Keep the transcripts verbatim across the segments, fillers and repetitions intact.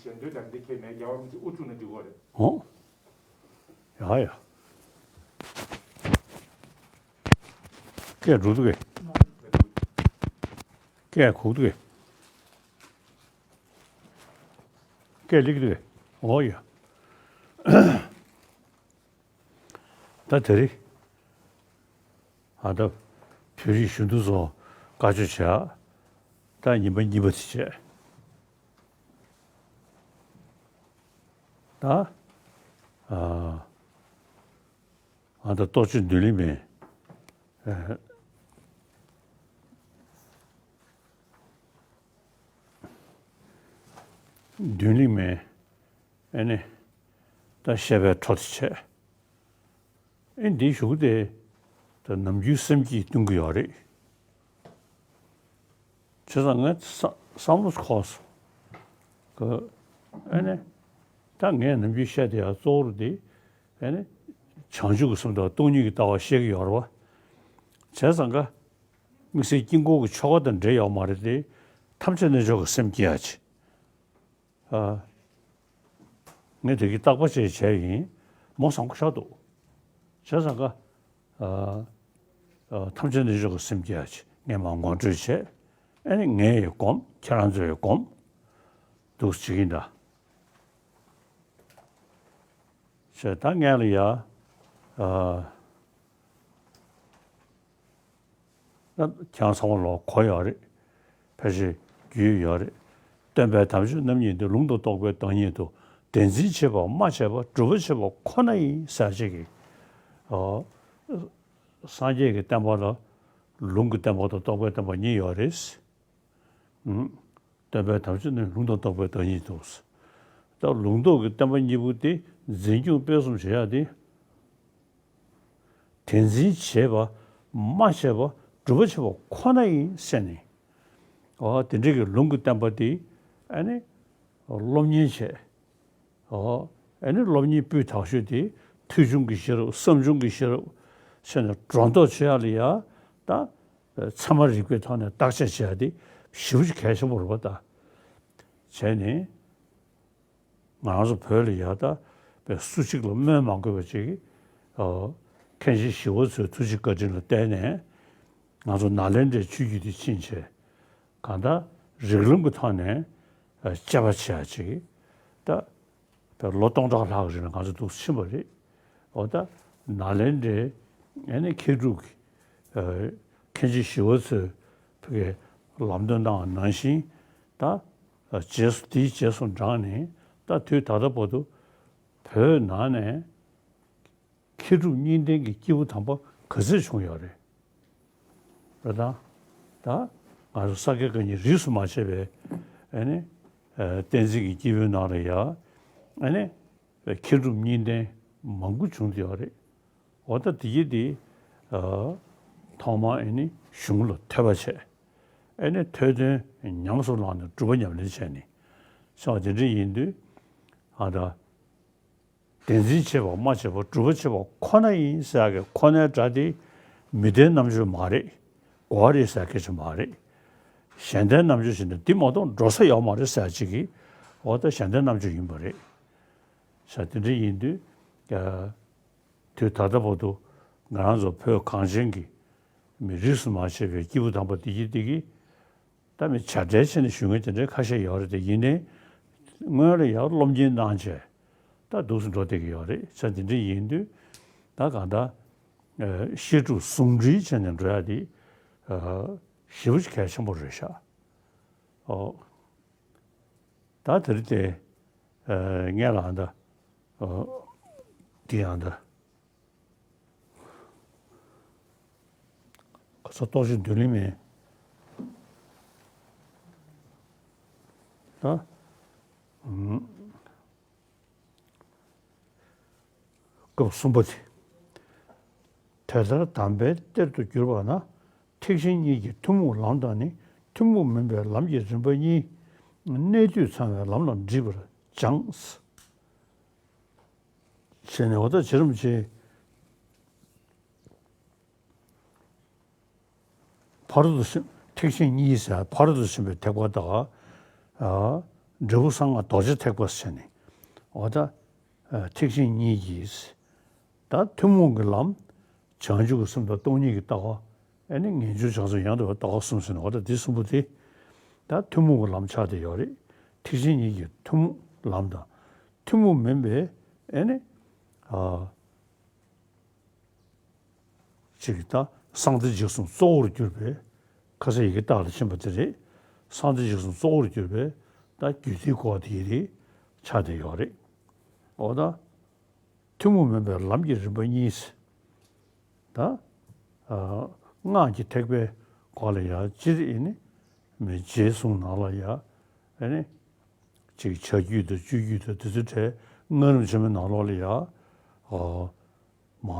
གཞན་དོན་དང་འདི་ཁྱེད་མེད་རྒྱལ་བ་རིན་པོ་ཆེ་དབུ་བཙུགས་ན་འགྲིག་གི་རེད། ཨོ། ཡ་ཡ། སྐད་འགྲོ་འདུག་གས། སྐད་གོ་འདུག་གས། སྐད་སླེབས་འདུག་གས། ཨོ་ཡ། ད་དེ་རིང་ཨ་ད་བོད་རིགས་གཞོན་ནུ་ཚོ་བཀའ་ཆོས་བྱས། ད་ཉིན་པ་གཉིས་པ་དེ་བྱས། ད་ཨ་ཨ་ད་རྟོགས་བརྗོད་མདུན་ལེགས་མའི་ཨ་མདུན་ལེགས་མའི་ཨ་ནི་ད་བཤད་པའི་འཕྲོ་དེ་བྱས། ཨེ་འདིའི་གཞུག་དེ་ད་ནམ་རྒྱུན་སེམས་སྐྱིད་གཏོང་གི་ཡོད་རེད། བྱས་ཙང་ངས་བསམ་བསམ་བློ་འཁོར་སོང་གི། ཨེ་ནི་ད་ངས་ནམ་རྒྱུན་བཤད་དེ་ཡང་གཙོ་བོར་དེ་ཨེ་ནི་བྱང་ཆུབ་ཀྱི་སེམས་དང་སྟོང་ཉིད་ཀྱི་ལྟ་བ་བཤད་ཀྱི་ཡོད་རེད་བ། བྱས་ཙང་ཀ་དམིགས་བསལ་དཀྱིལ་འཁོར་གྱི་ཆོ་ག་དང་འབྲེལ་ཡོད་མ་རེད་དེ། ཐམས་ཅད་རྣལ་འབྱོར་གྱི་སེམས་བསྐྱེད་ཡ་ཆེ། ཨ། ངས་དེ་གི་བརྟག་པ་བྱས་བྱས་ཡིན། མོ་བཟང་པོ་ཆགས་འདུག་བྱས་ཙང་ཀ་ཨ། ཨ། ཐམས་ཅད་རྣལ་འབྱོར་གྱི་སེམས་བསྐྱེད་ཡ་ཆེ། ངས་མར་ངོ་སྤྲོད་བྱས། ཨ་ནི་ངས་ཡི་སྒོམ། ཁྱེད་རང་ཚོ་ཡི་སྒོམ། འདུག་བྱེད་ཀྱིན་གདའ། བྱས་ད་ངས་ལ་ཡ། ཨ། ཁྱེད་རང་ཚང་མ་ལོག་གོ་ཡོད་རེད། ཕལ་ཆེར་རྒྱུས་ཡོད་རེད། སྟོན་པའི་དམ་ཆོས་རྣམ་གཉིས་འདི། ལུང་དང་རྟོགས་པའི་བདག་ཉིད་དོ། དེ་འཛིན་བྱེད་པ་སྨྲ་བྱེད་པ། སྒྲུབ་པ་བྱེད་པ་ཁོ་ན་ཡིན་ཟེར་ཅིག་གིས། ཨོ། སངས་རྒྱས་ཀྱི་བསྟན་པ་ལ་ལུང་གི་བསྟན་པ་དང་རྟོགས་པའི་བསྟན་པ་གཉིས་ཡོད་རེད། ཨུམ། སྟོན་པའི་དམ་ཆོས་ནི་ལུང་དང་རྟོགས་པའི་བདག་ཉིད་དོ། ད་ལུང་རྟོགས་ཀྱི་བསྟན་པ་གཉིས་པོ་དེ་འཛིན་སྐྱོང་སྤེལ་གསུམ་བྱེད་ཡ་དེ། དེ་འཛིན་བྱེད་པ། སྨྲ་བྱེད་པ། སྒྲུབ་པ་བྱེད་པ་ཁོ་ན་ཡིན་ཟེར་ནས། འོ་དེ་འདྲ་གི་ལུང་གི་བསྟན་པ་དེ་ཨ་ནི་སློབ་གཉེར་བྱས། འོ་ཨ་ནི་སློབ་གཉེར་སྤུས་དག་ཤོས་དེ་ཐོས་བྱུང་གི་ཤེས་རབ། བསམ་བྱུང་གི་ཤེས་རབ་བྱས་ནས་སྒྲོ་འདོགས་ཆོད་ཡ་ལ་ཡ། ད་ཚད་མ་རིག་པའི་ཐོག་ནས་བརྟག་དཔྱད་བྱེད་ཡ་དེ་ཞེ་པོ་ཅིག་གལ་ཆེན་པོ་རེད་པ། ད་བྱས་ནས། ང་རང་ཚོ་བོད་ལ་ཡ་ད་པའི་སུ་གཅིག་ལ་སྨོན་མ་དགོས་པ་ཅིག་ཨོ། མཁན་ཆེན་ཞི་བ་འཚོའི་ཐུགས་རྗེ་བཀའ་དྲིན་ལ་བརྟེན་ནས། ང་ཚོ་ནཱ་ལེནྡྲའི་ཆོས་བརྒྱུད་དེ་ཕྱིན་ཆད། གང་ལྟར་རིགས་ལམ་གྱི་ཐོག་ནས་དཔྱད་པ་བྱེད་ཡ་ཅིག་ད་པའི་ལོ་སྟོང་ཕྲག་ལྷག་གི་རིང་ལ་ང་ཚོ་འདུག་ཕྱིན་པ་རེད། འོ་ད་ནཱ་ལེནྡྲའི་ཨ་ནི་མཁས་གྲུབ་ཀྱི་མཁན་ཆེན་ཞི་བ་འཚོའི་ཕ་གིའི་ལམ་སྟོན་གནང་བ་ནང་བཞིན། ད་རྗེས་སུ་དེའི་རྗེས་སུ་འབྲངས་ནས། ད་དུས་ད་ལྟ་བར་དུ་བོད་ནང་ནས་མཁས་གྲུབ་གཉིས་ལྡན་གྱི་སྐྱེས་བུ་དམ་པ་ག་ཚོད་བྱུང་ཡོད་རེད། རེད་དང་། ད་ང་ཚོ་ས་དགེ་བཀའ་རྙིང་རིས་སུ་མ་ཆད་པའི་ཨ་ནི་བསྟན་འཛིན་གྱི་སྐྱེས་བུའི་ནང་ལ་ཡ་ཨ་ནི་མཁས་གྲུབ་གཉིས་ལྡན་མང་པོ་བྱུང་ཡོད་རེད། འོ་ད་དེ་གྱིས་དེ་ཐོག་མར་ཨ་ནི་གཞུང་ལ་ཐོས་པ་བྱས། ཨ་ནི་ཐོས་དོན་ཉམས་སུ་བླངས་ནས་སྒྲུབ་པ་ཉམས་ལེན་བྱས་ནས་སོང་བ་དེ་འདྲ་ཡིན་དུས། ཨ་ད། དེ་འཛིན་བྱེད་པ་སྨྲ་བྱེད་པ། སྒྲུབ་པ་བྱེད་པ་ཁོ་ན་ཡིན་ཟེར་ཡག་གི་ཁོ་ནའི་སྒྲ་དེ་མི་ལྡན་རྣམ་དཔྱོད་མ་རེད། གོ་བ་རེད་ཟེར་སྐད་ཆ་མ་རེད། གཞན་ལྡན་རྣམ་དཔྱོད་བྱས་ན་འདི་མ་གཏོགས་འགྲོ་ས་ཡོད་མ་རེད་ཟེར་ཅིག་གིས། འོ་ད་གཞན་ལྡན་རྣམ་དཔྱོད་ཡིན་པ་རེད། ས་དེ་འདྲ་ཡིན་དུས། ཡ། དུས་ད་ལྟ་བར་དུ་ང་རང་ཚོ་བོད་གངས་ཅན་གྱི་མི་རིས་སུ་མ་ཆད་པའི་སྐྱེས་བུ་དམ་པ་དེ་གྱིས་དེ་གྱིས། ད་མི་བྱ་བྲལ་བྱས་ནས་ཞུ་མཁན་དེ་འདྲའི་ཁ་ཤས་ཡོད་རེད་དེ། ཡིན་ནའི་སྔོན་ལ་ཡང་སློབ་གཉེར་གནང་བྱས་ད་འདུག་སེ་འགྲོ་བསྡད་ཀྱི་ཡོད་རེད། ས་དེ་འདྲ་ཡིན་དུས་ད་གང་ལྟར་ཨ་བཤད་སྒྲུབ་ཟུང་འབྲེལ་བྱས་ནས་འགྲོ་ཡ་དེ་ཨ་ཞེ་པོ་ཅིག་གལ་ཆེན་པོ་རེད་ཤག་ཨོ། ད་དེ་རིང་དེ་ཨ་ངས་ལ་ཨ་ད་ཨ་དེ་ཡང་ད། ཁོ་ཚོ་རྟོགས་བརྗོད་མདུན་ལེགས་མའི་ད། ཨུམ། སྐབས་གསུམ་པ་དེ། དེ་ལྟར་དམ་པའི་གཏེར་དུ་གྱུར་པ་ན། ཐེག་ཆེན་གཉིས་ཀྱི་ཐུན་མོང་ལམ་དང་ནི། ཐུན་མོང་མིན་པའི་ལམ་གྱི་རིམ་པ་གཉིས། གནད་དུས་ཚང་བའི་ལམ་ལ་འདྲིས་པར་སྦྱངས། བྱས་ནས་འོ་ད་བྱེ་རིམ་བྱེད། ཕ་རོལ་ཏུ་ཕྱིན། ཐེག་ཆེན་གཉིས་ཟེར་ཕ་རོལ་ཏུ་ཕྱིན་པའི་ཐེག་པ་དང་། ཨ། འབྲས་བུ་གསང་སྔགས་རྡོ་རྗེ་ཐེག་པ་ཟེར་ནས། འོ་ད་ཨ་ཐེག་ཆེན་གཉིས་ཀྱི་ད་ཐུན་མོང་གི་ལམ། བྱང་ཆུབ་ཀྱི་སེམས་དང་སྟོང་ཉིད་ཀྱི་ལྟ་བ། ཨེ་ནི་ངེས་འབྱུང་བྱང་སེམས་ཡང་དག་པའི་ལྟ་བ་གསུམ་ཟེར་ནས། འོ་ད་འདི་གསུམ་པོ་དེ་ད་ཐུན་མོང་གི་ལམ་ཆགས་བསྡད་ཡོད་རེད། ཐེག་ཆེན་གཉིས་ཀྱི་ཐུན་མོང་ལམ་དང་། ཐུན་མོང་མིན་པའི་ཨེ་ནི་ཨ་ཅིག་ད་གསང་བདེ་འཇིགས་གསུམ་གཙོ་བོར་གྱུར་པའི། ཁ་སང་ཡི་གེ་རྟགས་ལ་ཕྱིན་པ་དེ་རེད། གསང་བདེ་འཇིགས་གསུམ་གཙོ་བོར་གྱུར་པའི་ད་རྒྱུད་སྡེའི་སྐོར་དེ་ཡི་རེད། ཆགས་བསྡད་ཡོད་རེད། འོ་ད་ཐུན་མོང་མིན་པའི་ལམ་གྱི་རིམ་པ་གཉིས། ད་ཨ་སྔགས་ཀྱི་ཐེག་པའི་སྐོར་ལ་ཡང་སྤྱིར་ཨེ་ནི་མི་རྗེས་གསུངས་ནང་ལ་ཡང་ཨེ་ནི། ཅིག་བྱ་རྒྱུད་དང་སྤྱོད་རྒྱུད་དང་དེ་ཚོའི་གྲས་སྔགས་རིམ་ཆེན་མོའི་ནང་ལོགས་ལ་ཡ། ཨོ། མ།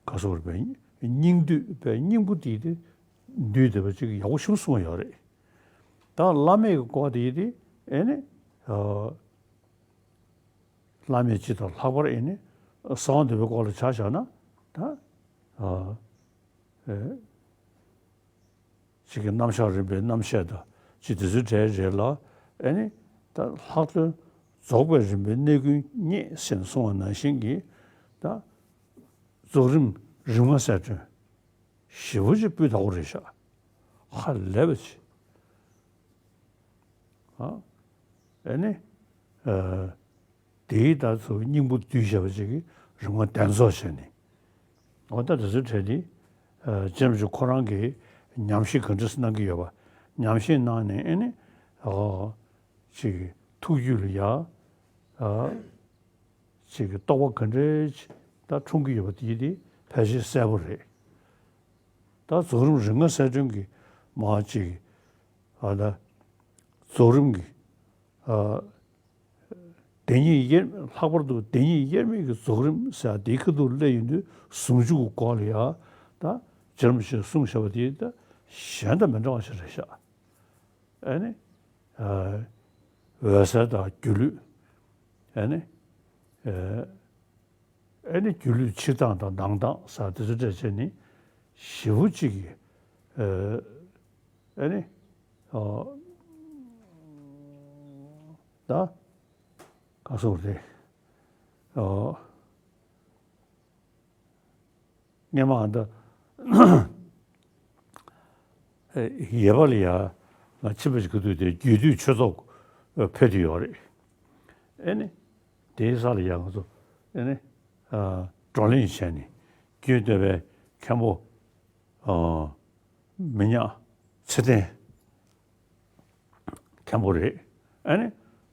ག་སོགས་རེད་པས། སྙིང་བསྡུས་པའི་སྙིང་པོ་དེ་དེ་བསྡུས་བསྡད་པ་ཅིག་ཡག་པོ་ཞིག་གསུངས་ཡོད་རེད། ད་བླ་མེད་ཀྱི་སྐོར་དེ་དེ་ཨེ་ནི། ཨོ། བླ་མེད་སྤྱི་དང་ལྷག་པར་ཨེ་ནི། གསང་བ་འདུས་པའི་སྐོར་ལ་ཆ་བཞག་ན་ད། ཨོ། ཨེ། ཅིག་གི་རྣམ་གཞག་རིམ་པའི་རྣམ་བཤད་དང་ཅིག་དེ་ཚོའི་གྲས་རེད་ལ། ཨེ་ནི་ད་ལྷག་དོན་རྫོགས་པའི་རིམ་པའི་གནས་ཀུན་རྙེད་ཟེར་ནས་གསུངས་པ་ནང་བཞིན་གྱི་ད་རྫོགས་རིམ་རིམ་ལྔ་གསལ་སྒྲོན་ཞེ་པོ་ཅིག་སྤུས་དག་པོ་རེད་ཤག་ཧ་ལས་པ་ཅིག་ཨ། ཨེ་ནི། ཨ། དེའི་ད་ཚོ་སྙིང་པོ་བསྡུས་བཞག་པ་ཅིག་གི་རིམ་ལྔ་གདན་རྫོགས་བྱས་ནས། འོ་ད་དེ་ཚོའི་གྲས་དེ། ཨ། རྗེ་རིན་པོ་ཆེ་ཁོ་རང་གིས་ཉམས་བཞེས་ག་འདྲ་གནང་གི་ཡོད་པ། ཉམས་བཞེས་གནང་ནས་ཨེ་ནི། ཨོ། ཅིག་ཐུགས་རྒྱུད་ལ་ཡ། ཨ། ཅིག་གི་རྟོགས་པ་ག་འདྲ་ཅིག་ད་འཁྲུངས་ཀྱི་ཡོད་པ་དེ་དེ་ཕལ་ཆེར་གསལ་པོ་རེད། ད་རྫོགས་རིམ་རིམ་ལྔ་གསལ་སྒྲོན་གྱི་མ་ཅིག་ཨ་ད་རྫོགས་རིམ་གྱི་ཨ་བདེན་གཉིས་དབྱེར། ལྷག་པར་དུ་བདེན་གཉིས་དབྱེར་མེད་ཀྱི་རྫོགས་རིམ་ཟེར་དེའི་ཁ་ཐུག་སླེབས་ཡོང་དུས་ཟུང་འཇུག་གི་སྐོར་ལ་ཡ་ད་རྗེ་རིན་པོ་ཆེས་གསུངས་བཞག་པ་དེ་ད་གཞན་དང་མི་འདྲ་བ་ཞིག་རེད་ཤག་ཨ་ནི། ཨ། འོད་གསལ་དང་སྒྱུ་ལུས། ཨ་ནི། ཨ། ཨ་ནི་སྒྱུ་ལུས་ཕྱི་སྟངས་དང་ནང་སྟངས་ཟེར་དེ་ཚོ་འདྲ་བྱས་ནས་ཞེ་པོ་ཅིག་གི། ཨ། ཨ་ནི། ཨ། ད་ག་སོགས་རེད། ཨ། སྔས་མ་ཨ་ད། ཡོད་པ་ལ་ཡ། ང་ཕྱིན་པ་ཞིག་གི་དུས་དེ་རྒྱུད་སྟོད་ཆོས་ཚོགས་ཕེབས་དུས་ཡོད་རེད། ཨེ་ནི། དེའི་ས་ལ་ཡ་ང་ཚོ་ཨེ་ནི། ཨ། བགྲོ་གླེང་བྱས་ནས་རྒྱུད་སྟོད་པའི་མཁན་པོ། ཨ། མི་ཉག་ཚེ་བརྟན། མཁན་པོ་རེད། ཨ་ནི་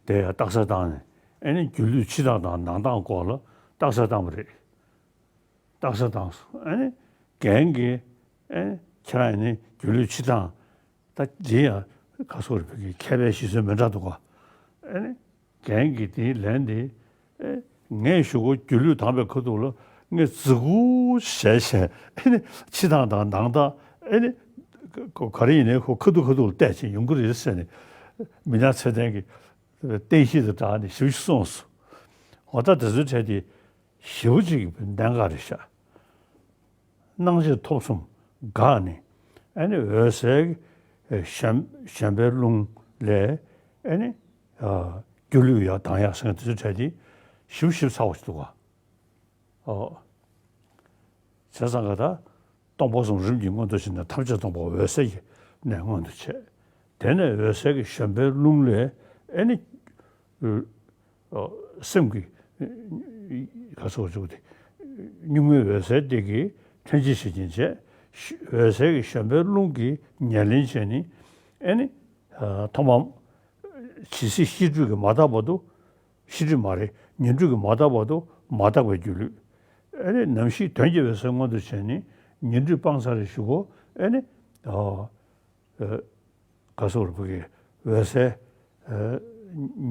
དེ་རྟགས་གསལ་བཏང་ནས་ཨ་ནི་སྒྱུ་ལུས་ཕྱི་ཐང་དང་ནང་ཐང་སྐོར་ལ་རྟགས་གསལ་བཏང་བ་རེད། རྟགས་གསལ་བཏང་སོང་། ཨ་ནི་རྒན་གྱིས་ཨ་ནི་ཁྱེད་རང་ཡིན་ནི་སྒྱུ་ལུས་ཕྱི་ཐང་ད་འདི་ཡང་ག་སོགས་རེད། བོད་ཀྱི་མཁས་པའི་གཞི་རྩ་མི་འདྲ་འདུག་ག་ཨ་ནི་རྒན་གྱིས་དེའི་ལན་དེ། ཨེ། ངས་ཞུ་གོ་སྒྱུ་ལུས་དྭངས་པའི་ཁ་ཐུག་ལ་ངས་ཟི་གུ་བྱས་བྱས་ཨེ་ནི་ཕྱི་ཐང་དང་ནང་ཐང་ཨེ་ནི་ག་རེ་ཡིན་ནའི་ཁོ་ཁ་ཐུག་ཁ་ཐུག་ལ་བལྟས་བྱས་ཡོང་གི་རེད་ཟེར་ནས་མི་ཉག་ཚེ་བརྟན་གྱིས་བསྟན་བཤིག་དང་སྦྲགས་ནས་ཞིབ་ཞིབ་གསུངས་སོང་། འོ་ད་དེ་ཚོའི་གྲས་དེ་ཞེ་པོ་ཅིག་གནད་འགག་རེད་ཤག་སྣང་མཆེད་ཐོབ་གསུམ་འགགས་ནས་ཨ་ནི་འོད་གསལ་གྱི་གཞན་གཞན་པའི་རླུང་ལས་ཨ་ནི་སྒྱུ་ལུས་ཡང་ལྡང་ཡག་ཟེར་མཁན་དེ་ཚོའི་གྲས་དེ་ཞིབ་ཞིབ་ཚ་བོ་ཞིག་འདུག་ག་ཨོ། བྱས་ཙང་ག་ད་སྟོང་པ་གསུམ་རིམ་གྱིས་མངོན་དུ་བྱས་ནས་ཐམས་ཅད་སྟོང་པ་འོད་གསལ་གྱི་གནས་མངོན་དུ་བྱས། དེ་ནས་འོད་གསལ་གྱི་གཞན་པའི་རླུང་ལས་ཨ་ནི། སེམས་ཀྱི་ག་སོགས་བྱུང་སྟེ། གཉུག་མའི་འོད་གསལ་དེ་གིས་ལྷན་ཅིག་བྱེད་ཀྱིན་བྱས། འོད་གསལ་གྱི་གཞན་པའི་རླུང་གིས་ཉེར་ལེན་བྱས་ནས་ཨེ་ནི། ཐོག་མར་ཇི་སྲིད་ཤེས་སྒྲིབ་ཀྱིས་མ་དག་བར་དུ། ཤེས་སྒྲིབ་མ་རེད། ཉོན་སྒྲིབ་ཀྱིས་མ་དག་བར་དུ་མ་དག་པའི་སྒྱུ་ལུས། ཨེ་ནི་ནམ་ཞིག་དོན་གྱི་འོད་གསལ་མངོན་དུ་བྱས་ནས་ཉོན་སྒྲིབ་སྤངས་ཚར་རེ་ཞུ་གོ་ཨེ་ནི། ག་སོགས་རེད་བོད་ཀྱི་འོད་གསལ།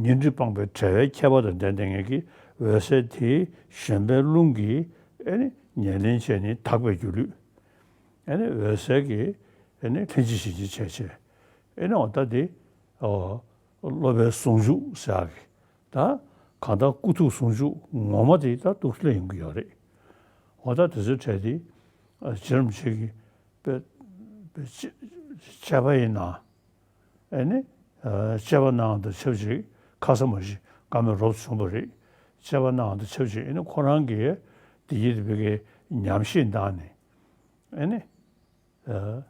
ཉོན་སྒྲིབ་སྤངས་པའི་བྲལ་བའི་ཁྱད་པར་དང་ལྡན་ལྡན་ངེས་ཀྱི་འོད་གསལ་དེའི་གཞན་པའི་རླུང་གིས་ཨེ་ནི་ཉེར་ལེན་བྱས་ནས་དག་པའི་སྒྱུ་ལུས། ཨེ་ནི་འོད་གསལ་གྱིས་ཨེ་ནི་ལྷན་ཅིག་བྱེད་ཀྱི་བྱས་བྱས། ཨེ་ནི་འོ་ད་དེ། སློབ་པའི་ཟུང་འཇུག་ཟེར་ཡག་གི་ད་གང་ལྟར་ཀུན་ཐུག་ཟུང་འཇུག་ངོ་མ་དེ་ད་འདུག་སླེབས་ཡོང་གི་ཡོད་རེད། འོ་ད་དེ་ཚོའི་གྲས་དེ་རྗེ་རིན་པོ་ཆེ་གིས་དཔེ་དཔེ་དཔྱད་པ་ཡིན་ན། ཨེ་ནི། ཨ་དཔྱད་པ་གནང་དང་ཆབས་ཅིག་ཁ་ས་མ་གཞི་བཀའ་མོལ་རོབ་བྱུང་བ་རེད། དཔྱད་པ་གནང་དང་ཆབས་ཅིག་ཨ་ནི་ཁོ་རང་གིས་དེ་ཡིད་དེ་བི་གའི་ཉམས་ཞིབ་བཏང་ནས་ཨ་ནི་ཨ་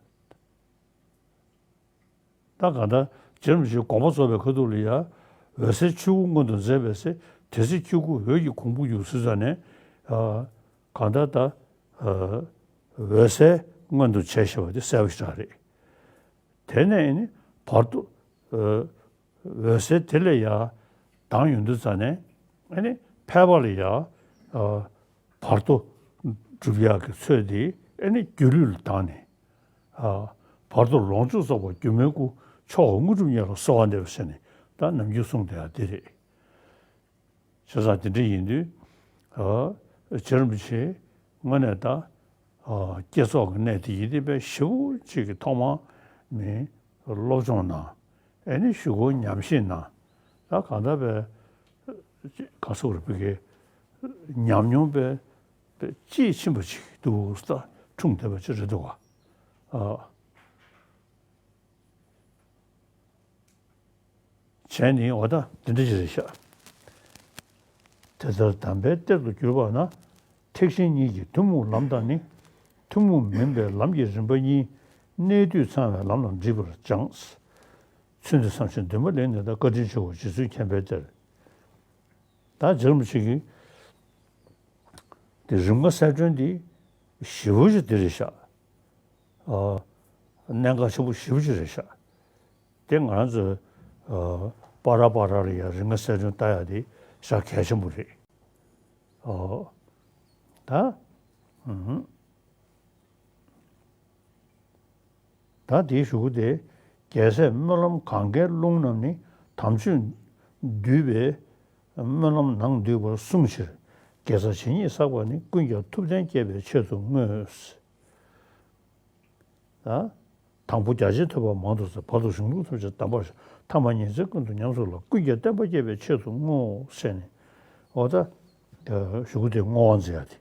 ད་གང་ལྟར་རྗེ་རིན་པོ་ཆེའི་དགོངས་པ་རྫོགས་པའི་ཁ་ཐུག་ལ་ཡ། འོད་གསལ་ཆོས་སྐུ་མངོན་དུ་མཛད་པའི་ཚེ། དེ་ཚེ་ཆོས་སྐུ་འོད་ཀྱི་གོང་བུ་ཡོད་ཟེར་ཙང་ནས། ཨ་གང་ལྟར་ད་ཨ་འོད་གསལ་མངོན་དུ་བྱས་ཞེས་པ་དེ་གསལ་པོ་ཞིག་རེད། དེ་ནས་ནི་བར་དུ་ཨ་འོད་གསལ་དེ་ལས་ཡང་ལྡང་ཡོང་དུས་ཙ་ནས་ཨ་ནི་ཕལ་པ་ལ་ཡང་ཨ་བར་དོ་སྒྲུབ་ཡག་གི་ཚོད་དེ་ཨ་ནི་སྒྱུ་ལུས་ལ་ལྡང་ནས་ཨ་བར་དོ་ལོངས་སྤྱོད་རྫོགས་པ་སྒྱུ་མའི་སྐུ་མཆོག་དངོས་གྲུབ་བརྙེས་ལ་གསོལ་བ་འདེབས་ཟེར་ནས་ད་ནམ་རྒྱུན་གསུངས་བསྡད་ཡག་དེ་རེད། བྱས་ཙང་དེ་འདྲ་ཡིན་དུས་ཨ་རྗེ་རིན་པོ་ཆེ་དངོས་གནས་ད་ཨ་བསྐྱེད་རྫོགས་ཀྱི་གནད་དེ་ཡིན་དེ་དཔེ་ཞེ་པོ་ཅིག་གི་ཐོག་མ་ནས་སློབ་སྦྱོང་གནང་། ཨ་ནི་ཞུ་སྒོ་ཉམས་ཞིབ་གནང་། ད་གང་ལྟར་དཔེ་ག་སོགས་རེ་བི་གའི་ཉམས་མྱོང་དཔེ་དཔེ་དཔྱིས་ཕྱིན་པ་ཅིག་འདུག་ད་འཁྲུངས་བསྡད་པ་ཅིག་རེད་འདུག་བ། ཨ། བྱས་ནས་འོ་ད་འདི་འདྲ་ཞིག་རེད་ཤག་དེ་ལྟར་དམ་པའི་གཏེར་དུ་གྱུར་པ་ན། ཐེག་ཆེན་གཉིས་ཀྱི་ཐུན་མོང་ལམ་དང་ནི། ཐུན་མོང་མིན་པའི་ལམ་གྱི་རིམ་པ་གཉིས། གནས་དུས་ཚང་བའི་ལམ་ལ་འདྲིས་པར་སྦྱངས། ཚུལ་འདི་བསམ་ཞིང་འདུན་པ་ལེགས་ནས་ད། བཀའ་དྲིན་ཆེའོ་རྗེ་བཙུན་མཁྱེན་པའི་གཏེར། ད་རྗེ་རིན་པོ་ཆེ་གིས་དེ་རིམ་ལྔ་གསལ་སྒྲོན་འདི་ཞེ་པོ་ཅིག་འདི་རེད་ཤག་ཨ། གནད་འགག་ཆེན་པོ་ཞེ་པོ་ཅིག་རེད་ཤག་དེ་ང་རང་ཚོས་ཨ་པ་ར་པ་ར་ལ་ཡང་རིམ་ལྔ་གསལ་སྒྲོན་ལྟ་ཡག་དེ་ཞེ་དྲག་གལ་ཆེན་པོ་རེད། ཨོ། ད། ཨུམ། ད་དེའི་གཞུག་གུ་དེ། རྒྱལ་སྲས་སྨོན་ལམ་གངྒཱའི་ཀླུང་རྣམས་ནི། དམ་ཆོས་འདུས་པའི་སྨོན་ལམ་ནང་འདུས་པར་གསུངས་ཕྱིར། དགེ་རྩ་ཇི་སྙེད་བསགས་པ་ནི། ཀུན་ཀྱང་ཐུབ་བསྟན་སྐྱེད་པའི་ཆེད་དུ་བསྔོས། ཨ། དང་པོ་རྒྱ་ཆེན་ཐོས་པ་མང་དུ་བཙལ། བར་དུ་གཞུང་ལུགས་ཐམས་ཅད་གདམས་པར་ཤར། ཐ་མར་ཉིན་མཚན་ཀུན་ཏུ་ཉམས་སུ་བླངས། ཀུན་ཀྱང་བསྟན་པ་སྐྱེད་པའི་ཆེད་དུ་བསྔོ། ཟེར་ནས། འོ་ད་གཞུག་གུ་དེ་བསྔོ་བ་མཛད་ཡག་དེ།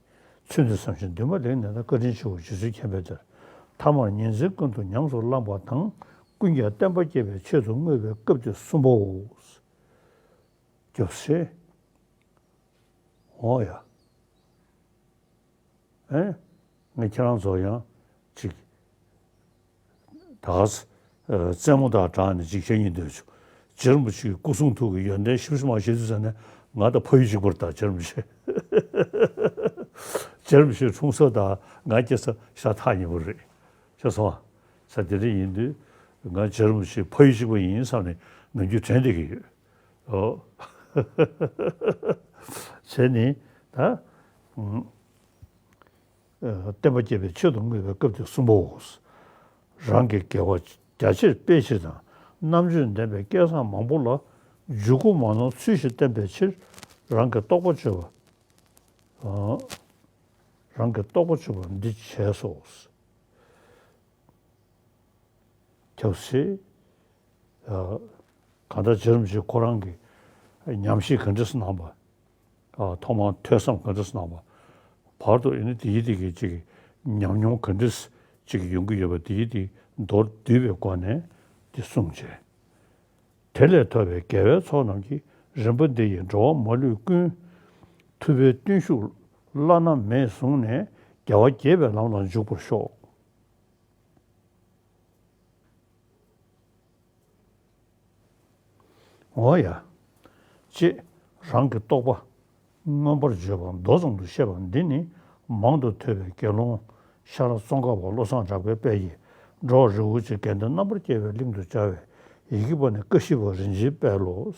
ཚུལ་འདི་བསམ་ཞིང་འདུན་པ་ལེགས་ནས་ད། བཀའ་དྲིན་ཆེའོ་རྗེ་བཙུན་མཁྱེན་པའི་གཏེར། ཐ་མར་ཉིན་མཚན་ཀུན་ཏུ་ཉམས་སུ་བླངས་པ་དང་། ཀུན་ཀྱང་བསྟན་པ་སྐྱེད་པའི་ཆེད་དུ་བསྔོས་པའི་སྐབས་དེ་གསུམ་པའོ། སྐྱོབ་སེ། འོ་ཡ། ཨེ། ངས་ཁྱེད་རང་ཚོ་ཡང་ཅིག་ད་ག་ས་རྩེད་མོ་དང་སྦྲགས་ནས་ཅིག་བཤད་སྙིང་འདོད་བྱུང་། རྗེ་རིན་པོ་ཆེའི་སྐུ་གསུང་ཐུགས་ཀྱི་ཡོན་ཏན་ཞིབ་ཞིབ་མ་བཤད་དུས་ཙ་ནས་ང་དང་ཕ་ཡུལ་གཅིག་པ་རེད་ད། རྗེ་རིན་པོ་ཆེ། རྗེ་རིན་པོ་ཆེའི་འཁྲུངས་ས་དང་ང་སྐྱེས་ས་ཤ་ཐག་ཉེ་པོ་རེད། ཤེས་སོང་ཨ། ས་དེ་འདྲ་ཡིན་དུས་ང་རྗེ་རིན་པོ་ཆེའི་ཕ་ཡུལ་གཅིག་པ་ཡིན་བསམ་ནས་ནམ་རྒྱུན་དྲན་བསྡད་ཀྱི་ཡོད། ཨོ། བྱས་ནས་ད། ཨ། བསྟན་པ་སྐྱེད་པའི་ཆེད་དུ་བསྔོས་པའི་སྐབས་དེ་གསུམ་པའོ། རང་གི་དགེ་བ་རྒྱ་ཆེར་སྤེལ་ཕྱིར་དང་། རྣམ་དཔྱོད་ལྡན་པའི་སྐལ་བཟང་མང་པོ་ལ། འཇུག་སྒོ་མ་ནོར་ཚུལ་བཞིན་བསྟན་པའི་ཕྱིར། རང་གི་རྟོགས་པ་བརྗོད་པ། ཨ། རང་གི་རྟོགས་པ་བརྗོད་པ་འདི་བྱས་སོ། ཐེབས་སྲིད། ཨ། གང་ལྟར་རྗེ་རིན་པོ་ཆེ་ཁོ་རང་གིས་ཉམས་ཞིབ་ག་འདྲས་གནང་བ། ཨ། ཐོག་མར་ཐོས་བསམ་ག་འདྲས་གནང་བ། བར་དུ་ཨེ་ནི་དེ་ཡི་དེ་གི་ཅིག་ཉམས་མྱོང་ག་འདྲས་ཅིག་ཡོང་གི་ཡོད་པ་དེ་ཡི་དེ་མདོར་བསྡུས་པའི་སྒོ་ནས་དེ་གསུངས་བྱས། དེ་ལས་ཐོབ་པའི་དགེ་བའི་ཚོགས་རྣམས་ཀྱིས། རིམ་པ་འདི་ཡིས་འགྲོ་བ་མ་ལུས་ཀུན། ཐུབ་པའི་བརྟུལ་ཞུགས་བླ་ན་མེད་བཟུང་ནས། རྒྱལ་བ་དགྱེས་པའི་ལམ་ལ་འཇུག་པར་ཤོག། འོ་ཡ། ཅེས་རང་གི་རྟོགས་པ་མངོན་པར་བརྗོད་པ་མདོ་ཙམ་དུ་བཤད་པ་འདི་ནི་མང་དུ་ཐོས་པའི་དགེ་སློང་ཤ་ར་ཙོང་ཁ་པ་བློ་བཟང་གྲགས་པའི་དཔལ་གྱིས། འགྲོ་བ་རིགས་དྲུག་གི་དགེ་འདུན་རྣམ་པར་རྒྱལ་བའི་གླིང་དུ་སྦྱར་བའི་ཡི་གེ་པ་ནི་ཀ་ཤི་པ་རིན་ཆེན་དཔལ་ལོ།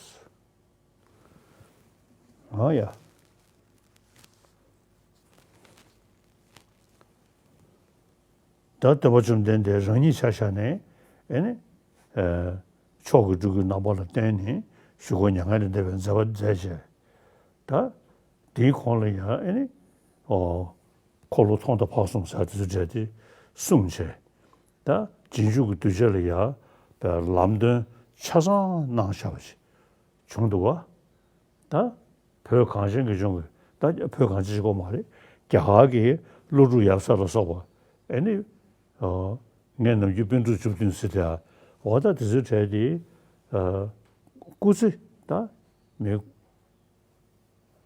ཨ་ཡ། ད་སྟོན་པ་བཅོམ་ལྡན་འདས་རང་ཉིད་ཆ་བཞག་ནས་ཨེ་ནི། ཨ། མཆོག་གི་སྤྲུལ་སྐུའི་རྣམ་པ་ལ་བརྟེན་ནས་ཞུ་སྒོ་མྱ་ངན་ལས་འདས་པའི་མཛད་པ་མཛད་བྱས། ད་དེའི་གོང་ལ་ཡང་ཨེ་ནི། ཨོ། འཁོར་ལོ་ཐོག་མཐའ་བར་གསུམ་ཟེར་དེ་ཚོ་གྲས་དེ་གསུངས་བྱས། ད་རྗེས་འཇུག་གི་གདུལ་བྱ་ལ་ཡང་ལམ་སྟོན་ཆ་ཚང་གནང་བཞག་པ་ཞིག་བྱུང་འདུག་བ། ད་བོད་གངས་ཅན་གྱི་ལྗོངས་ཀྱི། ད་བོད་གངས་ཅན་གྱི་སྐོར་མ་རེད། རྒྱ་གར་གྱི་ཀླུ་སྒྲུབ་ཡབ་སྲས་ལ་སོགས་པ་ཨེ་ནི། ཨོ། ངས་ནམ་རྒྱུན་པཎ་གྲུབ་བཅུ་བདུན་ཟེར་དེ། འོ་ད་དེ་ཚོའི་གྲས་དེ། སྐུ་ཚེ་ད་མི་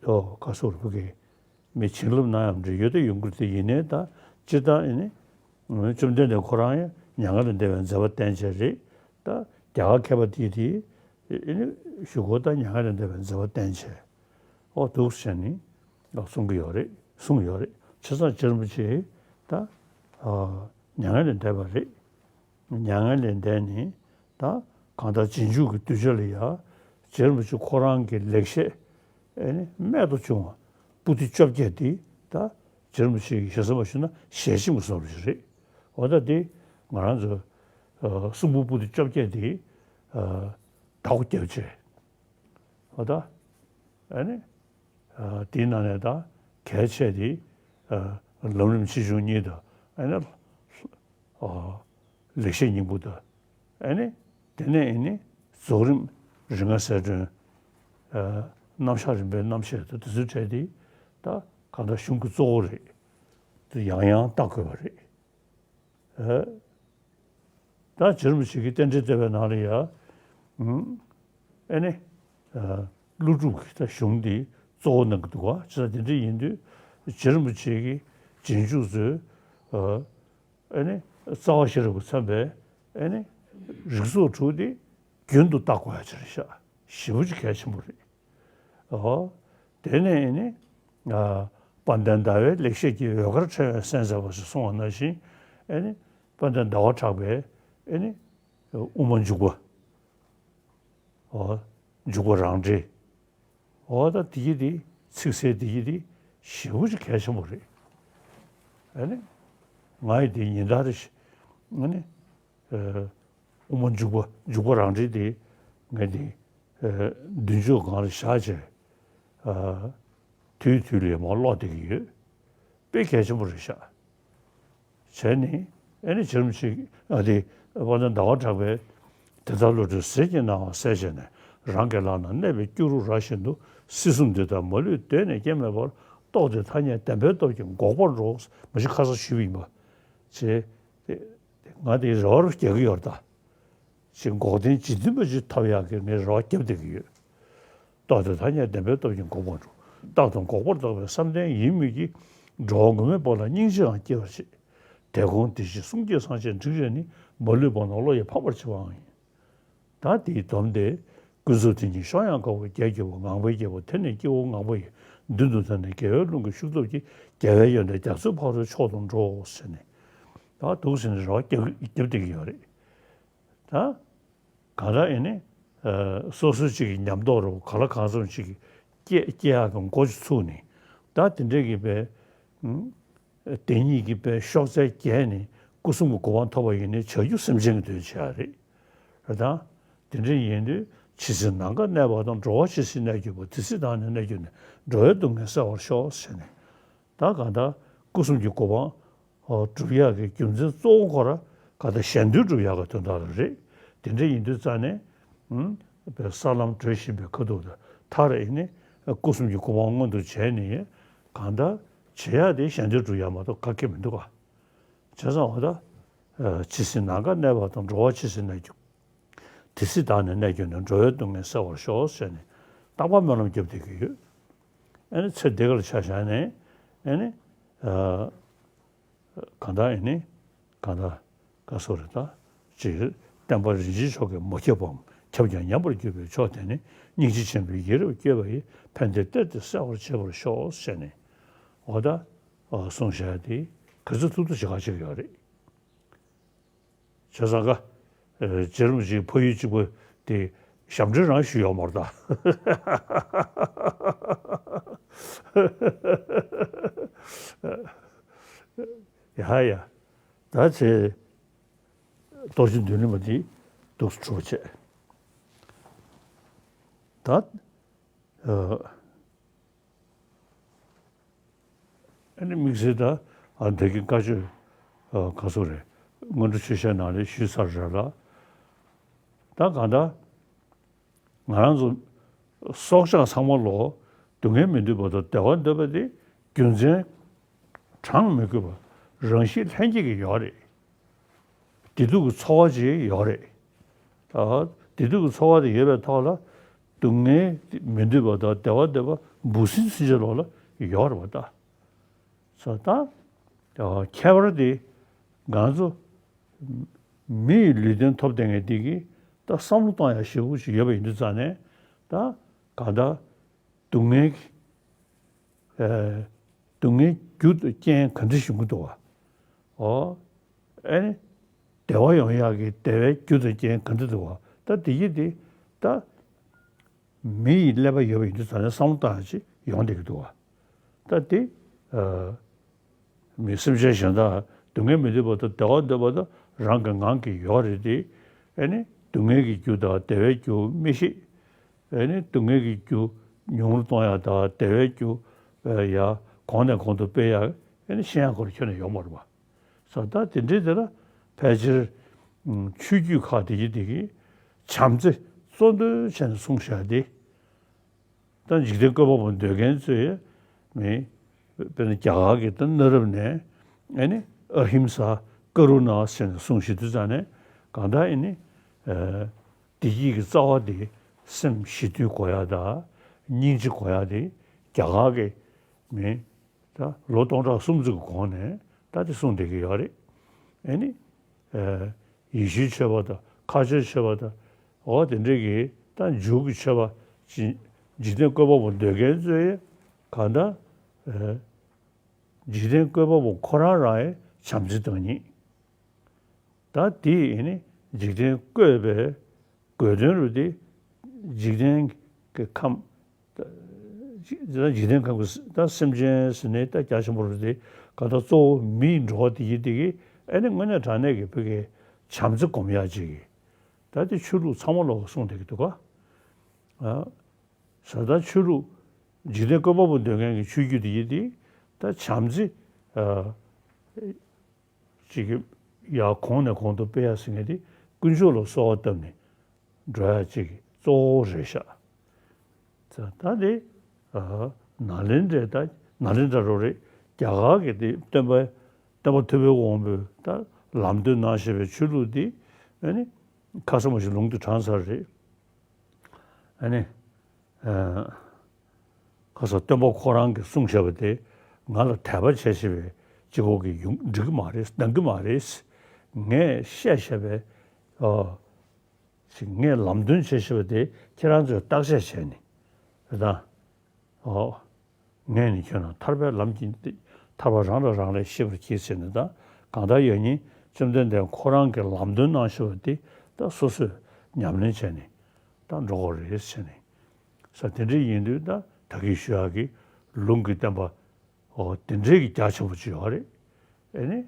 ཨོ་ག་སོགས་རུ་གི་མི་བྱིན་རླབས་གནང་ཡག་འདྲ་ཡོད་དེ་ཡོང་གི་རེད་དེ། ཡིན་ནའི་ད་སྤྱིར་བཏང་ཨེ་ནི་བཅོམ་ལྡན་འདས་ཁོ་རང་ཡང་མྱ་ངན་ལས་འདས་པའི་མཛད་པ་བསྟན་བྱས་རེད། ད་རྒྱ་གར་མཁས་པ་དེ་དེ་ཨེ་ནི་གཞུག་གུ་ད་མྱ་ངན་ལས་འདས་པའི་མཛད་པ་བསྟན་བྱས། ཨོ་འདུག་སེ་བྱས་ནས་གསུང་གི་ཡོད་རེད། གསུངས་ཡོད་རེད། བྱས་ཙང་རྗེ་རིན་པོ་ཆེ་ད་མྱ་ངན་ལས་འདས་པ་རེད། མྱ་ངན་ལས་འདས་ནས་ད་གང་ལྟར་རྗེས་འཇུག་གི་གདུལ་བྱ་ལ་ཡང་རྗེ་རིན་པོ་ཆེ་ཁོ་རང་གི་ལེགས་བཤད་ཨེ་ནི་རྨད་དུ་བྱུང་བ་པོ་ཏི་བཅོ་བརྒྱད་འདི་ད་རྗེ་རིན་པོ་ཆེ་གི་ཞེ་ས་མ་ཞུ་ན་ཞལ་ཆེམས་ཀྱི་བཟོ་འདྲ་ཞིག་རེད། འོ་ད་འདི་ང་རང་ཚོ་གསུང་འབུམ་པོ་ཏི་བཅོ་བརྒྱད་འདི་བདག་པོ་རྒྱབ་བྱས། འོ་ད་ཨེ་ནི་དེའི་ནང་ནས་ད་གལ་ཆེ་དེ་ལམ་རིམ་ཆེ་ཆུང་གཉིས་དང་ཨེ་ནི་ལེགས་བཤད་སྙིང་པོ་དང་ཨེ་ནི་དེ་ནས་ཨེ་ནི་རྫོགས་རིམ་རིམ་ལྔ་གསལ་སྒྲོན། རྣམ་གཞག་རིམ་པའི་རྣམ་བཤད་དང་དེ་ཚོའི་གྲས་དེ་ད་གང་ལྟར་གཞུང་གི་གཙོ་བོ་རེད། དེ་ཡང་ཡང་བལྟ་དགོས་པ་རེད། ད་རྗེ་རིན་པོ་ཆེ་གི་རྟེན་འབྲེལ་བསྟོད་པའི་ནང་ལ་ཡ། ཨེ་ནི། ཀླུ་སྒྲུབ་ཀྱི་ད་གཞུང་འདི་གཙོ་བོ་གནང་གི་འདུག་ག་བྱས་ཙང་དེ་འདྲ་ཡིན་དུས་རྗེ་རིན་པོ་ཆེ་གི་རྗེས་འཇུག་ཚོས་ཨེ་ནི་རྩ་བ་ཤེས་རབ་ཀྱིས་མཚོན་པའི་ཨེ་ནི་རིགས་ཚོགས་དྲུག་འདི་རྒྱུན་དུ་བལྟ་དགོས་ཡ་ཅིག་རེད་ཤག་ཞེ་པོ་ཅིག་གལ་ཆེན་པོ་རེད། ཨོ། དེ་ནས་ནི། དཔལ་ལྡན་ཟླ་བའི་ལེགས་བཤད་ཀྱི་འོད་དཀར་ཕྲེང་བའི་གསན་མཛད་པ་ཞེས་གསུངས་པ་ནང་བཞིན། ཨེ་ནི། དཔལ་ལྡན་ཟླ་བ་གྲགས་པའི་ཨེ་ནི། དབུ་མ་འཇུག་པ། ཨོ། འཇུག་པ་རང་འགྲེལ། ཨོ་ད་དེ་གི་དེ་ཚིག་གསལ་དེ་གི་དེ་ཞེ་པོ་ཅིག་གལ་ཆེན་པོ་རེད། ཨེ་ནི། ང་ཡི་དེ་ཉིན་ལྟར་རེ་ཞིག་ཨེ་ནི། དབུ་མ་འཇུག་པ་འཇུག་པ་རང་འགྲེལ་དེ་ངས་དེ་མདུན་ཅོག་སྒང་ལ་བཞག་བྱས། དུས་དུས་ལ་མར་ཀློག་བསྡད་ཀྱི་ཡོད། དཔེ་གལ་ཆེན་པོ་རེད་ཤག་བྱས་ནས་ཨེ་ནི་རྗེ་རིན་པོ་ཆེ་ཨ་དེ་དཔལ་ལྡན་ཟླ་བ་གྲགས་པས་དེ་ལྟར་བློ་གྲོས་ཟིལ་གྱིས་གནང་བ་གསལ་བྱས་ནས། རང་གི་ལག་ན་གནས་པའི་སྐྱུ་རུ་ར་བཞིན་དུ། སྲིད་གསུམ་འདི་དག་མ་ལུས་གདོད་ནས་སྐྱེ་མེད་པར། རྟོགས་ཏེ་ཐ་སྙད་བདེན་པའི་སྟོབས་ཀྱིས་འགོག་པར་འགྲོ། མ་གཞི་ཁ་སང་ཞུས་པ་ཡིན་པ། ཅེས། ང་དེའི་རེ་བ་རྒྱག་གི་ཡོད་རེད་ད། ཅིག་འགོག་བདེན་ཇི་བདུན་པ་ཅིག་ཐོབ་ཡག་གི་ངས་རེ་བ་བརྒྱབ་བསྡད་ཀྱི་ཡོད། རྟོགས་ཏེ་ཐ་སྙད་བདེན་པའི་སྟོབས་ཀྱིས་འགོག་པར་འགྲོ། རྟག་ཏུ་འགོག་པར་འདོད་པའི་བསམ་གཏན་ཡིན་མོད་ཀྱི། འགྲོ་བ་མགོན་མེད་པོ་ལ་སྙིང་རྗེའང་སྐྱེ་བར་བྱེད། དེ་དགོངས་དེ་ཕྱིར་གསུང་སྐྱེས་སངས་རྒྱས་འབྲིང་རིགས་ནི། མ་ལུས་བར་སྣང་བློ་ཡིས་འཕགས་པར་བྱེད་པའང་ཡིན། ད་དེའི་སྡོམ་དེ། ཀུན་རྫོབ་དེ་ཉིད་ཤོག་ཡང་དཀར་པོ་བརྒྱད་ཀྱི་བུ། ངང་པའི་རྒྱལ་པོ་དེ་ནི་སྐྱེ་བོ་ངང་པ་ཡི། མདུན་དུ་བདར་ནས་རྒྱལ་བའི་ཀླུང་གི་ཤུགས་སྟོབས་ཀྱིས། རྒྱལ་བའི་ཡོན་ཏན་རྒྱ་མཚོའི་ཕ་རོལ་མཆོག་ཏུ་འགྲོ། ཟེར་ནས། ད་འདུག་ཟེར་ནས་རེ་བ་རྒྱབ་རྒྱབ་བསྡད་ཀྱི་ཡོད་རེད། ད། གང་ལྟར་ཨེ་ནི། སོ་སོ་གཅིག་གི་ཉམས་རྟོགས་རུ་ག་ལ་གང་འཚམ་ཅིག་སྐྱེ་སྐྱེ་ཡག་གི་འགོ་ཅིག་ཚུགས་ནས། ད་དེ་འདྲས་ཀྱི་པའི། དེ་གཉིས་ཀྱི་པའི་གཤོག་རྩལ་རྒྱས་ནས་སྐུ་གསུམ་གྱི་གོ་འཕང་ཐོབ་པ་ཡིན་ནའི་བྱ་རྒྱུ་སེམས་ཅན་གྱི་དོན་བྱེད་ཡག་རེད། རེད་དང་། དེ་འདྲས་ཡིན་དུས་ཇི་སྲིད་ནམ་མཁའ་གནས་པ་དང་། འགྲོ་བ་ཇི་སྲིད་གནས་གྱུར་པ། དེ་སྲིད་བདག་ནི་གནས་གྱུར་ནས། འགྲོ་བའི་སྡུག་བསྔལ་སེལ་བར་ཤོག་ཟེར་ནས། ད་གང་ལྟར་སྐུ་གསུམ་གྱི་གོ་འཕང་སྒྲུབ་ཡག་གི་རྒྱུ་མཚན་གཙོ་བོ་ཁོ་ར་གང་ལྟར་གཞན་དོན་སྒྲུབ་ཡག་གི་དོན་དག་ལ་རེད། དེ་འདྲ་ཡིན་དུས་རྩ་ནས་ཨུམ་པའི་ས་ལམ་བགྲོད་བཞིན་པའི་ཁ་ཐུག་ཏུ་མཐར་ཨེ་ནི་སྐུ་གསུམ་གྱི་གོ་འཕང་མངོན་དུ་བྱས་ནས་གང་ལྟར་བྱེད་ཡག་དེ་གཞན་དོན་སྒྲུབ་ཡག་མ་གཏོགས་ག་གེ་མི་འདུག་ག་བྱས་ཙང་འོ་ད་ཇི་སྲིད་ནམ་མཁའ་གནས་པ་དང་། འགྲོ་བ་ཇི་སྲིད་གནས་གྱུར། དེ་སྲིད་བདག་ནི་གནས་གྱུར་ནས། འགྲོ་བའི་སྡུག་བསྔལ་སེལ་བར་ཤོག་ཟེར་ནས་རྟག་པར་སྨོན་ལམ་བརྒྱབ་བསྡད་ཀྱི་ཡོད། ཨེ་ནི་ཚེ་འདི་གར་ཆ་བཞག་ནས་ཨེ་ནི། གང་ལྟར་ཨེ་ནི། གང་ལྟར་ག་སོ་རེ་ད། ཅིག་བསྟན་པ་རིན་ཆེན་མཆོག་གིས་མ་ཁྱབ་པའམ། ཁྱབ་ཀྱང་ཉམས་པར་གྱུར་པའི་མཆོག་དེ་ནི། སྙིང་རྗེ་ཆེན་པོའི་ཡིད་རབ་བསྐྱོད་པ་ཡིས། ཕན་བདེའི་གཏེར་དེ་གསལ་བར་བྱེད་པར་ཤོག་ཟེར་ནས། འོ་ད། གསུངས་བཞག་དེ་ག་ཚོད་ཐུབ་ཐུབ་བྱེད་ག་བྱེད་ཀྱི་ཡོད་རེད། བྱས་ཙང་ཀ། རྗེ་རིན་པོ་ཆེའི་ཕ་ཡུལ་གཅིག་པ་དེ་ཞབས་འདྲེན་རང་ཞུས་ཡོད་མ་རེད་ད། ཡ་ཡ། ད་ཚེ་རྟོགས་བརྗོད་མདུན་ལམ་པ་དེ་འདུག་སེ་གྲུབ་བྱས། ད། ཨ་ནི་དམིགས་བསལ་ད་ཨ་འདི་གི་བཀའ་ཆོས་ཨ་ག་ཚོད་རེད། སྔོན་འགྲོ་ཆོས་བཤད་ནང་ལ་ཞུས་ཚར་རེད་ལ། ད་གང་ལྟར་ང་རང་ཚོ་སྲོག་ཆགས་ཚང་མ་ལོ་སྡུག་བསྔལ་མི་འདོད་པ་དང་བདེ་བ་འདོད་པ་དེ་རྒྱུ་མཚན་དྲངས་མི་དགོས་པ་རང་བཞིན་ལྷན་སྐྱེས་ཀྱི་ཡོད་རེད། བདེ་སྡུག་གི་ཚོར་བ་ཅིག་ཡོད་རེད། ཨ། བདེ་སྡུག་གི་ཚོར་བ་དེ་ཡོད་པའི་ཐོག་ལ། སྡུག་བསྔལ་མི་འདོད་པ་དང་བདེ་བ་འདོད་པ་འབུ་སྲིན་ཚུན་ཆད་ལོགས་ལ་ཡོད་རེད་པ་ད། སོ་ད། ཁྱད་པར་དེ་ང་ཚོ་མི་ཡི་ལུས་རྟེན་ཐོབ་བསྡད་མཁན་དེ་གིས་ད་བསམ་བློ་གཏོང་ཡ་ཞེ་པོ་ཅིག་ཡོད་པ་ཡིན་དུས་ཙང་ནས། ད་གང་ལྟར་སྡུག་བསྔལ་གྱི། ཨ། སྡུག་བསྔལ་རྒྱུ་དང་རྐྱེན་ག་འདྲ་བྱུང་གི་འདུག་བ། ཨོ། ཨ་ནི། བདེ་བ་ཡོང་ཡག་གི་བདེ་བའི་རྒྱུ་དང་རྐྱེན་ག་འདྲ་འདུག་བ། ད་དེ་གི་དེ། ད། མི་ཡི་ཀླད་པ་ཡོད་པ་ཡིན་དུས་ཙང་ནས་བསམ་བློ་བཏང་ཡག་ཅིག་ཡོང་བསྡད་ཀྱི་འདུག་བ། ད་དེ། ཨ། མི་སེམས་ཅན་གཞན་དག་སྡུག་བསྔལ་མི་འདོད་པ་དང་བདེ་བ་འདོད་པ་དང་རང་གི་ངང་གིས་ཡོད་རེད་དེ། ཨ་ནི་སྡུག་བསྔལ་གྱི་རྒྱུ་དང་བདེ་བའི་རྒྱུ་མི་ཤེས། ཨ་ནི་སྡུག་བསྔལ་གྱི་རྒྱུ་ཉུང་རུ་གཏོང་ཡག་དང་བདེ་བའི་རྒྱུ་ཡ་གོང་ནས་གོང་དུ་སྤེལ་ཡག་ཨ་ནི་ཤེས་ཡག་སྐོར་ཁྱོན་ནས་ཡོད་མ་རེད་པ། ས་ད་དེ་འདྲའི་དེ་ལ་ཕལ་ཆེར་ཆོས་བརྒྱུད་ཁག་དེ་གི་དེ་གི་བྱམས་བརྩེ་གཙོ་འདོན་བྱས་ནས་གསུངས་བཞག་དེ། ད་འཇིག་རྟེན་བཀོད་པ་པོ་འདོད་མཁན་ཚོས་མི། དཔེར་ན་རྒྱ་གར་གྱི་ད་གནའ་རབས་ནས་ཨ་ནི་ཨ་ཧིམ་ས་ཀ་རུ་ཎ་ཟེར་ནས་གསུངས་བཞག་དུས་ཙང་ནས་གང་ལྟར་ཨ་ནི། ཨ། བདེ་སྐྱིད་ཀྱི་རྩ་བ་དེ་སེམས་ཞི་དུལ་དགོས་ཡ་དང་སྙིང་རྗེ་དགོས་ཡ་དེ་རྒྱ་གར་གྱི་མི། ད་ལོ་སྟོང་ཕྲག་གསུམ་ཙམ་གྱི་གོང་ནས་ད་དེ་གསུངས་བསྡད་ཀྱི་ཡོད་རེད། ཨ་ནི། ཨ། ཡེ་ཤུའི་ཆོས་པ་དང་ཁ་ཆེའི་ཆོས་པ་དང་། འོ་དེ་འདྲས་ཀྱི་ད་འཇུག་གི་ཆོས་པ་ཅིག་འཇིག་རྟེན་བཀོད་པ་པོ་འདོད་མཁན་ཚོས་གང་ལྟར། ཨ། འཇིག་རྟེན་བཀོད་པ་པོ་ཁོ་རང་རང་ཡང་བྱམས་བརྩེ་དང་ཉིད། ད་དེ་ཨ་ནི་འཇིག་རྟེན་བཀོད་པའི་དགོས་དོན་རུ་དེ་འཇིག་རྟེན་གྱི་ཁམས། འཇིག་རྟེན་ཁམས་ཀྱི་ད་སེམས་ཅན་ཟེར་ནས་ད་རྒྱ་ཆེན་པོ་རུ་དེ་ག་ད་གཙོ་བོ་མིའི་འགྲོ་བ་དེ་ཡི་དེ་གི་ཨ་ནི་དངོས་གནས་དྲང་གནས་ཀྱི་བོད་ཀྱི་བྱམས་བརྩེ་སྒོམ་ཡག་ཅིག་གི་ད་དེ་ཆོས་ལུགས་ཚང་མ་ལོག་གསུངས་བསྡད་ཀྱི་འདུག་ག། ཨ། ས་ད་ཆོས་ལུགས་འཇིག་རྟེན་བཀོད་པ་པོ་འདོད་མཁན་གྱི་ཆོས་བརྒྱུད་དེ་ཡི་དེ་ད་བྱམས་བརྩེ། ཨ། ཅིག་གི་ཡར་གོང་ནས་གོང་དུ་སྤེལ་ཡ་ཟེར་མཁན་དེ་དཀོན་མཆོག་ལ་གསོལ་བ་བཏབ་ནས་འགྲོ་ཡ་ཅིག་གི་གཙོ་བོ་རེད་ཤག་ད་ད་དེ་ཨ་ནཱ་ལེནྡྲའི་ད་ནཱ་ལེནྡྲ་རོ་རེད། རྒྱ་གར་གྱི་དེ་སྟོན་པ་སྟོན་པ་ཐུབ་པའི་དབང་པོས་ད་ལམ་སྟོན་གནང་བཞིན་པའི་ཆོས་ལུགས་འདི་ཨ་ནི་ཁ་སང་མ་ཞིག་ལུང་དུ་དྲངས་ཚར་རེད། ཨ་ནི། ཨ། ཁ་སང་སྟོན་པ་ཁོ་རང་གིས་གསུངས་བཞག་པ་དེ་ང་ལ་དད་པ་བྱས་བྱས་པའི་གཅིག་པོ་གིས་ཡོང་འགྲིག་གི་མ་རེད། འདང་གི་མ་རེད། ངས་བཤད་བཞག་པའི། ཨ། ཅིག་ངས་ལམ་སྟོན་བྱས་བཞག་པ་དེ་ཁྱེད་རང་ཚོས་བརྟག་དཔྱད་བྱས་ནས་རེད་ད། ཨོ། ངས་ནི་ཁྱོད་རང་ཐར་པའི་ལམ་གྱི་ཐར་པ་རང་ལ་རང་ལས་ཤེས་པར་གྱིས་ཟེར་ནས་ད། གང་ལྟར་ཡང་ཉིན་བཅོམ་ལྡན་འདས་ཁོ་རང་གིས་ལམ་སྟོན་གནང་བཞིན་པ་དེ་ད་སོ་སོས་ཉམས་ལེན་བྱས་ནས་ད་འགྲོ་དགོས་རེད་ཟེར་ནས། ས་དེ་འདྲ་ཡིན་དུས་ད་ད་གིན་ཞུ་ཡག་གི་ལུང་གི་བསྟན་པ། ཨོ་དེ་འདྲའི་གི་རྒྱ་ཆེན་པོ་ཅིག་ཡོད་རེད། ཨེ་ནི།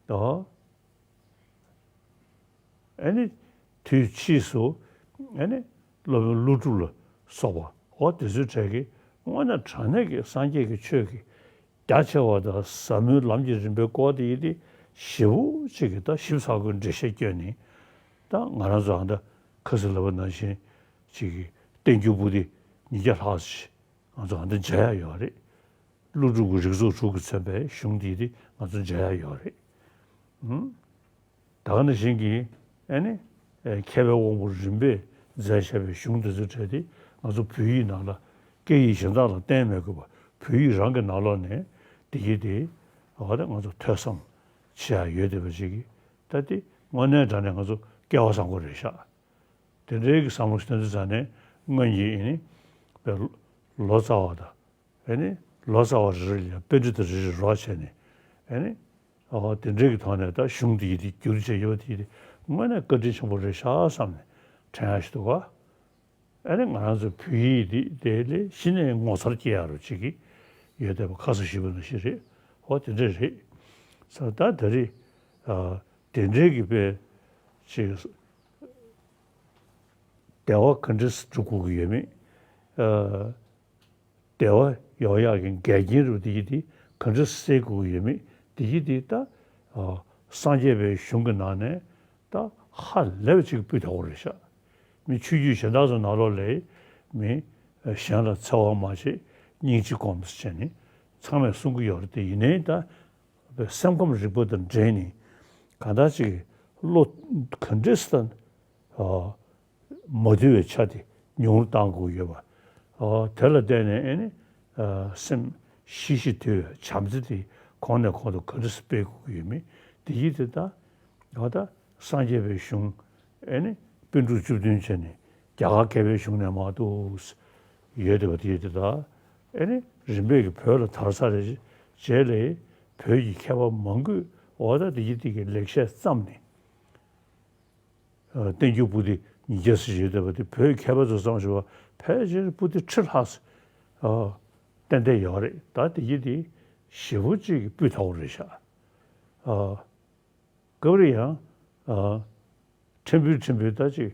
ཨོ། ཨེ་ནི། དུས་ཕྱིས་སུ། ཨེ་ནི། སློབ་དཔོན་ཀླུ་སྒྲུབ་ལ་སོགས་པ་འོ་དེ་ཚོའི་གྲས་ཀྱིས་དངོས་གནས་དྲང་གནས་ཀྱི་སངས་རྒྱས་ཀྱི་ཆོས་ཀྱི་རྒྱ་ཆེ་བ་དང་ཟབ་མོའི་ལམ་གྱི་རིམ་པའི་སྐོར་དེ་ཡིན་ཏེ་ཞེ་པོ་ཅིག་གི་ད་ཞིབ་ཚགས་པོའི་འགྲེལ་བཤད་བསྐྱོན་ནས། ད་ང་རང་ཚོ་ཨ་ད་ཁ་སང་ལབ་པ་ནང་བཞིན་ཅིག་གི་བསྟན་འགྱུར་པོ་ཏི་ཉིས་བརྒྱ་ལྷག་ཅིག་ང་ཚོ་ཨ་ད་མཇལ་ཡ་ཡོད་རེད། ཀླུ་སྒྲུབ་ཀྱི་རིགས་ཚོགས་དྲུག་གིས་མཚོན་པའི་གཞུང་འདི་དེ་ང་ཚོ་མཇལ་ཡ་ཡོད་རེད། ཨུམ། ད་ག་ནང་བཞིན་གྱི་ཨ་ནི། ཨེ་མཁས་པའི་དབང་པོ་རིམ་པས་མཛད་བཞག་པའི་གཞུང་འདི་ཚོའི་གྲས་དེ་ང་ཚོ་བོད་ཡིག་ནང་ལ་སྐད་ཡིག་གཞན་དག་ལ་བསྟན་མེད་དགོས་པ་བོད་ཡིག་རང་གི་ནང་ལོགས་ནས་དེ་གི་དེ་འོ་ད་ང་ཚོ་ཐོས་བསམ་བྱེད་ཡ་ཡོད་བསྡད་པ་ཅིག་གི་ད་དེ་དངོས་གནས་དྲང་གནས་ང་ཚོ་སྐལ་བ་བཟང་པོ་རེད་ཤག་དེ་འདྲའི་གི་བསམ་བློ་ཞིག་བཏོན་དུས་ཙང་ནས་སྔོན་གྱི་ཨེ་ནི། པའི་ལོ་ཙཱ་བ་དང་། ཨེ་ནི། ལོ་ཙཱ་བ་རེ་རེ་ལ་པཎྜི་ཏ་རེ་རེ་རོགས་བྱས་ནས། ཨེ་ནི། ཨོ་དེ་འདྲའི་གི་ཐོག་ནས་ད་གཞུང་འདི་ཡི་དེ་བསྒྱུར་བྱས་ཡོད་དེ་ཡི་དེ་དངོས་གནས་བཀའ་དྲིན་ཆེན་པོ་རེད་ཤག་བསམ་ནས་དྲན་ཡ་ཞིག་འདུག་ག་ཨེ་ནི་ང་རང་ཚོ་བོད་ཡིག་འདི་དེ་ལས་གཞི་ནས་ངོ་མཚར་སྐྱེ་ཡ་རུ་ཅིག་གི་ཡོད་བསྡད་པ་ཁ་སང་ཞུས་པ་ནང་བཞིན་རེད། ཨོ་དེ་འདྲ་རེད། ས་ད་ད་རེས། ཨ། དེ་འདྲའི་གི་དཔེ་ཅིག་བདེ་བ་ག་འདྲས་སྒྲུབ་དགོས་ཀྱི་ཡོད་མེད། ཨ། བདེ་བ་ཡོང་ཡག་གི་འགལ་རྐྱེན་རུ་དེ་ཡི་དེ་ག་འདྲས་སེལ་དགོས་ཀྱི་ཡོད་མེད་དེ་ཡི་དེ་ད། ཨ། སངས་རྒྱས་པའི་གཞུང་གི་ནང་ནས་ད་ཧ་ལས་པ་ཅིག་སྤུས་དག་པོ་རེད་ཤག་མི་ཆོས་བརྒྱུད་གཞན་དག་ཚོ་ནང་ལོགས་ལས་མི་གཞན་ལ་འཚེ་བ་མ་བྱེད། སྙིང་རྗེ་སྒོམ་ཟེར་བྱས་ནས་ཚང་མས་གསུང་གི་ཡོད་རེད་དེ། ཡིན་ནའི་ད་སེམས་ཁམས་རིག་པ་དང་འབྲེལ་ནས་གང་ལྟར་ཅིག་བློ་ག་འདྲས་སེ་ད། ཨ། མ་དུལ་བའི་ཆ་དེ་ཉུང་རུ་བཏང་དགོས་ཡོད་པ། ཨོ་དེ་ལ་བརྟེན་ནས་ཨེ་ནི་སེམས་ཤི་ཤི་དུལ་བའི་བྱམས་བརྩེ་དེ་གོང་ནས་གོང་དུ་ག་འདྲ་སེ་སྤེལ་དགོས་ཡོད་མེད་དེ་ཡིད་དེ་ད། ཨོ་ད་སངས་རྒྱས་པའི་གཞུང་ཨེ་ནི་པཎ་གྲུབ་བཅུ་བདུན་བྱས་ནས་རྒྱ་གར་མཁས་པའི་གཞུང་ནས་མར་འདུག་ཡོད་བསྡད་པ་དེ་ཡིད་དེ་ད། ཨེ་ནི་རིམ་པས་ཀྱི་བོད་ལ་དར་ཚར་རེད། རྗེས་ལ་བོད་ཀྱི་མཁས་པ་མང་པོས་ཨོ་ད་དེ་ཡིད་དེ་གི་ལེགས་བཤད་བརྩམས་ནས། བསྟན་འགྱུར་པོ་ཏི་ཉིས་བརྒྱ་ཙམ་ཡོད་བསྡད་པ་དེ་བོད་ཀྱི་མཁས་པ་ཚོ་བརྩམས་བཞག་པ་ཕལ་ཆེར་པོ་ཏི་ཁྲི་ལྷག་ཙམ་ཏན་ཏན་ཡོད་རེད། ད་དེ་ཡི་དེ་ཞེ་པོ་ཅིག་སྤུས་དག་པོ་རེད་ཤག་སྐབས་རེ་ཡང་ཕྲན་བུ་ཕྲན་བུ་ད་ཅིག་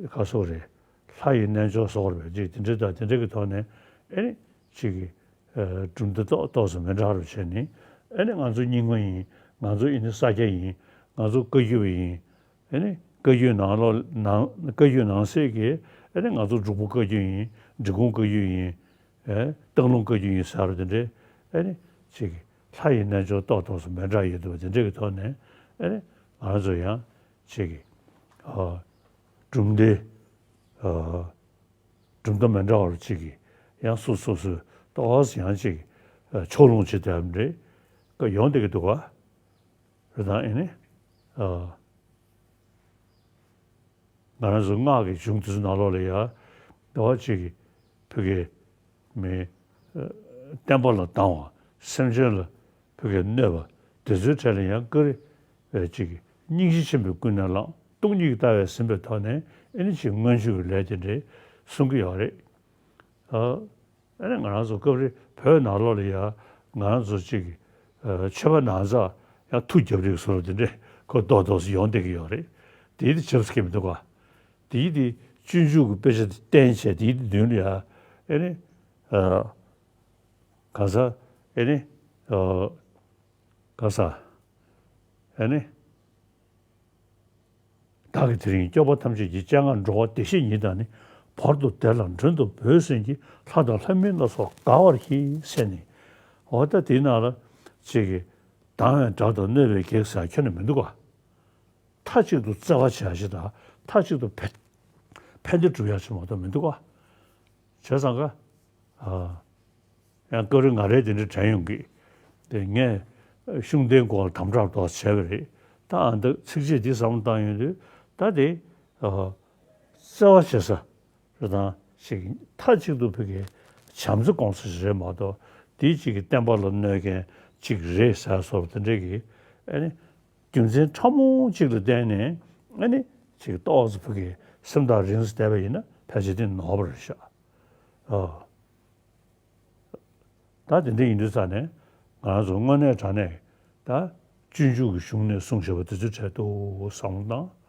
ཁ་སོགས་རེད། ལྷ་ཡི་རྣལ་འབྱོར་སོགས་རེད་ཅིག་དེ་འདྲ་དང་དེ་འདྲ་གི་ཐོག་ནས་ཨེ་ནི་ཅིག་གི་གྲུབ་མཐའ་ཏོག་ཏོག་ཙམ་མི་འདྲ་བ་བྱས་ནས་ཨེ་ནི་ང་ཚོ་རྙིང་མ་ཡིན། ང་ཚོ་ཨེ་ནི་ས་སྐྱ་ཡིན། ང་ཚོ་བཀའ་བརྒྱུད་པ་ཡིན། ཨེ་ནི་བཀའ་བརྒྱུད་ནང་ལོགས་ནང་བཀའ་བརྒྱུད་ནང་གསེས་ཀྱི་ཨེ་ནི་ང་ཚོ་འབྲུག་པ་བཀའ་བརྒྱུད་ཡིན། འབྲི་གུང་བཀའ་བརྒྱུད་ཡིན། ཨེ་སྟག་ལུང་བཀའ་བརྒྱུད་ཡིན་ཟེར་བ་དེ་འདྲའི་ཨེ་ནི་ཅིག་ལྷ་ཡི་རྣལ་འབྱོར་ཏོག་ཏོག་ཙམ་མི་འདྲ་ཡོད་འདུག་པ་དེ་འདྲའི་གི་ཐོག་ནས་ཨེ་ནི་ང་རང་ཚོ་ཡང་ཅིག་གི་ཨ་གྲུབ་མཐའི་ཨ་གྲུབ་མཐའ་མི་འདྲ་བ་ཅིག་གི་ཡང་སོ་སོ་སོའི་ཏོག་ཙམ་ཡང་ཅིག་ཕྱོགས་ལྷུང་བྱེད་བསྡད་པ་འདྲ་ཡོང་བསྡད་ཀྱི་འདུག་ག་རེད་དང་ཨེ་ནི། ཨ། ང་རང་ཚོ་སྔགས་ཀྱི་གཞུང་དེ་ཚོ་ནང་ལོགས་ལ་ཡ། ཟླ་བ་གཅིག་གི་ཕ་གི་མི། ཨ། བསྟན་པ་ལ་སྡང་བ། སེམས་ཅན་ལ་ཕ་གི་གནོད་པ་དེ་ཚོའི་གྲས་ལ་ཡང་བཀའ་རེ་བས་གཅིག་གི་སྙིང་རྗེ་ཆེན་པོའི་ཀུན་ནས་བསླངས། སྟོང་ཉིད་ཀྱི་ལྟ་བས་ཟིན་པའི་ཐོག་ནས་ཨེ་ནི་ཅིག་མངོན་སྤྱོད་ཀྱི་ལས་དེ་འདྲའི་གསུང་གི་ཡོད་རེད། ཨ། ཨ་ནི་ང་རང་ཚོ་སྐབས་རེ་བོད་ནང་ལོགས་ལ་ཡ་ང་རང་ཚོ་གཅིག་གི་ཨ་ཆོས་པ་ནང་ཚགས་ཡང་ཐུགས་རྒྱབ་རེས་བཟོ་འདྲ་དེ་འདྲས་ཁོ་རྡོག་རྡོག་སུ་ཡོང་བསྡད་ཀྱི་ཡོད་རེད། དེ་ཡིད་དེ་ཆབ་སྲིད་ཀྱི་མི་འདུག་ག་དེ་ཡིད་དེ་སྤྱོད་འཇུག་གི་དཔེ་ཆ་དེ་བསྟན་བྱས་དེ་ཡིད་དེ་མདུན་ལ་ཡ་ཨེ་ནི་ཨ་ག་ས་ཨེ་ནི་ཨ་ག་ས་ཨེ་ནི། བདག་གིས་དེ་རིང་སྐྱོབ་པ་ཐམས་ཅད་ཀྱི། སྤྱན་སྔར་འགྲོ་བ་བདེ་གཤེགས་ཉིད་དང་ནི། བར་དུ་བདེ་ལ་མགྲོན་དུ་བོས་ཟིན་གྱི། ལྷ་དང་ལྷ་མིན་ལ་སོགས་དགའ་བར་གྱིས་ཟེར་ནས། འོ་ད་དེའི་ནང་ལ་ཅིག་གིས་སྡང་བའི་དགྲ་དང་གནོད་པའི་བགེགས་ཟེར་ཁྱོན་ནས་མི་འདུག་ག་མཐའ་གཅིག་ཏུ་བརྩེ་བ་བྱ་ཞིག་དང་མཐའ་གཅིག་ཏུ་ཕན་ཕན་བདེ་སྒྲུབ་ཡག་ཅིག་མ་གཏོགས་མི་འདུག་ག་བྱས་ཙང་ཀ་ཨ། ཡང་སྐབས་རེ་ང་རའི་དེ་འདྲ་དྲན་ཡོང་གི། དེ་ངས་ཤུགས་ལྡན་སྐོར་ལ་དམ་དྲག་ཏོག་བྱས་པ་རེད། ད་ཨ་འདི་ཚིགས་བཅད་འདི་བསམ་བློ་བཏང་ཡོང་དུས་ད་དེ་ཨ། བརྩེ་བ་བྱེད་ས་རེད་དང་ཞིག་མཐའ་གཅིག་ཏུ་ཕ་གི་བྱམས་བརྩེ་སྐོང་ས་ཞིག་རེད་མ་གཏོགས་དེའི་གཅིག་གི་བསྟན་པ་ལ་གནོད་མཁན་གཅིག་རེད་ཟེར་སོགས་དེ་འདྲ་གི་ཨ་ནི། རྒྱུ་མཚན་ཕྲ་མོ་གཅིག་ལ་བརྟེན་ནས་ཨ་ནི་ཅིག་ཏོག་ཙམ་ཕ་གི་སེམས་ཐག་རིང་ཙམ་བསྡད་པ་ཡིན་ན་ཕལ་ཆེར་དེ་ནོར་བ་རེད་ཤག་ཨ། ད་དེ་འདྲ་ཡིན་དུས་ཙང་ནས་ང་རང་ཚོ་དངོས་གནས་དྲང་གནས་ད་སྤྱོད་འཇུག་གི་གཞུང་ནས་གསུངས་བཞག་པ་དེ་ཚོའི་གྲས་དུ་བསམ་བློ་བཏང་།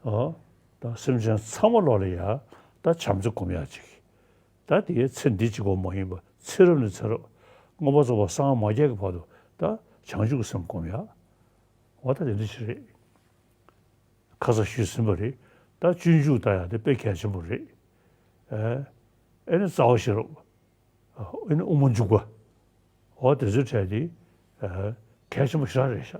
ཨ། ད་སེམས་ཅན་ཚང་མ་ལོག་ལ་ཡ་ད་བྱམས་བརྩེ་སྒོམ་ཡག་ཅིག་ད་དེའི་ཚེ་འདི་གཅིག་པོ་མ་ཡིན་པ་ཚེ་རབས་ནས་ཚེ་རབས་མངོན་པར་རྫོགས་པར་སངས་མ་རྒྱས་ཀྱི་བར་དུ་ད་བྱང་ཆུབ་ཀྱི་སེམས་སྒོམ་ཡག་འོ་ད་དེ་འདྲ་ཞིག་རེད། ཁ་ས་ཞུས་ཟིན་པ་རེད། ད་སྤྱོད་འཇུག་ལྟ་ཡག་དེ་དཔེ་གལ་ཆེན་པོ་རེད། ཨེ་ནི་རྩ་བ་ཤེས་རབ། ཨེ་ནི་དབུ་མ་འཇུག་པ། འོ་དེ་ཚོའི་གྲས་དེ་གལ་ཆེན་པོ་ཞེ་དྲག་རེད་ཤག་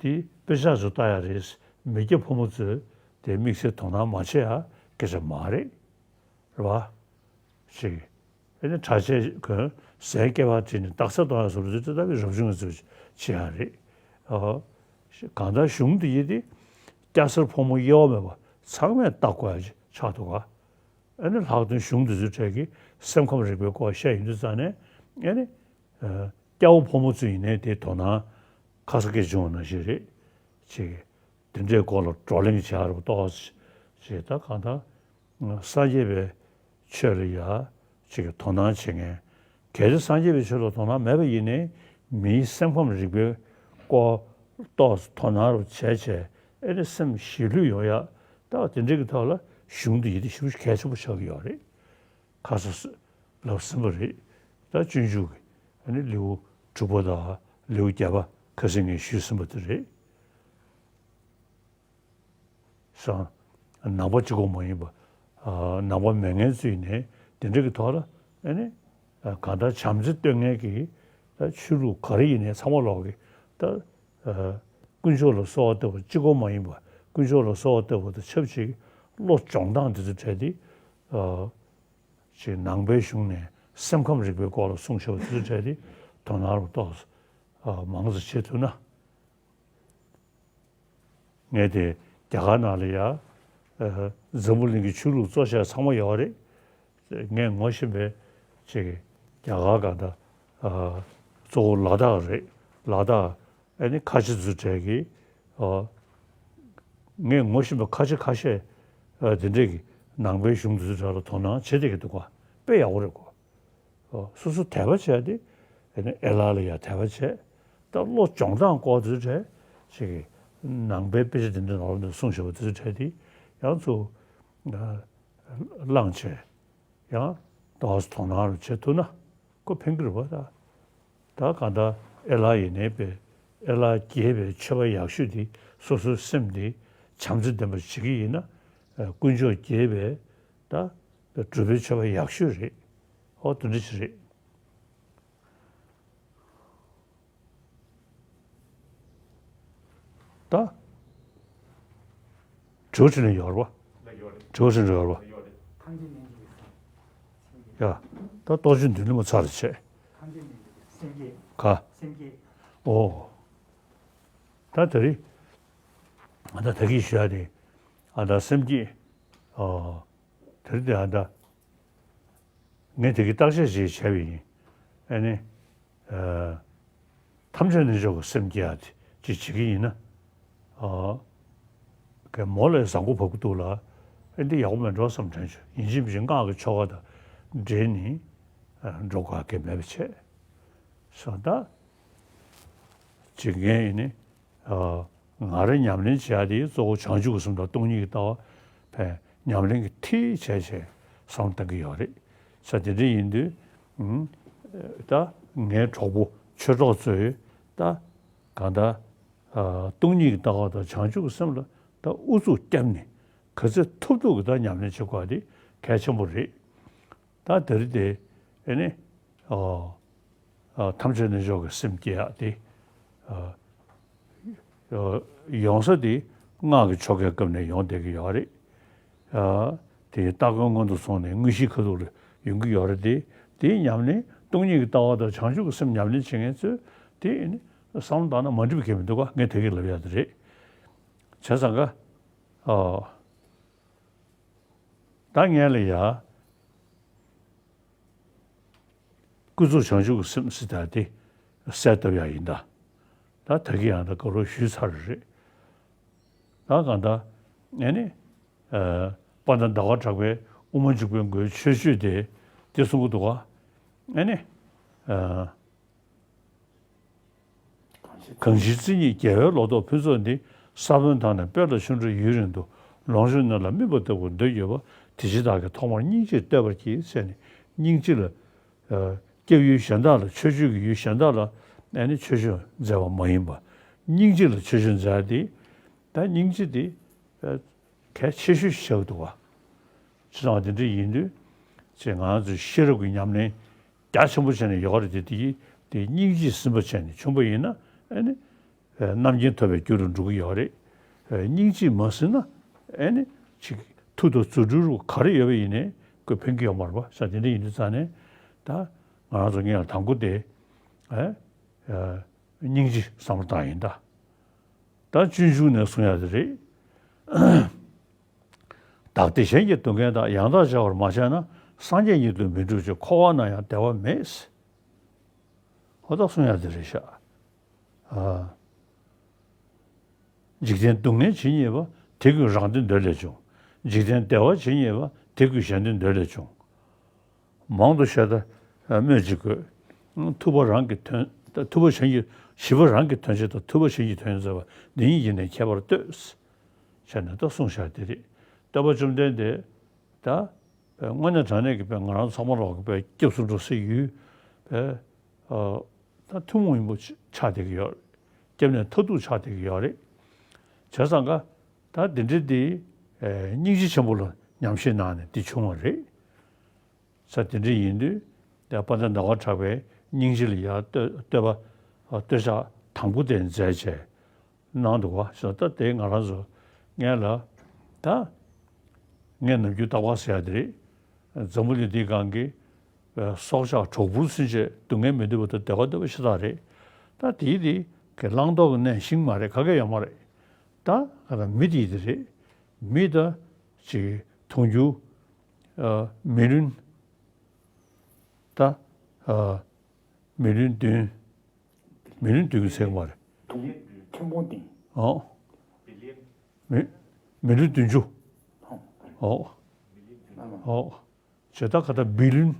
དེ་དཔེ་ཆ་ཚོ་ལྟ་ཡག་རེད། མི་སྐྱ་ཕོ་མོ་ཚོས་དེ་དམིགས་བསལ་དོ་སྣང་མ་བྱེད་ཡག་སྐད་ཆ་མ་རེད། རེད་བ། ཞིག་ཨེ་ནི་གྲྭ་ཆས་གོན་ཟས་སྐལ་པ་བྲིས་ནས་རྟགས་གསལ་གཏོང་ཡག་བཟོ་འདྲ་དེ་ལྟ་བུའི་རབ་བྱུང་གི་ཚུལ་བྱེད་ཡག་རེད། ཨོ། གང་ལྟར་གཞུང་འདི་ཡི་དེ་སྐྱ་སེར་ཕོ་མོ་དབྱེ་བ་མེད་པ་ཚང་མས་བལྟ་དགོས་ཡག་ཅིག་ཆགས་འདུག་ག་ཨེ་ནི་ལྷག་དོན་གཞུང་འདི་ཚོའི་གྲས་ཀྱི་སེམས་ཁམས་རིག་པའི་སྐོར་བཤད་ཡོང་དུས་ཙང་ནས་ཨེ་ནི། སྐྱ་བོ་ཕོ་མོ་ཚོ་ཡིན་ནའི་དེ་དོ་སྣང་ཁ་ས་སྐད་བྱུང་བ་ནང་བཞིན་རེད། ཅིག་དེ་འདྲའི་སྐོར་ལ་བགྲོ་གླེང་བྱེད་ཡག་རེད་པ་ཏོག་ཙམ་ཅིག་ད་གང་ལྟར་སངས་རྒྱས་པའི་ཆོས་ལ་ཡ་ཅིག་དོ་སྣང་བྱེད་མཁན། གལ་ཏེ་སངས་རྒྱས་པའི་ཆོས་ལ་དོ་སྣང་མེད་པ་ཡིན་ནའི་མིའི་སེམས་ཁམས་རིག་པའི་སྐོར་ཏོག་ཙམ་དོ་སྣང་རུ་བྱས་བྱས་ཨེ་ནི་སེམས་ཞི་ལྷོད་ཡོང་ཡག་ད་དེ་འདྲའི་གི་ཐོག་ལ་གཞུང་འདི་ཡིན་དེ་ཞེ་པོ་གལ་ཆེན་པོ་ཆགས་ཀྱི་ཡོད་རེད། ཁ་ས་ལབ་ཟིན་པ་རེད། ད་སྤྱོད་འཇུག་གི་ཨ་ནི་ལེའུ་དྲུག་པ་དང་ལེའུ་བརྒྱད་པ་ཁ་སང་ངས་ཞུས་ཟིན་པ་དེ་རེད། སང་ནང་པ་གཅིག་པོ་མ་ཡིན་པ་ནང་པ་མེད་མཁན་ཚོས་ནས་དེ་འདྲ་གི་ཐོག་ལ་ཨ་ནི་གང་ལྟར་བྱམས་བརྩེ་སྟོན་མཁན་གྱི་ད་ཆོས་ལུགས་ག་རེ་ཡིན་ནའི་ཚང་མ་ལོག་གི་ད་དཀོན་མཆོག་ལ་གསོལ་བ་བཏབ་པ་གཅིག་པོ་མ་ཡིན་པ་ དཀོན་མཆོག་ལ་གསོལ་བ་བཏབ་པ་དང་ཆབས་ཅིག་བློ་སྦྱོང་སྟངས་འདི་ཚོ་བྲལ་ཏེ། ཨ། ཅིག་ནང་པའི་གཞུང་ནས་སེམས་ཁམས་རིག་པའི་སྐོར་ལ་གསུངས་བཞག་པ་དེ་ཚོ་བྲལ་ཏེ་དོ་སྣང་རུ་ཏོག་ཙམ་མང་ཙམ་བྱེད་ཐུབ་ན། ངས་དེ་རྒྱ་གར་ནང་ལ་ཡ། ཨ། འཛམ་བུ་གླིང་གི་ཆོས་ལུགས་གཙོ་ཆེ་ཚང་མ་ཡོད་རེད། ངས་ངོ་ཤེས་པའི་ཅིག་རྒྱ་གར་ག་ད། ཨ། གཙོ་བོ་ལ་དྭགས་རེད། ལ་དྭགས། ཨ་ནི་ཁ་ཆེ་ཚོ་གྲས་ཀྱི། ཨ། ངས་ངོ་ཤེས་པའི་ཁ་ཆེ་ཁ་ཤས། ཨ། དེ་འདྲས་ཀྱི་ནང་པའི་གཞུང་དེ་ཚོ་གྲས་ལ་དོ་སྣང་བྱེད་བསྡད་ཀྱི་འདུག་ག་དཔེ་ཡག་པོ་རེད་གོ། ཨ། སོ་སོ་དད་པ་བྱས་ཏེ། ཨ་ནི་ཨེ་ལ་ལ་ཡང་དད་པ་བྱས། ད་བློ་སྦྱོང་སྟངས་སྐོར་དེ་ཚོ་གྲས་ཅིག་གི་ནང་པའི་དཔེ་ཆ་དེ་འདྲ་ནང་ལ་གསུངས་བཞག་པ་དེ་ཚོ་གྲས་དེ་ཡང་ཚུར། ཨ། བླངས་བྱས། ཡང་ཏོག་ཙམ་དོ་སྣང་རུ་བྱེད་ཐུབ་ན་ཁོ་ཕན་གྱི་རེད་པ། ད་ད་གང་ལྟར་ཨེ་ལ་ཡིན་ནའི་པས་ཨེ་ལ་རྒྱས་པའི་མཆོད་པ་ཡག་ཤོས་དེ་སོ་སོའི་སེམས་དེ་བྱམས་བརྩེ་ལྡན་པ་བྱེད་ཀྱི་ཡིན་ན། ཨ། དཀོན་མཆོག་རྒྱས་པའི་ད་སྒྲུབ་པའི་མཆོད་པ་ཡག་ཤོས་རེད། ཨོ་དེ་འདྲ་ཞིག་རེད། ད། དྲི་བ་དྲིས་ལན་ཡོད་རེད་པ། དྲི་བ་དྲིས་ལན་ཡོད་རེད་པ། ཡ། ད་ལྟོ་ཆུ་འདི་ལུས་མ་ཚར་རེ་བྱས། ག་ཨོ། ད་དེ་རིང་། ཨ། ད་ད་གིན་ཞུ་ཡ་དེ། ཨ། ད་སེམས་བསྐྱེད། ཨོ། དེ་རིང་དེ། ཨ། ད། ངས་དེ་གི་བརྟག་དཔྱད་ཅིག་བྱས་པ་ཡིན། ཨ་ནི། ཨ། ཐམས་ཅད་རྣལ་འབྱོར་གྱི་སེམས་བསྐྱེད་ཡ་དེ་ཅིག་བྱེད་ཀྱི་ཡིན་ན། ཨ། གས་མོ་ལ་བཟང་པོ་བབས་ཀྱི་འདུག་ལ། ཨ། འདི་ཡག་པོ་མེད་འགྲོ་བསམ་དྲན་བྱུང་། ཡིན་གཅིག་མིན་གཅིག་སྔགས་ཀྱི་ཆོ་ག་དང་འབྲེལ་ནས། ཨ། འགྲོ་དགོས་གས་མེད་པ་བྱས། སོང་ད། ཅིག་ངས་ཡིན་ནི། ཨ། ང་རང་ཉམས་ལེན་བྱེད་ཡ་དེ་གཙོ་བོ་བྱང་ཆུབ་ཀྱི་སེམས་དང་སྟོང་ཉིད་ཀྱི་ལྟ་བ་ཕན་ཉམས་ལེན་གྱི་ཐིག་བྱས་བྱས་བསམ་བློ་གཏོང་གི་ཡོད་རེད། ས་དེ་འདྲ་ཡིན་དུས། ཨུམ། ད་ངའི་གྲོགས་པོ་ཆོས་གྲོགས་ཚོས་ད་གང་ལྟར། ཨ། སྟོང་ཉིད་ཀྱི་ལྟ་བ་དང་བྱང་ཆུབ་ཀྱི་སེམས་ལ་ད་ཨུ་ཚུགས་བརྒྱབ་ནས་ག་ཚོད་ཐུབ་ཐུབ་ཀྱི་ད་ཉམས་ལེན་བྱེད་དགོས་པ་དེ་གལ་ཆེན་པོ་རེད། ད་དེ་རིང་དེ། ཨ་ནི། ཨོ། ཨ། ཐམས་ཅད་རྣལ་འབྱོར་གྱི་སེམས་བསྐྱེད་ཡག་དེ། ཨ། ཨ། ཡོང་ས་དེ་སྔགས་ཀྱི་ཆོ་གའི་སྐབས་ནས་ཡོང་བསྡད་ཀྱི་ཡོད་རེད། ཨ། དེ་སྟ་གོན་སྔོན་དུ་སོང་ནས་དངོས་གཞིའི་ཁ་ཐུག་ལ་ཡོང་གི་ཡོད་རེད་དེ། དེའི་ཉམས་ལེན་སྟོང་ཉིད་ཀྱི་ལྟ་བ་དང་བྱང་ཆུབ་ཀྱི་སེམས་ཉམས་ལེན་བྱེད་མཁན་ཚོས་དེ་ནི་བསམ་བློ་བཏང་ན་མ་འགྲིག་པ་གང་ཡང་མི་འདུག་ག་ངས་དེ་གས་ལབ་ཡག་དེ་རེད། བྱས་ཙང་ཀ་ཨ། ད་ངས་ལ་ཡ། ཀུན་རྫོབ་བྱང་ཆུབ་ཀྱི་སེམས་ཟེར་ཡག་དེ་གསལ་བཏབ་ཡག་ཡིན་ད། ད་ད་གིན་ཡང་ད་ག་རེ་ཞུས་ཚར་རེད། ད་གང་ལྟར། ཨ་ནི། ཨ། དཔལ་ལྡན་ཟླ་བ་གྲགས་པས་དབུ་མ་འཇུག་པའི་མགོའི་མཆོད་བརྗོད་དེ་དེ་གསུང་གི་འདུག་ག་ཨ་ནི། ཨ། གང་ཕྱིར་བརྩེ་ཉིད་རྒྱལ་བའི་ལོ་ཏོག་ཕུན་ཚོགས་འདི། ས་བོན་དང་ནི་སྤོས་ལ་ཆུ་འདྲ་ཡུན་རིང་དུ། ལོངས་སྤྱོད་རྣམས་ལ་སྨིན་པ་ལྟ་བུར་འདོད་ཡོད་པ། དེ་ཕྱིར་བདག་གིས་ཐོག་མར་སྙིང་རྗེ་བསྟོད་པར་བགྱི་ཟེར་ནས། སྙིང་རྗེ་ལ། ཨ། སྐྱབས་ཡུལ་གཞན་དག་ལ་མཆོད་བརྗོད་ཀྱི་ཡུལ་གཞན་དག་ལ་ཨ་ནི་མཆོད་བརྗོད་མཛད་པ་མ་ཡིན་པ། སྙིང་རྗེ་ལ་མཆོད་བརྗོད་མཛད་དེ། ད་སྙིང་རྗེ་དེ། ཨ། གལ་ཆེ་ཤོས་ཤིག་ཆགས་འདུག་བ། བྱས་ཙང་དེ་འདྲ་ཡིན་དུས། ཅེས་ང་ཚོས་ཤེས་རབ་ཀྱི་ཉམས་ལེན་རྒྱ་ཆེན་པོ་བྱས་ནས་ཡོད་རེད་དེ། དེ་དེ་སྙིང་རྗེས་ཟིན་པ་བྱས་ནས་བྱུང་བ་ཡིན་ན། ཨ་ནི། ཨ། རྣམ་མཁྱེན་ཐོབ་པའི་རྒྱུ་རུ་འགྲོ་གི་ཡོད་རེད། ཨ། སྙིང་རྗེས་མ་ཟིན་ན། ཨ་ནི། ཅིག་མཐུ་དང་རྫུ་འཕྲུལ་རུ་ག་རེ་ཡོད་པ་ཡིན་ནའི་ཁོས་ཕན་གྱི་ཡོད་མ་རེད་པ། བྱས་ཙང་དེ་འདྲ་ཡིན་དུས་ཙང་ནས། ད་ང་རང་ཚོ་སྔོན་ལ་དང་པོ་དེ། ཨ། ཨ། སྙིང་རྗེ་བསམ་བློ་བཏང་ཡིན་ད། ད་སྤྱོད་འཇུག་ནས་གསུང་ཡག་དེ་རེད། བདག་བདེ་གཞན་གྱི་སྡུག་བསྔལ་དག །ཡང་དག་བྱ་བར་མ་བྱས་ན། སངས་རྒྱས་ཉིད་དུ་མི་འགྲུབ་ཅིང་། །འཁོར་བ་ན་ཡང་བདེ་བ་མེད། ཧོ། ད་གསུང་ཡག་དེ་རེད་ཤག་ཨ། འཇིག་རྟེན་སྡུག་བསྔལ་ཇི་སྙེད་པ། །དེ་ཀུན་རང་དོན་འདོད་ལས་བྱུང་། །འཇིག་རྟེན་བདེ་བ་ཇི་སྙེད་པ། །དེ་ཀུན་གཞན་དོན་འདོད་ལས་བྱུང་། མང་དུ་བཤད་ད་སྨོས་ཅི་དགོས། །ཐུབ་པ་རང་གི་དོན། ཐུབ་པ་གཞན་གྱི། ཞི་བ་རང་གི་དོན་བྱེད་དང་། ཐུབ་པ་གཞན་གྱི་དོན་མཛད་པ། འདི་གཉིས་ཀྱི་ནི་ཁྱད་པར་ལྟོས། བྱས་ནས་ད་གསུངས་བཞག་དེ་རེད། སྟོན་པ་བཅོམ་ལྡན་འདས་ད་དངོས་གནས་དྲང་གནས་ཀྱི་པའི་ང་རང་ཚང་མ་ལོག་གི་པའི་སྐྱབས་སུ་འགྲོ་སའི་ཡུལ་པའི། ཨ། ད་ཐུན་མོང་ཡིན་པོ་ཆགས་བསྡད་ཀྱི་ཡོད་རེད། སྐྱབས་གནས་མཐར་ཐུག་ཆགས་བསྡད་ཀྱི་ཡོད་རེད། བྱས་ཙང་ཀ་ད་འདི་འདྲ་འདི། ཨ། སྙིང་རྗེ་ཆེན་པོ་ལ་ཉམས་བཞེས་གནང་ནས་འདི་བྱུང་བ་རེད། ས་དེ་འདྲ་ཡིན་དུས། དེ་དཔལ་ལྡན་ཟླ་བ་གྲགས་པའི་སྙིང་རྗེ་ལ་ཡང་བསྟོད། བསྟོད་པ། བསྟོད་ཕྱག་དང་པོ་དེ་མཛད་བྱས་གནང་འདུག་བ། ཞེས་ད་དེ་ང་རང་ཚོ་ ངས་ལ། ད། ངས་ནམ་རྒྱུན་རྟག་པར་ཟེར་ཡ་དེ་རེད། འཛམ་བུ་གླིང་འདིའི་སྒང་གི་སྲོག་ཆགས་གྲོག་སྦུར་ཚུན་ཆད་སྡུག་བསྔལ་མི་འདོད་པ་དང་བདེ་བ་འདོད་པ་ཤ་སྟག་རེད། ད་དེའི་དེ་གི་བླང་དོར་གྱི་གནས་ཤིག་མ་རེད། ག་གེ་ཡོད་མ་རེད། ད་ག་ད་མི་དེའི་དེ་རེད། མི་ད་ཅིག་དུང་ཕྱུར། ཨ། མི་ལུས། ད། ཨ། མི་ལུས་བདུན། མི་ལུས་བདུན་གྱི་ཚད་མ་རེད། དུང་ཕྱུར་ཕུང་པོ་བདུན། ཨོ། མི། མི་ལུས་བདུན་ཅུ། ཨོ། ཨོ། བྱས་ད་ག་ད་བི་ལིན།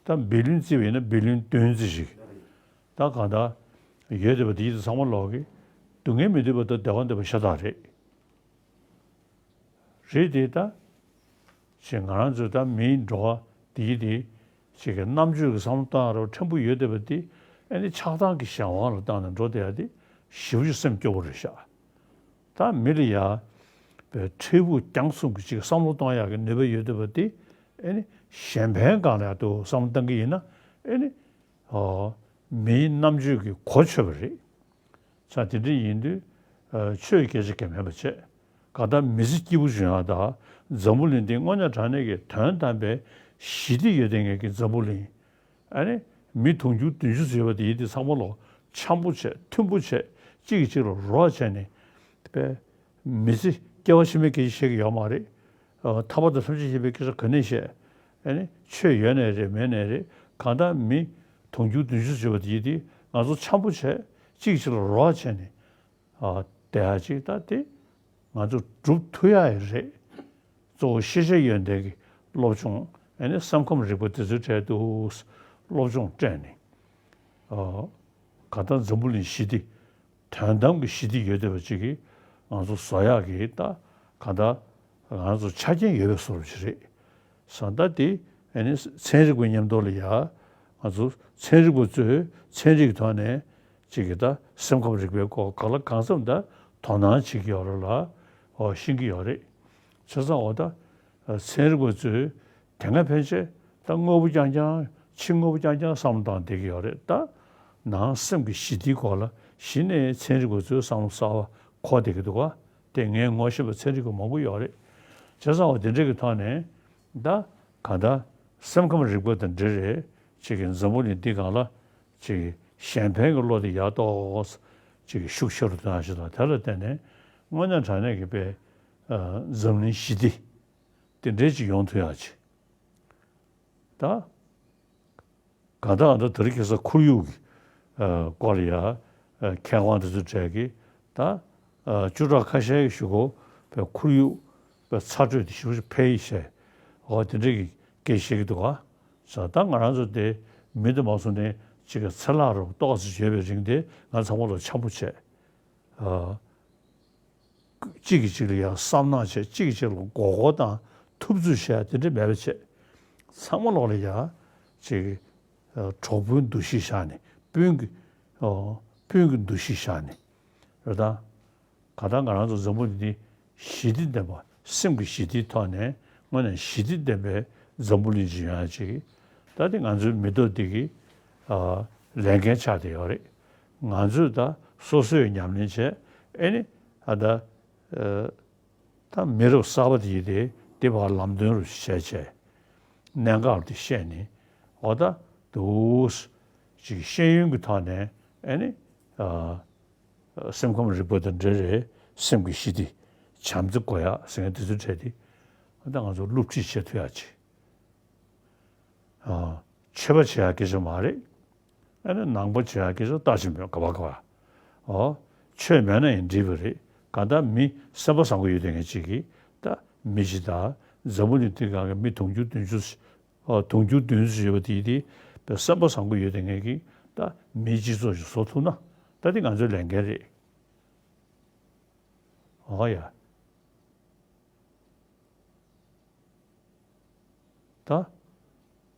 ད་བི་ལིན་བརྩིས་པ་ཡིན་ན་བི་ལིན་བདུན་བརྩི་ཞིག་ད་གང་ལྟར་ཡོད་བསྡད་པ་དེ་ཡིད་དུ་ཚང་མ་ལོག་གི། སྡུག་བསྔལ་མི་འདོད་པ་དང་བདེ་བ་འདོད་པ་ཤ་སྟག་རེད། རེད་དེ་ད། ཅེས་ང་རང་ཚོས་ད་མིའི་འགྲོ་བ་འདིའི་དེ་ཅིག་གི་རྣམ་དཔྱོད་ཀྱི་བསམ་བློ་བཏང་ཡ་རོ་ཕྲན་བུ་ཡོད་བསྡད་པ་འདི་ཨ་ནི་ཆགས་སྡང་གི་གཞན་དབང་ལ་བཏང་ནས་འགྲོ་བསྡད་ཡ་དེ་ཞེ་པོ་ཅིག་སེམས་སྐྱོ་བོ་རེད་ཤག་ད་མི་ལ་ཡ་པའི་འཕྲལ་ཕུགས་རྒྱང་གསུམ་གྱི་ཅིག་བསམ་བློ་གཏོང་ཡག་གི་ནུས་པ་ཡོད་བསྡད་པ་འདི་ཨ་ནི་གཞན་ཕན་སྒང་ལ་ཡག་ཏུ་བསམ་བློ་བཏང་གི་ཡིན་ན་ཨ་ནི་ཨོ། མིའི་རྣམ་དཔྱོད་ཀྱིས་གོ་ཆོད་པ་རེད། ས་དེ་འདྲ་ཡིན་དུས། ཨ། ཆོས་སྐད་ཆ་གང་མེད་པ་བྱས། གང་ལྟར་མི་ཚེ་སྐྱིད་པོ་བྱུང་ཡག་དང་འཛམ་བུ་གླིང་འདི་དངོས་གནས་དྲང་གནས་ཀྱི་དོན་དམ་པའི་ཞི་བདེ་ཡོད་བསྡད་མཁན་གྱི་འཛམ་བུ་གླིང་། ཨ་ནི་མི་དུང་ཕྱུར་བདུན་ཅུ་ཙམ་ཡོད་པ་དེ་ཡིན་དུས་ཚང་མ་ལོག་འཆམ་པོ་བྱས་མཐུན་པོ་བྱས་གཅིག་གིས་གཅིག་ལ་རོགས་བྱས་ནས། དཔེ། མི་ཚེ་སྐྱེ་བ་ཕྱི་མའི་སྐད་ཆ་བཤད་ཀྱི་ཡོད་མ་རེད། ཨ། ཐར་པ་དང་ཐམས་ཅད་མཁྱེན་པའི་སྐད་ཆ་ག་ནས་བཤད། ཨ་ནི་ཆོས་ཡོད་ནའི་རེད་མེད་ནའི་རེད། གང་ལྟར་མི་དུང་ཕྱུར་བདུན་ཅུ་ཙམ་ཡོད་པ་དེ་ཡིན་དུས་ང་ཚོ་འཆམ་པོ་བྱས་གཅིག་གིས་གཅིག་ལ་རོགས་བྱས་ནས། ཨ། བསྡད་ཡ་ཅིག་ད་དེ་ང་ཚོ་སྒྲུབ་ཐུབ་ཡ་ཡི་རེད། གཙོ་བོ་ཤེས་བྱ་ཡོན་ཏན་གྱི་སློབ་སྦྱོང་ཨ་ནི་སེམས་ཁམས་རིག་པ་དེ་ཚོའི་གྲས་དུ་སློབ་སྦྱོང་སྤྲད་ནས། ཨ། གང་ལྟར་འཛམ་བུ་གླིང་ཞི་བདེ། དོན་དམ་གྱི་ཞི་བདེ་ཡོད་བསྡད་པ་ཅིག་གིས་ང་ཚོ་བཟོ་ཡག་གི་ད་གང་ལྟར་ང་ཚོ་ཆ་རྐྱེན་ཡོད་པའི་བཟོ་འདྲ་ཅིག་རེད། བཟོ་ལྟ་དེ་ཨ་ནི་ཚན་རིག་པའི་མཉམ་དུ་ལ་ཡ་ང་ཚོ་ཚན་རིག་པ་ཚོས་ཚན་རིག་གི་ཐོག་ནས་ཅིག་གི་ད་སེམས་ཁམས་རིག་པའི་སྐོར་གང་ལ་གང་འཚམ་ད་དོ་སྣང་བྱེད་ཀྱི་ཡོད་རེད་ལ། ཨོ། ཤེས་ཀྱི་ཡོད་རེད། བྱས་ཙང་འོ་ད་ཚན་རིག་པ་ཚོས་དེ་སྔ་ཕན་ཆད་ད་དངོས་པོ་རྐྱང་རྐྱང་ཕྱི་དངོས་པོ་རྐྱང་རྐྱང་བསམ་བློ་བཏང་བསྡད་ཀྱི་ཡོད་རེད། ད་ནང་སེམས་ཀྱི་ཞི་བདེའི་སྐོར་ལ་གཞི་ནས་ཚན་རིག་པ་ཚོས་བསམ་བློ་གསར་པ་འཁོར་བསྡད་ཀྱི་འདུག་ག་དེ་ངས་ངོ་ཤེས་པ་ཚན་རིག་པ་མང་པོ་ཡོད་རེད། བྱས་ཙང་འོ་དེ་འདྲ་གི་ཐོག་ནས་ད་གང་ལྟར་སེམས་ཁམས་རིག་པ་དང་འབྲེལ་རེད། ཅིག་གི་འཛམ་བུ་གླིང་འདི་སྒང་ལ་ཅིག་གཞན་ཕན་གྱི་བློ་དེ་ཡག་ཏོག་ཙམ་ཅིག་གི་ཤུགས་ཆེ་རུ་གཏོང་ཡག་ཅིག་དང་། དེ་ལ་བརྟེན་ནས་དངོས་གནས་དྲང་གནས་ཀྱི་དཔེ། ཨ། འཛམ་གླིང་ཞི་བདེ་དེ་འདྲའི་ཅིག་ཡོང་ཐུབ་ཡག་ཅིག་ད་གང་ལྟར་ཨ་ད་དེ་རིང་ཁ་སང་ཁོར་ཡུག་གི། ཨ། སྐོར་ལ་ཡ། ཨ། མཁས་དབང་དེ་ཚོ་གྲས་ཀྱིས་ད། ཨ། བཅུ་ཕྲག་ཁ་ཤས་ཀྱི་གཞུག་གུ་དཔེ་ཁོར་ཡུག་དཔེ་ཚ་དྲོད་དེ་ཞེ་པོ་ཅིག་འཕེལ་ཡི་ཟེར། འོ་དེ་འདྲའི་གི་སྐད་བཤད་ཀྱི་འདུག་ག་ས་ད་ང་རང་ཚོ་དེ་མི་དེ་མ་སོང་ནས་ཅིག་གི་ཚེ་ལྷག་རུ་ཏོག་ཙམ་བྱས་པའི་རིང་དེ་ང་ཚང་མ་ལ་འཆམ་པོ་བྱས། ཨ། གཅིག་གིས་གཅིག་ལ་ཡང་བསམ་ནག་བྱས། གཅིག་གིས་གཅིག་ལ་མགོ་སྐོར་དང་ཐུབ་ཚོད་བྱས་དེ་འདྲ་མེད་པ་བྱས། ཚང་མ་ལོག་ལ་ཡང་ཅིག་གྲོགས་པོའི་འདུ་ཤེས་བཞག་ནས། སྤུན་གྱི། ཨོ། སྤུན་གྱི་འདུ་ཤེས་བཞག་ནས་རེད་ད། ག་ད་ང་རང་ཚོ་འཛམ་བུ་གླིང་འདི་ཞི་བདེ་ལྡན་པ། སེམས་ཀྱི་ཞི་བདེའི་ཐོག་ནས་དངོས་གནས་ཞི་བདེ་ལྡན་པའི་འཛམ་བུ་གླིང་ཅིག་ཡོང་ཡ་ཅིག་ད་དེ་ང་ཚོའི་མི་ཐོག་འདི་གི། ཨ། ལས་འགན་ཆགས་བསྡད་ཡོད་རེད། ང་ཚོས་ད་སོ་སོས་ཉམས་ལེན་བྱས། ཨེ་ནི་ཨ་ད། ཨ། ད་མི་རབས་གསར་པ་དེ་ཡིས་དེ་དེ་བར་ལམ་སྟོན་རུ་བྱས་བྱས། གནད་འགག་རུ་དེ་བཤད་ནས། འོ་ད་འདུག་ཅིག་ཤེས་ཡོན་གྱི་ཐོག་ནས་ཨེ་ནི། ཨ། སེམས་ཁམས་རིག་པ་དང་འབྲེལ་བའི་སེམས་ཀྱི་ཞི་བདེ་བྱམས་བརྩེ་དགོས་ཡག་ཟེར་མཁན་དེ་ཚོའི་གྲས་དེ་ད་ང་ཚོ་སློབ་ཁྲིད་བྱེད་ཐུབ་ཡག་ཅིག་ཨ། ཆོས་པ་བྱེད་ཡག་སྐད་ཆ་མ་རེད། ཨ་ནི་ནང་པ་བྱེད་ཡག་སྐད་ཆ་ལྟ་བཞིན་པའི་ག་པ་ག་པ། ཨོ། ཆོས་མེད་ན་ཡང་འགྲིག་པ་རེད། གང་ལྟར་མི་སེམས་པ་བཟང་པོ་ཡོད་མཁན་ཅིག་གིས་ད་མི་ཞིག་དང་འཛམ་བུ་གླིང་འདི་སྒང་གི་མི་དུང་ཕྱུར་བདུན་ཅུ། ཨོ། དུང་ཕྱུར་བདུན་ཅུ་ཡོད་པ་དེ་དེ་དཔེ་སེམས་པ་བཟང་པོ་ཡོད་མཁན་གྱིས་ད་མིའི་སྤྱི་ཚོགས་ཤིག་བཟོ་ཐུབ་ན་ད་དེ་ང་ཚོའི་ལས་འགན་རེད། ཨོ་ཡ། ད།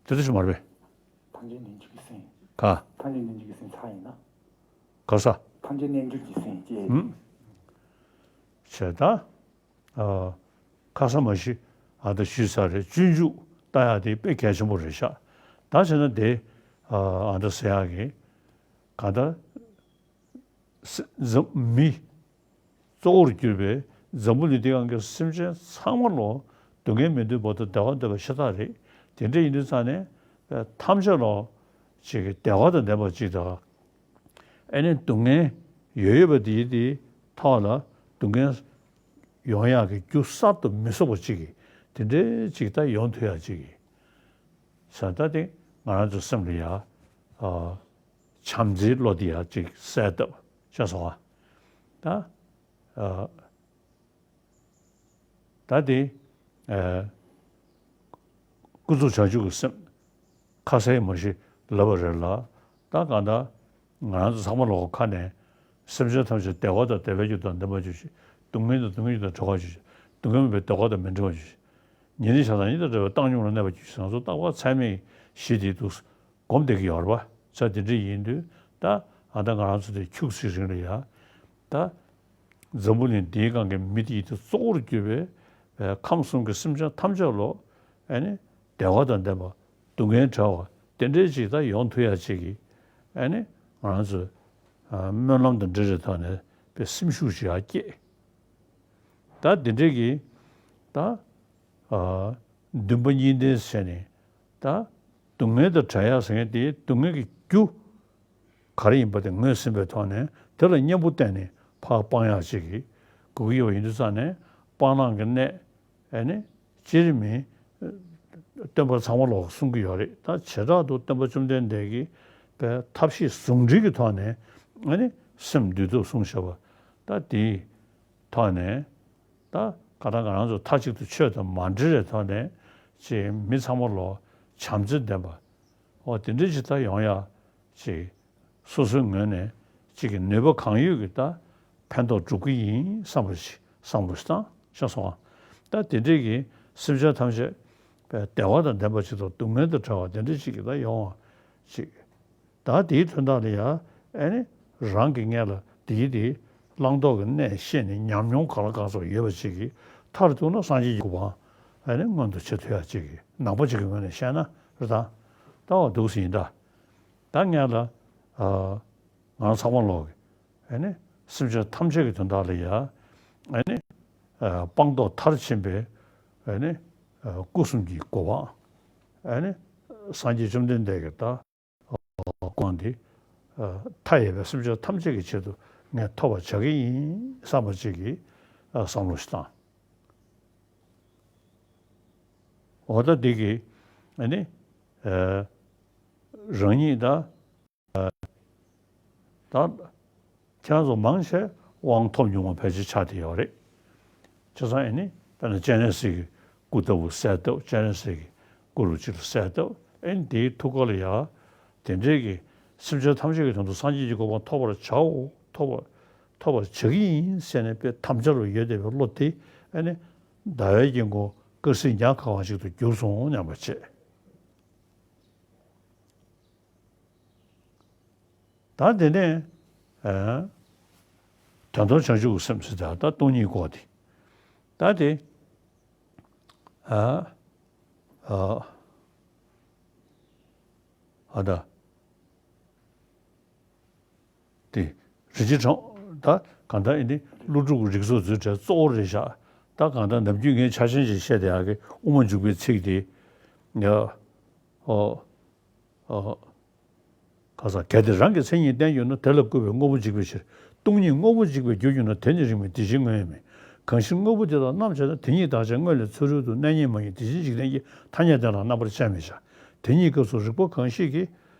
དེ་འདྲ་ཞིག་མ་རེད་པས། ཐམས་ཅད་ལྷན་ཅིག་གི་སེམས། ག་ཐམས་ཅད་ལྷན་ཅིག་གི་སེམས་ཚར་ཡིན་ན། ག་ས། ཐམས་ཅད་རྣལ་འབྱོར་གྱི་སེམས་བཅས། ཨུམ། བྱས་ད། ཨ། ཁ་ས་མ་ཤི། ཨ། ད་ཞུས་ཚར་རེད། སྤྱོད་འཇུག་ལྟ་ཡག་དེ་དཔེ་གལ་ཆེན་པོ་རེད་ཤག་ད་བྱས་ན་དེ། ཨ། ཨ་ད་ཟེར་ཡག་གི། ག་ད། ས། འཛམ། མི་གཙོ་བོར་གྱུར་པའི་ འཛམ་བུ་གླིང་འདིའི་སྒང་གི་སེམས་ཅན་ཚང་མ་ལོ་སྡུག་བསྔལ་མི་འདོད་པ་དང་བདེ་བ་འདོད་པ་ཤ་སྟག་རེད། དེ་འདྲ་ཡིན་དུས་ཙང་ནས་ཐམས་ཅད་ལོ་ཅིག་གི་བདེ་བ་དང་ལྡན་པ་ཅིག་དང་། ཨེ་ནི་སྡུག་བསྔལ་ཡོད་ཡོད་པ་དེའི་དེའི་ཐོག་ལ་སྡུག་བསྔལ་ཡོང་ཡག་གི་རྒྱུ་གསར་དུ་མི་བཟོ་བ་ཅིག་གི་དེ་འདྲའི་ཅིག་ད་ཡོང་ཐུབ་ཡག་ཅིག་གི་ས་ད་དེ་ང་རང་ཚོ་སེམས་ལ་ཡ་བྱམས་བརྩེའི་བློ་དེ་ཡ་ཅིག་གསལ་བཏབ་ཤ་སོང་ཨ། ད། ད་དེ། ཨ། ཀུན་རྫོབ་བྱང་ཆུབ་ཀྱི་སེམས། ཁ་གསལ་མ་གཞི་ལབ་པ་རེད་ལ། ད་གང་ལྟར་ང་རང་ཚོ་ཚང་མ་ལོག་ཁ་ནས་སེམས་ཅན་ཐམས་ཅད་བདེ་བ་དང་བདེ་བའི་རྒྱུ་དང་ལྡན་པར་གྱུར་ཅིག་སྡུག་བསྔལ་དང་སྡུག་བསྔལ་རྒྱུ་དང་བྲལ་བར་གྱུར་ཅིག་སྡུག་བསྔལ་མེད་པའི་བདེ་བ་དང་མི་འབྲལ་བར་གྱུར་ཅིག་ཉེ་རིང་བྱ་དང་ཉེ་དང་བྲལ་བའི་བཏང་སྙོམས་ལ་གནས་པར་གྱུར་ཅིག་ང་ཚོ་རྟག་པར་ཚད་མེད་བཞི་དེའི་དུས་སུ། སྒོམ་བསྡད་ཀྱི་ཡོད་རེད་པ། ས་དེ་འདྲ་ཡིན་དུས་ད་ཨ་ད་ང་རང་ཚོ་དེ་ཁྱུག་ཙམ་རིང་ལ་ཡ། ད་འཛམ་བུ་གླིང་འདིའི་སྒང་གི་མི་དེ་ཡིན་དུས་གཙོ་བོར་གྱུར་པའི་ཁམས་གསུམ་གྱི་སེམས་ཅན་ཐམས་ཅད་ལོ་ཨ་ནི་བདེ་བ་དང་ལྡན་པ་སྡུག་བསྔལ་བྲལ་བ་དེ་འདྲའི་ཅིག་ད་ཡོང་ཐུབ་ཡ་ཅིག་གི་ཨ་ནི་ང་རང་ཚོས་སྨོན་ལམ་དང་འབྲེལ་བའི་ཐོག་ནས་པའི་སེམས་ཤུགས་ཅིག་ཡར་སྐྱེད། ད་འདི་འདྲས་ཀྱི་ད་ཨ་འདུན་པ་གཉིས་ལྡན་བྱས་ནས་ད་སྡུག་བསྔལ་དང་བྲལ་ཡག་ཟེར་མཁན་དེ་སྡུག་བསྔལ་གྱི་རྒྱུ་ག་རེ་ཡིན་པ་དེ་ངོས་ཟིན་པའི་ཐོག་ནས་དེ་ལ་གཉེན་པོ་བསྟེན་ནས་ཕར་སྤང་ཡག་ཅིག་གི་དགོས་ཀྱི་ཡོད་པ་ཡིན་དུས་ཙང་ནས་སྤང་བླང་གི་གནད་ཨེ་ནི་སྤྱིར་མི་སྟོན་པ་ཚང་མ་ལོག་གསུང་གི་ཡོད་རེད། ད་བྱེ་བྲག་ཏུ་སྟོན་པ་བཅོམ་ལྡན་འདས་ཀྱིས་པའི་ཐབས་ཤེས་ཟུང་འབྲེལ་གྱི་ཐོག་ནས་ཨེ་ནི་སེམས་འདུལ་ཐབས་གསུངས་བཞག་པ་ད་དེའི་ཐོག་ནས། ད་ག་ད་ང་རང་ཚོ་མཐའ་གཅིག་ཏུ་ཆོས་དང་མ་འབྲེལ་བའི་ཐོག་ནས་ཅིག་མི་ཚང་མ་ལོ་བྱམས་བརྩེ་ལྡན་པ། འོ་དེ་འདྲ་ཅིག་ད་ཡོང་ཡ་ཅིག་སོ་སོའི་ངོས་ནས་ཅིག་གི་ནུས་པ་གང་ཡོད་ཀྱིས་ད་ཕན་ཐོགས་སྒྲུབ་ཀྱི་ཡིན་བསམ་པ་ཅིག་བསམ་བློ་ཞིག་བཏང་ཤག་སོང་བ། ད་དེ་འདྲས་ཀྱི་སེམས་ཅན་ཐམས་ཅད་བདེ་བ་དང་ལྡན་པ་ཅིག་དང་སྡུག་བསྔལ་དང་བྲལ་བ་དེ་འདྲ་ཅིག་གི་ད་ཡོང་བ་ཅིག་ད་དེའི་དོན་དག་ལ་ཡ་ཨེ་ནི་རང་གི་སྔོན་ལ་དེའི་དེའི་བླང་དོར་གྱི་གནས་ཤེས་ནས་ཉམས་མྱོང་གང་ལ་གང་འཚམ་ཡོད་པ་ཅིག་གིས་མཐར་གཏུགས་ན་སངས་རྒྱས་ཀྱི་གོ་འཕང་ཨེ་ནི་མངོན་དུ་བྱེད་ཐུབ་ཡ་ཅིག་གི་ནང་པ་ཅིག་གི་ངོས་ནས་བཤད་ན་རེད་ད། ལྟ་བ་འདུག་སེ་ཡིན་ད། ད་སྔོན་ལ་ཨ་ང་ཚང་མ་ལོག་གི་ཨེ་ནི་སེམས་ཅན་ཐམས་ཅད་ཀྱི་དོན་དག་ལ་ཡ་ཨེ་ནི་ཨ་སྤངས་རྟོགས་མཐར་ཕྱིན་པའི་ཨེ་ནི་ཨ་སྐུ་གསུམ་གྱི་གོ་འཕང་ཨེ་ནི་སངས་རྒྱས་བཅོམ་ལྡན་འདས་ཀྱི་ད། དགོངས་འདི་མཐའ་ཡས་པའི་སེམས་ཅན་ཐམས་ཅད་ཀྱི་ཆེད་དུ་ངས་ཐོབ་པར་བྱ་གི་ཡིན་བསམ་པ་ཅིག་གིས་བསམ་བློ་ཞིག་བཏང་། འོ་ད་འདི་གིས་ཨ་ནི་རང་ཉིད་ད་ད། ཁྱེད་རང་ཚོ་མང་ཆེ་དབང་ཐོབ་མྱོང་བ་ཕལ་ཆེར་ཆགས་བསྡད་ཡོད་རེད། བྱས་ཙང་ཨེ་ནི་དཔེར་ན་སྤྱན་རས་གཟིགས་ཀྱི་སྐུ་ལྟ་བུ་གསལ་བཏབ། སྤྱན་རས་གཟིགས་ཀྱི་སྐུ་རུ་གཅིག་ལ་གསལ་བཏབ། ཨེ་ནི་དེའི་ཐུགས་ཀ་ལ་ཡ་དེ་འདྲའི་གི་སེམས་ཅན་ཐམས་ཅད་ཀྱི་དོན་དུ་སངས་རྒྱས་ཀྱི་གོ་འཕང་ཐོབ་པར་བྱའོ། ཐོབ་པར་ཐོབ་པར་བྱ་གི་ཡིན་ཟེར་ནས་དཔེ་དམ་བཅའ་རུ་ཡོད་བསྡད་པའི་བློ་དེ་ཨེ་ནི་ཟླ་བའི་དཀྱིལ་འཁོར་དཀར་གསལ་ཉ་གང་བ་ཞིག་ཏུ་གྱུར་སོང་སྙམ་པ་བྱས། ད་དེ་ནས་ཨ་དོན་དམ་བྱང་ཆུབ་ཀྱི་སེམས་ཟེར་ད་ད་སྟོང་ཉིད་སྐོར་དེ། ད་དེ་ཨ་ཨ་ཨ་ད་དེ་རིན་ཆེན་གྲངས་ད་གང་ལྟར་ཨེ་ནི་ཀླུ་སྒྲུབ་ཀྱི་རིགས་ཚོགས་མཛོད་གྲྭའི་གཙོ་བོ་རེད་ཤག་ད་གང་ལྟར་ནམ་རྒྱུན་ངས་ཆ་ཤས་ཤིག་བཤད་བསྡད་ཡག་གི་དབུ་མ་འཇུག་པའི་ཚིག་དེ་ཡ་ཨོ། ཨ། ཁ་སང་གལ་ཏེ་རང་གི་མཚན་ཉིད་བསྟན་གྱུར་ན། དེ་ལ་བསྐུལ་བའི་དངོས་པོ་འཇིག་པའི་ཕྱིར། སྟོང་ཉིད་དངོས་པོ་འཇིག་པའི་རྒྱུར་གྱུར་ན། དེ་ནི་རིང་མིན་དེ་བཞིན་དངོས་ཡང་མིན། གང་ཕྱིར་དངོས་པོ་དེ་དག་རྣམ་བྱས་ན། དེ་ཉིད་བདག་ཅན་དངོས་ལས་ཚུ་རོལ་དུ། གནས་རྙེད་མ་ཡིན་དེ་བཞིན་འཇིག་རྟེན་གྱི། ཐ་སྙད་དེ་ལ་རྣམ་པར་དཔྱད་མི་བྱ། དེ་ཉིད་སྐབས་སུ་རིག་པ་གང་ཞིག་གིས།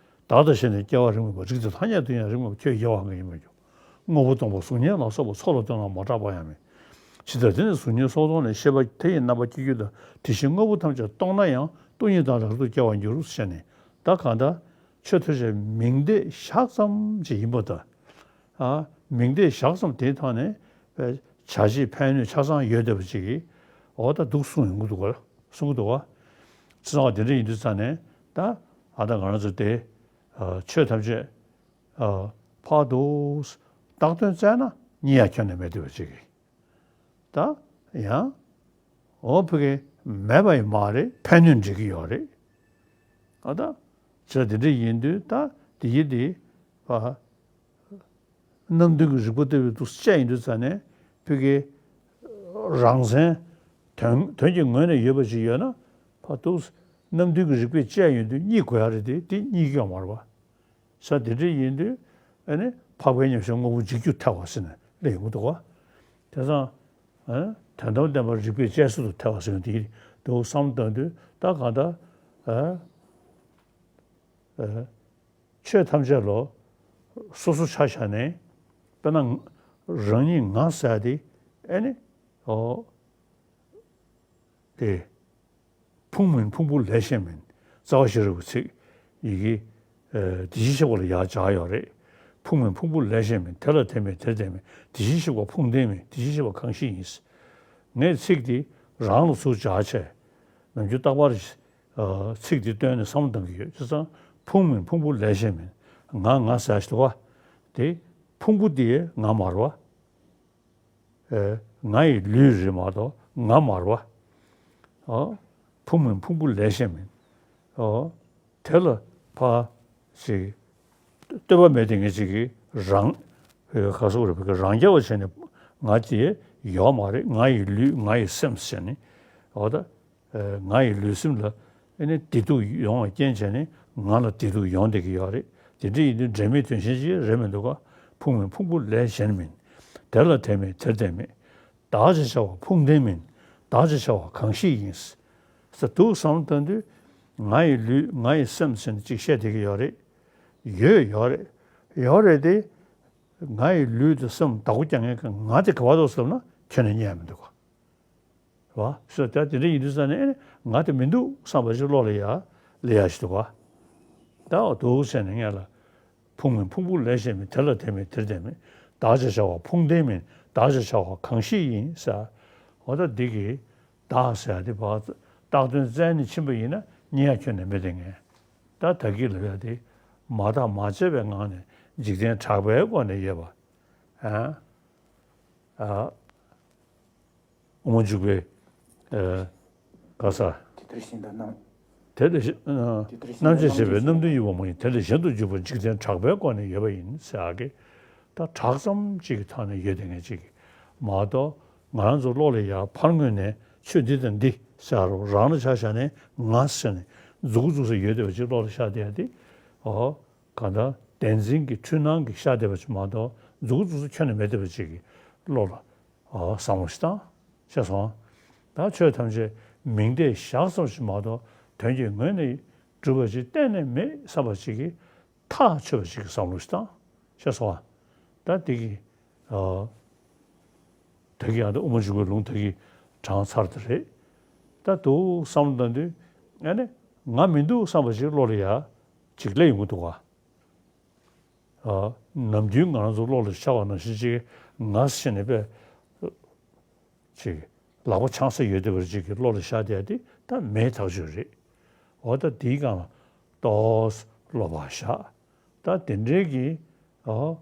བདག་དང་ཕྱད་ནས་སྐྱེ་བ་རིང་མིན་པ། རིགས་དེ་ཐ་སྙད་དུ་ཡང་རིང་མིན་པ། ཁྱོད་དགེ་བ་གང་ཡིན་མ་གྱུར། དངོས་པོ་སྟོང་པ་གཟུགས་བརྙན་ལ་སོགས་པ། ཚོགས་ལ་ལྟོས་ན་མ་གྲགས་པ་ཡང་མིན། ཇི་ལྟར་དེ་ནི་གཟུགས་བརྙན་སོགས་སྟོང་ནས། ཤེས་པ་དེ་ཡི་རྣམ་པ་སྐྱེ་འགྱུར་ལྟར། དེ་བཞིན་དངོས་པོ་ཐམས་ཅད་སྟོང་ན་ཡང་། སྟོང་ཉིད་བདག་ལ་རབ་ཏུ་སྐྱེ་བར་འགྱུར་ཟེར་ནས། ད་གང་ལྟར་ཆོས་ཐམས་ཅད་མིང་བརྡས་བཞག་ཙམ་ཅིག་ཡིན་པ་དང་། ཨ། མིང་བརྡས་བཞག་ཙམ་དེའི་ཐོག་ནས་བྱ་བྱེད་ཕན་གནོད་ཆ་ཚང་ཡོད་བསྡད་པ་ཅིག་གིས་འོ་ད་འདུག་གསུངས་ཡོང་གི་འདུག་ག་གསུང་གི་འདུག་ག་བྱས་ཙང་དེ་འདྲ་ཡིན་དུས་ཙང་ནས་ད་ཨ་ད་ང་རང་ཚོ་དེ་ཆོས་ཐམས་ཅད་ཕར་དུ་བཏགས་དོན་བཙལ་ན་རྙེད་ཡ་ཁྱོན་ནས་མེད་བསྡད་པ་ཅིག་གིས། ད་ཡང་འོ་ཕ་གི་མེད་པ་ཡིན་མ་རེད། ཕན་གནོད་འགྲིག་གི་ཡོད་རེད། ཨ་ད་བྱས་དེ་འདྲ་ཡིན་དུས་ད་དེ་ཡི་དེ་ཕ་རྣམ་བདུན་གྱི་རིག་པ་ལྟ་བུའི་དུ་བཤད་ཡིན་དུས་ཙང་ནས་ཕ་གི་ རང་མཚན་དོན་དོན་གྱི་ངོས་ནས་ཡོད་པ་ཅིག་ཡོད་ན། ཕར་འདུག་རྣམ་འདུལ་གྱི་རིགས་པས་དཔྱད་ཡོང་དུས་གཉིད་ཁུག་ཡ་རེད་དེ། དེ་གཉིད་ཀྱི་ཡོད་མ་རེད་པ། ས་དེ་འདྲ་ཡིན་དུས། ཨ་ནི་འཕགས་པའི་ཉམས་བཞེས་དངོས་པོ་འཇིག་རྒྱུར་ཐལ་བ་ཟེར་ནས་སླེབས་ཡོང་གི་འདུག་ག་དེ་ཙང་། ཨ། དོན་དམ་བདེན་པར་རིགས་པས་དཔྱད་བཟོད་དུ་ཐལ་བ་ཟེར་ནས་དེ་འདུག་བསམ་བཏང་དུས། ད་གང་ལྟར། ཨ། ཨ། ཆོས་ཐམས་ཅད་ལོ། སོ་སོ་ཆ་བཞག་ནས། དཔེར་ན། རང་ཉིད་ང་ཟེར་ཡ་དེ། ཨ་ནི། ཨོ། དེ། ཕུང་མིན་ཕུང་པོ་ལས་གཞན་མིན། རྩ་བ་ཤེས་རབ་ཀྱི་ཚིག་ཡི་གེ་ཨ། དེ་བཞིན་གཤེགས་པ་ལ་ཡར་སྦྱར་ཡོད་རེད། ཕུང་མིན་ཕུང་པོ་ལས་གཞན་མིན། དེ་ལ་དེ་མེད་དེར་དེ་མེད། དེ་བཞིན་གཤེགས་པ་ཕུང་ལྡན་མིན། དེ་བཞིན་གཤེགས་པ་གང་ཞིག་ཡིན། ངས་ཚིག་འདི་རང་ལ་ཚུར་སྦྱར་བྱས། ནམ་རྒྱུན་རྟག་པར་ཨ། ཚིག་འདི་བཏོན་ནས་བསམ་བློ་གཏང་གི་ཡོད། བྱས་ཙང་ཕུང་མིན་ཕུང་པོ་ལས་གཞན་མིན། ང་ང་ཟེར་ཞིག་འདུག་ག་དེ་ཕུང་པོ་དེ་ང་མ་རེད་པ། ཨེ། ང་ཡི་ལུས་རེད་མ་གཏོགས་ང་མ་རེད་པ། ཨོ། ཕུང་མིན་ཕུང་པོ་ལས་གཞན་མིན། ཨོ། དེ་ལ་ཕར་ཞིག་ལྟོས་པ་མེད་དེ། ངས་ཅིག་གི་རང་། ཨེ། ག་སོགས་རེད་པ། རང་རྐྱ་བ་བྱས་ནས་ང་དེ་ཡོད་མ་རེད། ང་ཡི་ལུས་ང་ཡི་སེམས་ཟེར་ནས། འོ་ད། ཨེ། ང་ཡི་ལུས་སེམས་ལ་ཨེ་ནི་བདེ་སྡུག་ཡོང་བ་རྐྱེན་བྱས་ནས་ང་ལ་བདེ་སྡུག་ཡོང་བསྡད་ཀྱི་ཡོད་རེད། དེ་འདྲ་ཡིན་དུས་འབྲེལ་མེད་དོན་གཞན་ཅིག་རེད་མི་འདུག་ག་ཕུང་མིན་ཕུང་པོ་ལས་གཞན་མིན། དེ་ལ་དེ་མེད་དེར་དེ་མེད། བདག་ཅེས་བྱ་བ་ཕུང་ལྡན་མིན། བདག་ཅེས་བྱ་བ་གང་ཞིག་ཡིན། ཟེར་འདུག་བསམ་བློ་བཏང་དུས། ང་ཡི་ལུས་ང་ཡི་སེམས་ཟེར་ནས་ཅིག་བཤད་བསྡད་ཀྱི་ཡོད་རེད། ཡོད་ཡོད་རེད། ཡོད་རེད་དེ། ང་ཡི་ལུས་དང་སེམས་བདག་པོ་རྒྱག་མཁན་གྱི་ང་དེ་ག་པར་འདུག་བསམ་ན་ཁྱོན་ནས་རྙེད་མི་འདུག་ག་རེད་པ། སོ་ད་དེ་འདྲ་ཡིན་དུས་ཙང་ནས་ང་དེ་མི་འདུག་བསམ་པ་ཅིག་བློ་ལ་ཡ་སླེབས་ཡ་ཞིག་འདུག་ག་ད་འོ་འདུག་ཟེར་ནས་ངས་ལ། ཕུང་མིན་ཕུང་པོ་ལས་གཞན་མིན། དེ་ལ་དེ་མེད་དེར་དེ་མེད། བདག་ཅེས་བྱ་བ་ཕུང་ལྡན་མིན། བདག་ཅེས་བྱ་བ་གང་ཞིག་ཡིན། ཟེར། འོ་ད་འདི་གི་བདག་ཟེར་ཡ་དེ་ཕར་བཏགས་དོན་བཙལ་ནས་ཕྱིན་པ་ཡིན་ན་རྙེད་ཡ་ཁྱོན་ནས་མེད་དེ། ངས་ད་བདག་གི་ལབ་ཡ་དེ་མ་བརྟགས་མ་དཔྱད་པའི་ངང་ནས་འཇིག་རྟེན་གྲགས་པའི་སྒོ་ནས་ཡོད་པ། ཨ། ཨ། དབུ་མ་འཇུག་པའི། ཨ། ག་ས། དེ་ལྟར་གཞན་དག་རྣམས། དེ་ལས་གཞན། ཨ། དེ་ལྟར་གཞན་དག་རྣམ་འབྱེད་བྱེད་པའི་རྣམ་འདུལ་གཉིས་པོ་མ་ཡིན། དེ་ལས་གཞན་དུ་འཇུག་པ་འཇིག་རྟེན་གྲགས་པའི་སྒོ་ནས་ཡོད་པ་ཡིན་ཟེར་ཡག་གི། ད་གྲགས་ཙམ་གཅིག་གི་ཐོག་ནས་ཡོད་དེ་ངས་གཅིག་གི་མ་གཏོགས། ང་རང་ཚོ་བློ་ལ་ཡ་ཕར་ངོས་ནས་ཆོས་འདི་དང་འདི་ཟེར་རོ། རང་ལ་ཆ་བཞག་ནས་ང་ཟེར་ནས་མཛུག་གུ་བཙུགས་ས་ཡོད་བསྡད་པ་ཅིག་བློ་ལ་ཤར་བསྡད་ཡ་དེ། ཨོ། གང་ལྟར་བདེན་འཛིན་གྱི་འཁྲུལ་སྣང་གིས་ཤར་བསྡད་པ་ཅིག་མ་གཏོགས། མཛུག་གུ་བཙུགས་ས་ཁྱོན་ནས་མེད་བསྡད་པ་ཅིག་གི་བློ་ལ། ཨོ། བསམ་བློ་ཞིག་བཏང་། ཤེས་སོང་། ད་ཆོས་ཐམས་ཅད་མིང་བརྡས་བཞག་ཙམ་ཞིག་མ་གཏོགས་དོན་གྱི་ངོས་ནས་གྲུབ་པ་ཅིག་གཏན་ནས་མེད་བསམ་པ་ཅིག་གིས། ཐག་ཆོད་པ་ཞིག་གི་བསམ་བློ་ཞིག་བཏང་། ཤེས་སོང་ཨ། ད་དེ་གི། ཨ། ད་གི་ཡང་ད་དབུ་མ་འཇུག་པའི་ལུང་ད་གི་དྲངས་ཚར་དེ་རེད། ད་འདུག་བསམ་བློ་བཏང་དུས། ཨ་ནི་ང་མི་འདུག་བསམ་པ་ཞིག་བློ་ལ་ཡ་ཅིག་སླེབས་ཡོང་གི་འདུག་ག་ཨ། ནམ་རྒྱུན་ང་རང་ཚོ་བློ་ལ་ཤར་བ་ནང་བཞིན་ཅིག་ང་ཟེར་ནས་པས། ཅིག་ལག་པ་འཆང་ས་ཡོད་བསྡད་པ་ཅིག་གི་བློ་ལ་ཤར་བསྡད་དེ་ད་མེད་ཐག་ཆོད་རེད། འོ་ད་དེའི་སྒང་ལ་ཏོག་ཙམ་བློ་བག་བཞག་ད་དེ་འདྲའི་གི། ཨོ།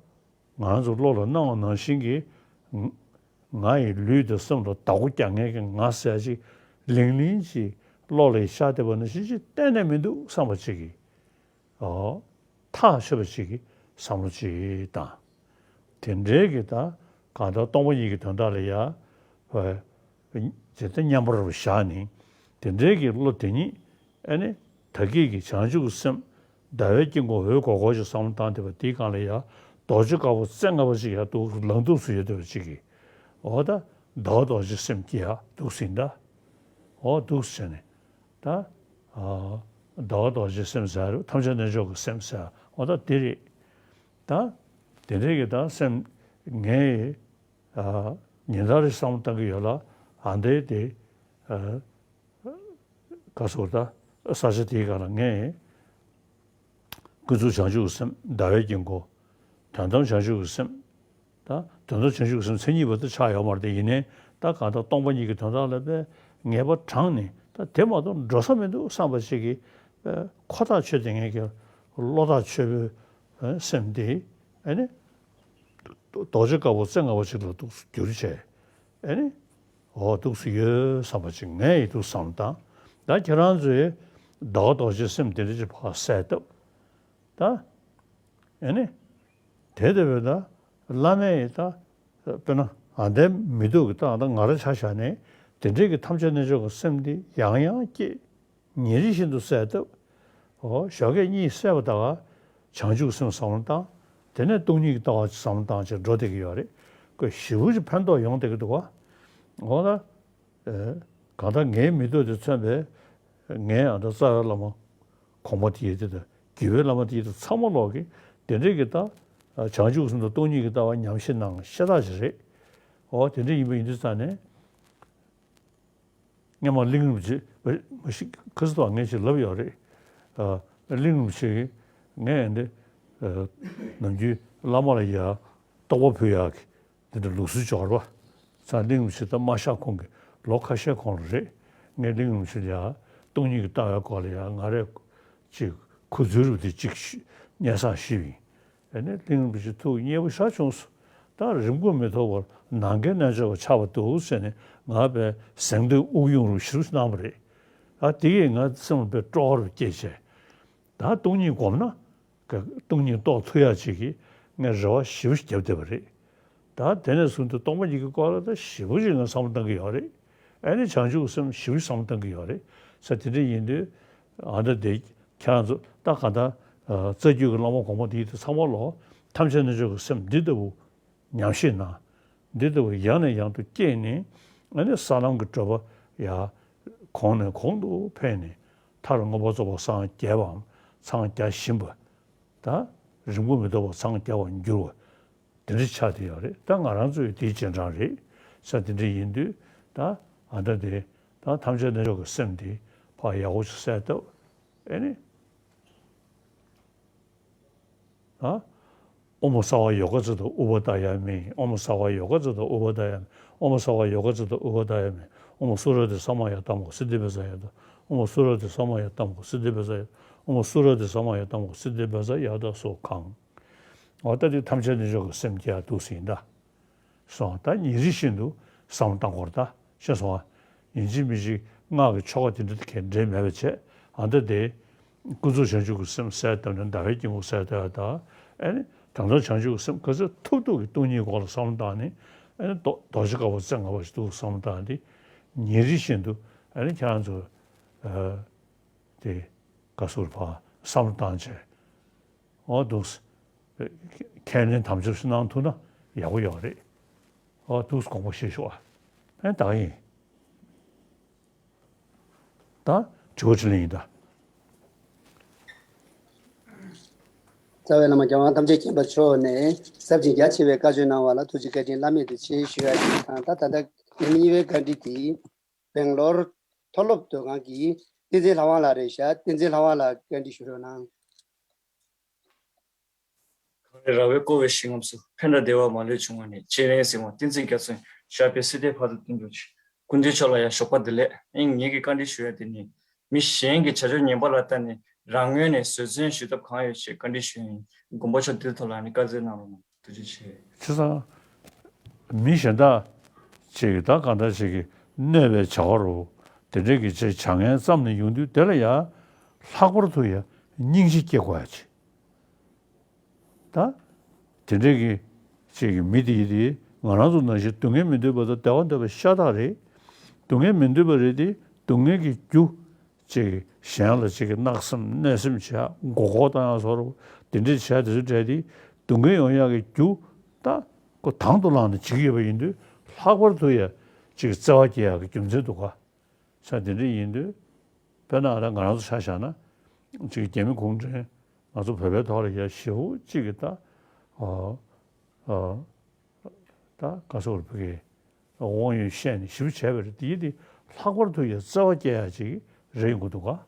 ང་རང་ཚོ་བློ་ལ་སྣང་བ་ནང་བཞིན་གྱི། ང་ཡི་ལུས་དང་སེམས་ལ་བདག་པོ་རྒྱག་མཁན་གྱི་ང་ཟེར་ཡ་ཅིག་ལིང་ལིང་ཅིག་བློ་ལ་ཤར་བསྡད་པ་ནང་བཞིན་ཅིག་གཏན་ནས་མི་འདུག་བསམ་པ་ཅིག་གི། ཨོ། ཐག་ཆོད་པ་ཅིག་གི་བསམ་བློ་ཅིག་དང་། དེ་འདྲའི་གི་ད་གང་ལྟར་སྟོང་པ་ཉིད་ཀྱི་དོན་དག་ལ་ཡ། ཨ། དེ་ལྟར་མཉམ་པར་བཞག་ནས། དེ་འདྲའི་གི་བློ་དེ་ཉིད། ཨ་ནི་ད་གིན་གྱི་བྱང་ཆུབ་ཀྱི་སེམས་ཟླ་བའི་དཀྱིལ་འཁོར་འོད་ཀོར་ཀོར་ཞིག་བསམ་བློ་བཏང་བསྡད་པ་དེའི་སྒང་ལ་ཡ། རྡོ་རྗེ་དཀར་པོ་རྩེ་ལྔ་པ་ཅིག་ཡ་འདུག་ལང་འདུག་སུ་ཡོད་བསྡད་པ་ཅིག་གི། འོ་ད་ཟླ་བ་རྡོ་རྗེ་སེམས་ཀྱི་ཡ་འདུག་ཟིན་ད། འོ་འདུག་ཟེར་ནས། ད། ཨ། ཟླ་བ་རྡོ་རྗེ་སེམས་ཟེར་རེད། ཐམས་ཅད་རྣལ་འབྱོར་གྱི་སེམས་ཟེར། འོ་ད་དེ་རེད། ད་དེ་འདྲའི་གི་ད་སེམས་ངའི། ཨ། ཉིན་ལྟར་བསམ་བློ་བཏང་གི་ཡོད་ལ། ཨ་འདྲའི་དེ། ཨ། ག་སོགས་ད་ས་ཆ་དེའི་སྒང་ལ་ངས། ཀུན་རྫོབ་བྱང་ཆུབ་ཀྱི་སེམས། ཟླ་བའི་དཀྱིལ་འཁོར། དོན་དམ་བྱང་ཆུབ་ཀྱི་སེམས། ད་དོན་དམ་བྱང་ཆུབ་ཀྱི་སེམས་མཚན་ཉིད་པ་དེ་ཆགས་ཡོད་མ་རེད་དེ། ཡིན་ནའི་ད་གང་ལྟར་སྟོང་པ་ཉིད་ཀྱི་དོན་དག་ལ་དཔེ་ངེས་པ་དྲངས་ནས། ད་དེ་མ་གཏོགས་འགྲོ་ས་མི་འདུག་བསམ་པ་ཞིག་གི། དཔེ་ཁོ་ཐག་ཆོད་དེ་ངེས་ཀྱི་བློ་ཐག་ཆོད་པའི་སེམས་དེ། ཨ་ནི། རྡོ་རྗེ་དཀར་པོ་རྩེ་ལྔ་པ་ཅིག་ལ་འདུག་སེ་གྱུར་བྱས། ཨ་ནི། འོ་འདུག་སེ་ཡོད་བསམ་པ་ཅིག་ངས་ཡི་འདུག་བསམ་དང་། ད་ཁྱེད་རང་ཚོས་ཟླ་བ་རྡོ་རྗེ་སེམས་དེ་འདྲ་ཅིག་ཕར་གསལ་བཏབ། ད། ཨ་ནི། དེ་ལྟ་བུའི་ད་བླ་མས་ད། དཔེར་ན་ ཨ་འདའི་མི་སྡུག་གི་ད་ཨ་ད་ང་རང་ཆ་བཞག་ནས་དེ་འདྲའི་གི་ཐམས་ཅད་རྣལ་འབྱོར་གྱི་སེམས་འདི་ཡང་ཡང་སྐྱེ། ཉིན་རེ་བཞིན་དུ་གསལ་བཏབ། འོ་ཞོགས་ཀས་གཉིད་སད་པ་ད་ག་བྱང་ཆུབ་སེམས་བསམ་བློ་བཏང་། དེ་ནས་སྟོང་ཉིད་ཀྱི་ལྟ་བ་བསམ་བློ་བཏང་བྱས་འགྲོ་བསྡད་ཀྱི་ཡོད་རེད། ཁོས་ཞེ་པོ་ཅིག་ཕན་ཐོགས་ཡོང་བསྡད་ཀྱི་འདུག་ག་འོ་ད། ཨེ། གང་ལྟར་ངའི་མི་སྡུག་དེ་མཚོན་པའི་ངའི་ཨ་ད་རྩ་བའི་བླ་མ་གོང་མ་དེ་ཡི་དེ་དང་དགེ་བའི་བླ་མ་དེ་ཡི་དེ་ཚང་མ་ལོག་གི་དེ་འདྲའི་གི་ད་བྱང་ཆུབ་སེམས་དང་སྟོང་ཉིད་ཀྱི་ལྟ་བ་ཉམས་བཞེས་གནང་ཤ་སྟག་ཅིག་རེད། འོ་དེ་འདྲ་ཡིན་པ་ཡིན་དུས་ཙང་ནས་སྔོན་མ་གླིང་རིན་པོ་ཆེ་མ་ཤི་ཁ་སི་ཐོག་ངས་ཅིག་ལབ་ཡོད་རེད། ཨ། གླིང་རིན་པོ་ཆེ་གིས་ངས་ཨ་འདི་ཨ་ནམ་རྒྱུན་བླ་མ་ལ་ཡ་རྟོགས་པ་ཕུལ་ཡག་གི་འདི་འདྲ་ལུགས་སྲོལ་ཅིག་ཡོད་རེད་པ། ཙང་གླིང་རིན་པོ་ཆེ་ད་མ་གཤེགས་གོང་གི་ལོ་ཁ་ཤས་གོང་ལ་རེད། ངས་གླིང་རིན་པོ་ཆེ་ལ་ཡ་སྟོང་ཉིད་ཀྱི་ལྟ་བའི་སྐོར་ལ་ཡ་ང་རས་ཅིག་ཁུ་ཚུར་རུ་དེ་ཅིག་སྙན་སེང་ཞུས་པ་ཡིན། ཨ་ནི་གླིང་རིན་པོ་ཆེ་ཐུགས་མཉེས་པོ་ཞེ་དྲག་བྱུང་སོང་། ད་རིང་པོ་མི་ཐོགས་པར་ནམ་མཁའི་རྣལ་འབྱོར་པ་ཆགས་པར་འདུག་ཟེར་ནས་ང་དཔེ་གཟེངས་བསྟོད་དབུགས་དབྱུང་རུ་ཞུ་གནང་བ་རེད། ད་དེ་ཡིས་ང་སེམས་ལ་དཔེ་སྤྲོ་བ་རུ་སྐྱེས་བྱས། ད་སྟོང་ཉིད་བསྒོམས་ན། སྟོང་ཉིད་རྟོགས་ཐུབ་ཡག་ཅིག་གི་ངས་རེ་བ་ཞེ་པོ་ཞིག་བརྒྱབ་བསྡད་པ་རེད། ད་དེ་ནས་བཟུང་སྟེ་སྟོང་པ་ཉིད་ཀྱི་སྐོར་ལ་ད་ཞེ་པོ་ཅིག་ང་བསམ་བློ་བཏང་གི་ཡོད་རེད། ཨ་ནི་བྱང་ཆུབ་ཀྱི་སེམས་ཞེ་པོ་ཞིག་བསམ་བློ་བཏང་གི་ཡོད་རེད་ཟེར། དེ་འདྲ་ཡིན་དུས་ཨ་ད་དེ་ཁྱེད་རང་ཚོ་ད་ག་ད་རྩ་རྒྱུད་ཀྱི་བླ་མ་གོང་མ་དེ་ཚོ་ཚང་མ་ལོ་ཐམས་ཅད་རྣལ་འབྱོར་གྱི་སེམས་འདི་ལྟ་བུ་ཉམས་བཞེས་གནང་། འདི་ལྟ་བུ་ཡང་ནས་ཡང་དུ་སྐྱེས་ནས་ཨ་ནི་ས་ལམ་གྱི་བགྲོད་པ་ཡ་གོང་ནས་གོང་དུ་འཕེལ་ནས་མཐར་མངོན་པར་རྫོགས་པར་སངས་རྒྱས་པའམ་འཚང་རྒྱ་བཞིན་པ། ད་རིང་པོ་མི་ཐོགས་པར་སངས་རྒྱས་པར་འགྱུར་བ། དེ་འདྲ་ཆགས་བསྡད་ཡོད་རེད། ད་ང་རང་ཚོ་ཡི་དེའི་རྗེས་འབྲང་རེད་ཟེར། དེ་འདྲ་ཡིན་དུས་ད་ཨ་ད་དེ་ད་ཐམས་ཅད་རྣལ་འབྱོར་གྱི་སེམས་དེ་ཕར་ཡག་པོ་ཞིག་གསལ་བཏབ། ཨེ་ནི། ཨ། ཨོཾ་སརྦ་ཡོ་ག་ཙི་ཏ་ཨུ་པ་དཱ་ཡ་མི། ཨོཾ་སརྦ་ཡོ་ག་ཙི་ཏ་ཨུ་པ་དཱ་ཡ་མི། ཨོཾ་སརྦ་ཡོ་ག་ཙི་ཏ་ཨུ་པ་དཱ་ཡ་མི། ཨོཾ་སུ་ར་ཏི་ས་མ་ཡ་ཏ་མ་གུ་སི་ཏི་པ་ཛ་ཡ་ཏ། ཨོཾ་སུ་ར་ཏི་ས་མ་ཡ་ཏ་མ་གུ་སི་ཏི་པ་ཛ་ཡ། ཨོཾ་སུ་ར་ཏི་ས་མ་ཡ་ཏ་མ་གུ་སི་ཏི་པ་ཛ་ཡ་ཏ་སོ་གང་། འོ་ད་དེ་ཐམས་ཅད་རྣལ་འབྱོར་གྱི་སེམས་སྐྱེ་ཡག་འདུག་ཟེར་ཡིན་ད། སོང་ད་ཉིན་རེ་བཞིན་དུ་བསམ་བློ་བཏང་དགོས་རེད་ད། ཤེས་སོང་ཨ། ཡིན་གཅིག་མིན་གཅིག་སྔགས་ཀྱི་ཆོ་ག་དེ་འདྲ་དེ་གས་འདྲེས་མེད་པ་བྱས། ཨ་ད་དེ། ཀུན་རྫོབ་བྱང་ཆུབ་ཀྱི་སེམས་གསལ་བཏབ་ནས་ཟླ་བའི་དཀྱིལ་འཁོར་གསལ་བཏབ་ཡ་ད། ཨེ་ནི། དྲང་སྲོང་བྱང་ཆུབ་ཀྱི་སེམས་ག་ཚོད་ཐུབ་ཐུབ་ཀྱིས་སྟོང་ཉིད་སྐོར་ལ་བསམ་བློ་བཏང་ནས། ཨེ་ནི་རྡོ་རྡོ་རྗེ་དཀར་པོ་རྩེ་ལྔ་པ་ཞིག་འདུག་བསམ་བློ་བཏང་སྟེ། ཉིན་རེ་བཞིན་དུ་ཨེ་ནི་ཁྱེད་རང་ཚོ། ཨ། དེ། ག་ཟུར་ཕར་བསམ་བློ་བཏང་བྱས། འོ་འདུག་ཁས་ལེན་དམ་བཅའ་ཞིག་གནང་ཐུབ་ན་ཡག་པོ་ཡོད་རེད། འོ་འདུག་དགོངས་པ་བཞེས་ཤོག་ཨ། ཨེ་ད་ག་ཡིན། ད་དྲི་བ་དྲིས་ལན་ཡིན་ད། རྩ་བའི་བླ་མ་རྒྱལ་དབང་ཐམས་ཅད་མཁྱེན་པ་མཆོག་ནས་ཟབ་ཅིང་རྒྱ་ཆེ་བའི་བཀའ་ཆོས་གནང་བ་ལ་ཐུགས་རྗེ་བཀའ་དྲིན་བླ་མེད་དུ་ཆེ་ཞུ་ཡ་ཞིག་དང་། ད་ད་ལྟ་ཉིན་གཉིས་པའི་བཀའ་འདྲི་དེ། སྦེང་ལོར་མཐོ་སློབ་སྡོད་ཁང་གི་བསྟན་འཛིན་ལྷ་དབང་ལགས་རེད་ཤག་བསྟན་འཛིན་ལྷ་དབང་ལགས་བཀའ་འདྲི་ཞུ་རོགས་གནང་། གངས་རི་ར་བས་བསྐོར་བའི་ཞིང་ཁམས་སུ། ཕན་དང་བདེ་བ་མ་ལུས་འབྱུང་བ་ནི། སྤྱན་རས་གཟིགས་དབང་བསྟན་འཛིན་རྒྱ་མཚོ་ཡི། ཞབས་པད་སྲིད་མཐའི་བར་དུ་བརྟན་གྱུར་ཅིག་སྐུ་མདུན་མཆོག་ལ་ཡང་ཞོགས་པ་བདེ་ལེགས། ཨིན། ངེད་ཀྱི་བཀའ་འདྲི་ཞུ་ཡ་དེ་ནི། མི་གཞན་གྱི་བྱ་སྤྱོད་ངན་པ་ལ་ལྟ་ནས་རང་ངོས་ནས་བཟོད་བསྲན་ཞུ་ཐབས་གང་ཡོད་ཅེས་བཀའ་འདྲི་ཞུ་ཡ་ཡིན། དགོངས་པ་མཆོག་འདིའི་ཐོག་ལ་ནི་བཀའ་སྩལ་གནང་རོགས་གནང་། ཐུགས་རྗེ་ཆེ། བྱས་ཙང་། མི་གཞན་དག་ཅིག་གིས་ད་གང་འདྲ་ཅིག་གིས་གནོད་པའི་བྱ་བ་རུ་དེ་འདྲའི་གི་ཅིག་བྱ་ངན་བརྩམས་ནས་ཡོང་དུས། དེ་ལ་ཡང་ལྷག་པར་དུ་ཡང་སྙིང་རྗེ་སྐྱེ་དགོས་ཡ་ཅིག་ད་དེ་འདྲའི་གི་ཅིག་གི་མི་དེ་ཡིན་དེ། ང་རང་ཚོ་ནང་བཞིན་སྡུག་བསྔལ་མི་འདོད་པ་དང་བདེ་བ་འདོད་པ་ཤ་སྟག་རེད། སྡུག་བསྔལ་མི་འདོད་པ་རེད་དེ། སྡུག་བསྔལ་གྱི་རྒྱུ། ཅིག་གཞན་ལ་ཅིག་གི་བརྣག་སེམས་གནོད་སེམས་བྱས། མགོ་སྐོར་བཏང་ཡག་བཟོ་འདྲ་དེ་འདྲ་བྱས། དེ་ཚོ་འདྲ་དེ་སྡུག་བསྔལ་ཡོང་ཡག་གི་རྒྱུ་ད་ཁོ་དང་དུ་བླངས་ནས་བྱེད་ཀྱི་ཡོད་པ་ཡིན་དུས། ལྷག་པར་དུ་ཡ་ཅིག་བརྩེ་བ་སྐྱེ་ཡག་གི་རྒྱུ་མཚན་འདུག་ག་ས་དེ་འདྲ་ཡིན་དུས། དཔེར་ན་ང་རང་ཚོ་ཆ་བཞག་ན། ཅིག་རྒྱ་མི་གུང་ཁྲན་ང་ཚོ་བོད་པའི་ཐོག་ལ་ཡ་ཞེ་པོ་ཅིག་གི་ད། ཨ། ཨ། ད་ག་ཟེར་བོད་ཀྱི་དབང་ཡོད་བཤད་ནས་ཞེ་པོ་བྱས་པ་རེད། དེ་ཡིན་དེ་ལྷག་པར་དུ་ཡ་བརྩེ་བ་སྐྱེ་ཡ་ཅིག་རེད་ཡོང་གི་འདུག་ག་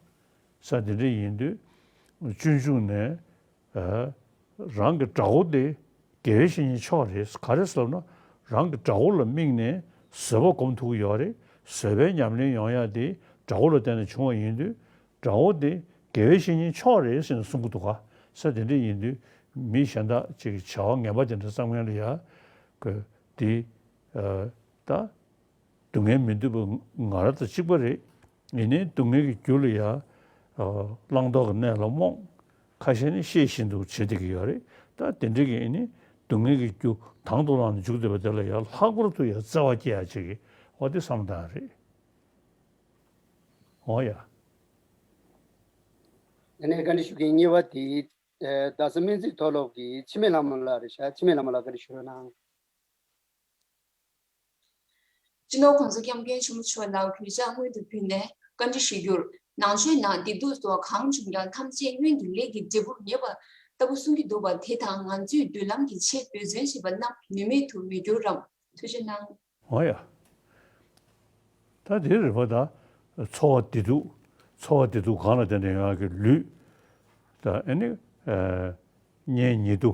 ས་དེ་འདྲ་ཡིན་དུས། སྤྱོད་འཇུག་ནས། ཨ། རང་གི་དགྲ་བོ་དེ་དགེ་བའི་བཤེས་གཉེན་མཆོག་རེད། ག་རེ་ཟེར་ན། རང་གི་དགྲ་བོ་ལ་དམིགས་ནས་བཟོད་པ་སྒོམ་ཐུབ་ཀྱི་ཡོད་རེད། བཟོད་པའི་ཉམས་ལེན་ཡོང་ཡ་དེ་དགྲ་བོ་ལ་བརྟེན་ནས་བྱུང་བ་ཡིན་དུས། དགྲ་བོ་དེ་དགེ་བའི་བཤེས་གཉེན་མཆོག་རེད་ཟེར་ནས་གསུང་གི་འདུག་ག་ས་དེ་འདྲ་ཡིན་དུས། མི་གཞན་དག་ཅིག་གིས་བྱ་བ་ངན་པ་དེ་འདྲ་བརྩམས་མཁན་ལ་ཡ། ཁོས་དེ། ཨ། ད། སྡུག་བསྔལ་མི་འདོད་པ་ང་རང་དང་གཅིག་པ་རེད། ཡིན་ནའི་སྡུག་བསྔལ་གྱི་རྒྱུ་ལ་ཡ། ཨ། བླང་དོར་གྱི་གནས་ལ་རྨོངས། ཁ་ཤས་ནི་ཤེས་བཞིན་དུ་བྱེད་བསྡད་ཀྱི་ཡོད་རེད། ད་དེ་འདྲ་གི་ཨེ་ནི། སྡུག་བསྔལ་གྱི་རྒྱུ་དང་དུ་བླངས་ནས་འཇུག་བསྡད་པ་དེ་ལ་ཡང་ལྷག་པར་དུ་ཡང་བརྩེ་བ་སྐྱེ་ཡ་ཅིག་གི་འོ་དེ་བསམ་བློ་བཏང་ཡ་རེད། འོ་ཡ། དེ་ནས་བཀའ་འདྲི་ཞུ་མཁན་གཉིས་པ་དེ། ཨེ། རྡ་ས་སྨན་རྩིས་མཐོ་སློབ་ཀྱི་འཆི་མེད་ལྷ་མོ་ལགས་རེད་ཤག་འཆི་མེད་ལྷ་མོ་ལགས་བཀའ་འདྲི་ཞུ་རོགས་གནང་། སྤྱི་ནོར་༸གོང་ས་༸སྐྱབས་མགོན་ཆེན་པོ་མཆོག་ལ་གུས་ཕྱག་སྔོན་དུ་ཕུལ་ནས་བཀའ་འདྲི་ཞུ་རྒྱུར། ནང་ཆོས་ནང་བདེ་སྡུག་སོགས་གང་བྱུང་ཀྱང་ཐམས་ཅད་སྔོན་གྱི་ལས་ཀྱི་འབྲས་བུར་ངེས་པ་ལྟ་བུ་གསུང་གི་འདུག་པ། དེ་དང་ང་ཚོས་མདུན་ལམ་གྱི་ཆེད་འབད་བརྩོན་བྱེད་པ་རྣམས་ནུས་མེད་དུ་མི་འགྱུར་རམ། ཐུགས་རྗེ་གནང་། འོ་ཡ། ད་དེ་རེད་པ། ད་འཚོ་བ་བདེ་སྡུག་འཚོ་བ་བདེ་སྡུག་གང་ལ་བརྟེན་ནས་ཡོང་ཡག་གི་ལུས། ད་ཨ་ནི་ཨ་གཉེན་ཉེ་དུ།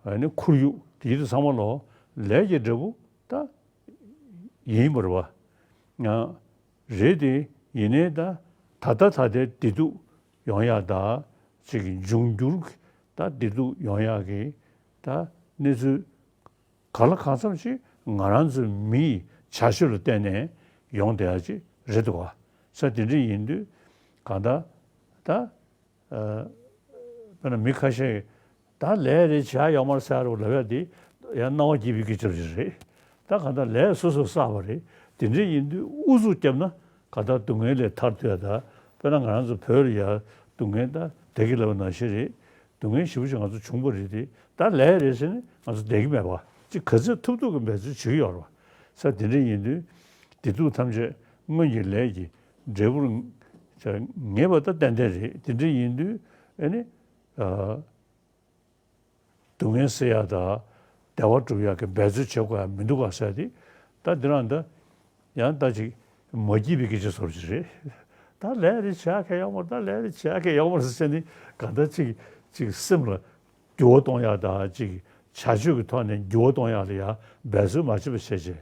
ཨ་ནི་ཁོར་ཡུག་དེ་ཚོ་ཚང་མ་ལོ་ལས་ཀྱི་འབྲས་བུ་ད་ཡིན་པ་རེད་པ། ང་རེད་དེ་ཡིན་ནའི་ད་ད་ལྟ་ད་ལྟའི་བདེ་སྡུག་ཡོང་ཡག་ད་ཅིག་འབྱུང་འགྱུར་གྱི་ད་བདེ་སྡུག་ཡོང་ཡག་གི་ད་གནས་ཚུལ། གང་ལ་གང་འཚམ་ཞིག་ང་རང་ཚོའི་མིའི་བྱ་སྤྱོད་ལ་བརྟེན་ནས་ཡོང་བསྡད་ཡ་ཅིག་རེད་འདུག་ག་ས་དེ་འདྲ་ཡིན་དུས་གང་ལྟར་ད། ཨ། དཔེར་ན་མི་ཁ་ཤས་ད་ལས་རེ་བྱ་ཡོག་མར་ཟེར་རོ་ལབ་ཡ་དེ་ཡང་རྣ་བ་སྐྱིད་པའི་སྐད་ཆ་རེད། ད་གང་ལྟར་ལས་སོ་སོས་བསགས་པ་རེད། དེ་འདྲ་ཡིན་དུས་ཨུ་ཚུགས་བརྒྱབ་ན་གང་ལྟར་སྡུག་བསྔལ་ལས་ཐར་ཐུབ་ཡ། ད་དཔེར་ན་ང་རང་ཚོ་བོད་ལ་ཡ་སྡུག་བསྔལ་ད་བདེ་སྐྱིད་ལབ་པ་ནང་བཞིན་རེད། སྡུག་བསྔལ་ཞེ་པོ་ཅིག་ང་ཚོ་བྱུང་བ་རེད་དེ། ད་ལས་རེད་ཟེར་ནས་ང་ཚོ་བསྡད་ཀྱི་མེད་པ་ཅིག་ག་ཚོད་ཐུབ་ཐུབ་ཀྱི་འབད་རྩོལ་བྱེད་ཀྱི་ཡོད་རེད་པ། ས་དེ་འདྲ་ཡིན་དུས་བདེ་སྡུག་ཐམས་ཅད་སྔོན་གྱི་ལས་ཀྱི་འབྲས་བུར་ངེས་པ་ད་ཏན་ཏན་རེད། དེ་འདྲ་ཡིན་དུས་ཨ་ནི་ཨ་སྡུག་བསྔལ་སེལ་ཡག་དང་བདེ་བ་སྒྲུབ་ཡག་གི་འབད་རྩོལ་བྱེད་དགོས་ཡ་མི་འདུག་ག་ཟེར་ཏེ། ད་འདི་རང་ད་ཡང་ད་ཅིག་མ་སྐྱིད་པའི་སྐད་ཆ་ཟེར་གྱི་རེད། ད་ལས་རེ་བྱེད་ཡག་གང་ཡོད་མ་རེད། ད་ལས་རེ་བྱེད་ཡག་གང་ཡོད་མ་རེད་ཟེར་ནས་གང་ལྟར་ཅིག་ཅིག་སེམས་ལ་འགྱུར་བ་གཏོང་ཡག་དང་ཅིག་བྱ་སྤྱོད་ཀྱི་ཐོག་ནས་འགྱུར་བ་གཏོང་ཡག་ལ་ཡང་འབད་རྩོལ་མ་བྱེད་པ་བྱས་བྱས།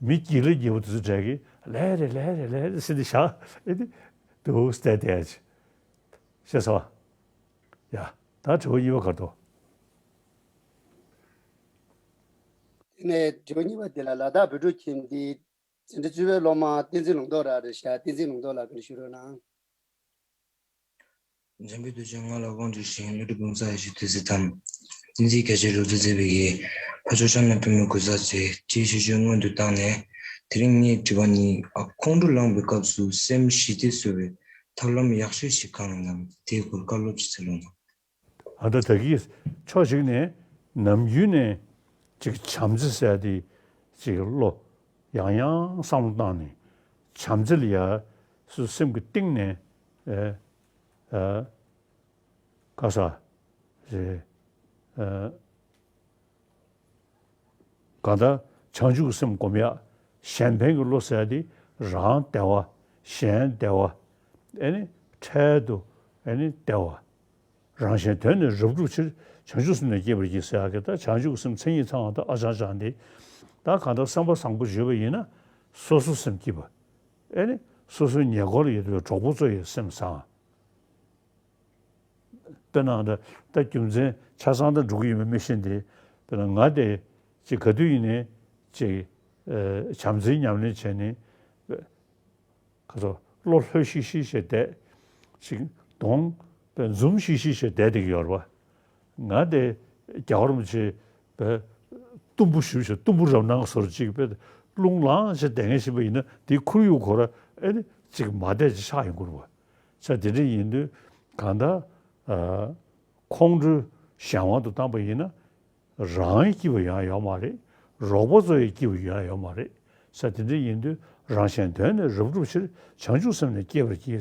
མི་སྒྱིད་ལ་སྒྱིད་པོ་དེ་ཚོ་གྲས་ཀྱིས་ལས་རེད་ལས་རེད་ལས་རེད་ཟེར་ནས་བཞག་ཨེ་ནི་འདུག་སྟེ་བསྡད་ཡ་ཅིག་ཤེས་སོང་། ཡ། ད་དྲི་བ་གཉིས་པ་ག་རེ་འདུག་དེ་ནས་དྲི་བ་གཉིས་པ་དེ་ལ་ལ་དྭགས་བོད་ཕྲུག་ཁྱིམ་སྡེའི་འཛིན་གྲྭ་བཅུ་པའི་སློབ་མ་བསྟན་འཛིན་ལུང་རྟོགས་ལགས་རེད་ཤག་བསྟན་འཛིན་ལུང་རྟོགས་ལགས་བཀའ་འདྲི་ཞུ་རོགས་གནང་། འཇམ་དཔལ་རྡོ་རྗེ་ང་ལ་དབང་སྒྲུབ་ཞིང་། བློ་གྲོས་འབུམ་ཚོགས་ཡེ་ཤེས་དུས་སུ་དམ། བསྟན་འཛིན་རྒྱ་ཆེན་རབ་ཏུ་མཛེས་པའི་གི། ཕ་ཕྱོགས་ཤར་ན་པུས་མོའི་གུས་ཕྱག་འཚལ། ཅེས་ཞུ་རྒྱུ་སྔོན་དུ་བཏང་ནས། དེ་རིང་ངའི་དྲི་བ་ནི། ཨ། ཁོང་ཁྲོ་ལངས་པའི་སྐབས་སུ་སེམས་ཞི་བདེ་བཟོ་བའི་ཐབས་ལམ་ཡག་ཤོས་ཤིག་གང་ཡིན་ནམ། དེའི་སྐོར་བཀའ་སློབ་ཅིག་སྩལ་རོགས་གནང་། ཨ། ད་ད་གིན་ཕྱོགས་གཅིག་ནས་ནམ་རྒྱུན་ནས་ཅིག་བྱམས་བརྩེ་ཟེར་དེ་ཅིག་བློ་ཡང་ཡང་བསམ་བློ་བཏང་ནས་བྱམས་བརྩེ་ལ་ཡ་སུ་སེམས་ཀྱི་གཏིང་ནས་ཨེ་ཨ་ག་ས་ཨེ་ཨ་གང་ལྟར་བྱང་ཆུབ་ཀྱི་སེམས་སྒོམ་ཡག་གཞན་ཕན་གྱི་བློ་ཟེར་དེ་རང་བདེ་བ་གཞན་བདེ་བ་ཨེ་ནི་འཕྲལ་དུ་ཨེ་ནི་བདེ་བ། རང་གཞན་དོན་ནི་རབ་བསྒྲུབ་ཕྱིར། བྱང་ཆུབ་སེམས་ནི་བསྐྱེད་པར་བགྱི་ཟེར་ཡག་གི་ད་བྱང་ཆུབ་ཀྱི་སེམས་མཚན་ཉིད་ཚང་བ་དང་ཨ་ཅང་ཅང་དེ། ད་གང་ལྟར་བསམ་པ་བཟང་པོ་བརྗོད་པ་ཡིན་ན་སོ་སོ་སེམས་སྐྱིད་པ། ཨེ་ནི་སོ་སོའི་ཉེ་འཁོར་ལ་ཡོད་པའི་གྲོགས་པོ་ཚོ་ཡི་སེམས་བཟང་། དཔེར་ན་ད་ད་རྒྱུ་མཚན་ཆ་ཚང་དང་འགྲོ་གི་ཡོད་མེད་མི་ཤེས་ཏེ། དཔེར་ན་ང་དེ་ཅིག་ག་དུས་ཡིན་ནའི་ཅིག་ཨེ་བྱམས་བརྩེའི་ཉམས་ལེན་བྱས་ནས། ཁ་ཚོ་བློ་ལྷོད་ཤིག་ཤིག་བྱས་བསྡད་ཅིག་གདོང་པའི་འཛུམ་ཤིག་ཤིག་བྱས་བསྡད་བསྡད་ཀྱི་ཡོད་རེད་པ། ང་དེ་རྒྱལ་བ་རིན་པོ་ཆེ་པའི་གཏུམ་པོ་ཞུ་ཞིག་གཏུམ་པོ་རབ་སྣང་བཟོ་འདྲ་ཅིག་པའི་རླུང་ལངས་བྱས་བསྡད་མཁན་ཞིག་པ་ཡིན་ན་དེའི་ཁོར་ཡུག་ཁོ་ར་ཨེ་ནི་ཅིག་མ་བདེ་ཅིག་ཆགས་ཡོང་གི་རེད་པ། ས་དེ་འདྲ་ཡིན་དུས་གང་ལྟར་ཨ་ཁོང་ཁྲོ་གཞན་དབང་དུ་བཏང་པ་ཡིན་ན། རང་གི་སྐྱིད་པ་ཡོང་ཡ་ཡོད་མ་རེད། རོགས་པ་ཚོ་ཡི་སྐྱིད་པ་ཡོང་ཡ་ཡོད་མ་རེད། ས་དེ་འདྲ་ཡིན་དུས་རང་གཞན་དོན་ནི་རབ་བསྒྲུབ་ཕྱིར། བྱང་ཆུབ་སེམས་ནི་བསྐྱེད་པར་བགྱི།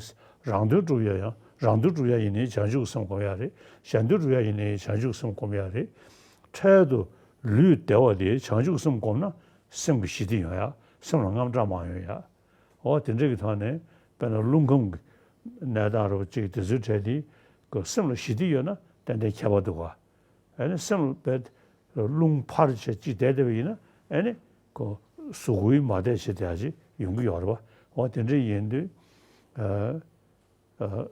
རང་དོན་སྒྲུབ་ཡ་ཡང་རང་དོན་སྒྲུབ་ཡ་ཡིན་ནའི་བྱང་ཆུབ་སེམས་སྒོམ་ཡ་རེད། གཞན་དོན་སྒྲུབ་ཡ་ཡིན་ནའི་བྱང་ཆུབ་སེམས་སྒོམ་ཡ་རེད། འཕྲལ་དུ་ལུས་བདེ་བ་དེ་བྱང་ཆུབ་སེམས་སྒོམ་ན་སེམས་ཀྱི་ཞི་བདེ་ཡོང་ཡ། སེམས་ལ་དངངས་སྐྲག་མ་ཡོང་ཡ། འོ་དེ་འདྲ་གི་ཐོག་ནས་དཔེར་ན་རླུང་ཁམས་ཀྱི་གནས་སྟངས་རོ་ཅིག་དེ་ཚོའི་གྲས་དེ་ཀྱི་སེམས་ལ་ཞི་བདེ་ཡོད་ན་ཏན་ཏན་ཁྱད་པར་འདུག་ག་ཨ་ནི་སེམས་ལ་བས་རླུང་འཕར་བྱས་ཅིག་བསྡད་བསྡད་པ་ཡིན་ན་ཨ་ནི་ཁོ་གཟུགས་པོའི་མ་བདེ་བྱེད་བསྡད་ཡ་ཅིག་ཡོང་གི་ཡོད་རེད་པ། འོ་དེ་འདྲ་ཡིན་དུས་ཨ་ཨ་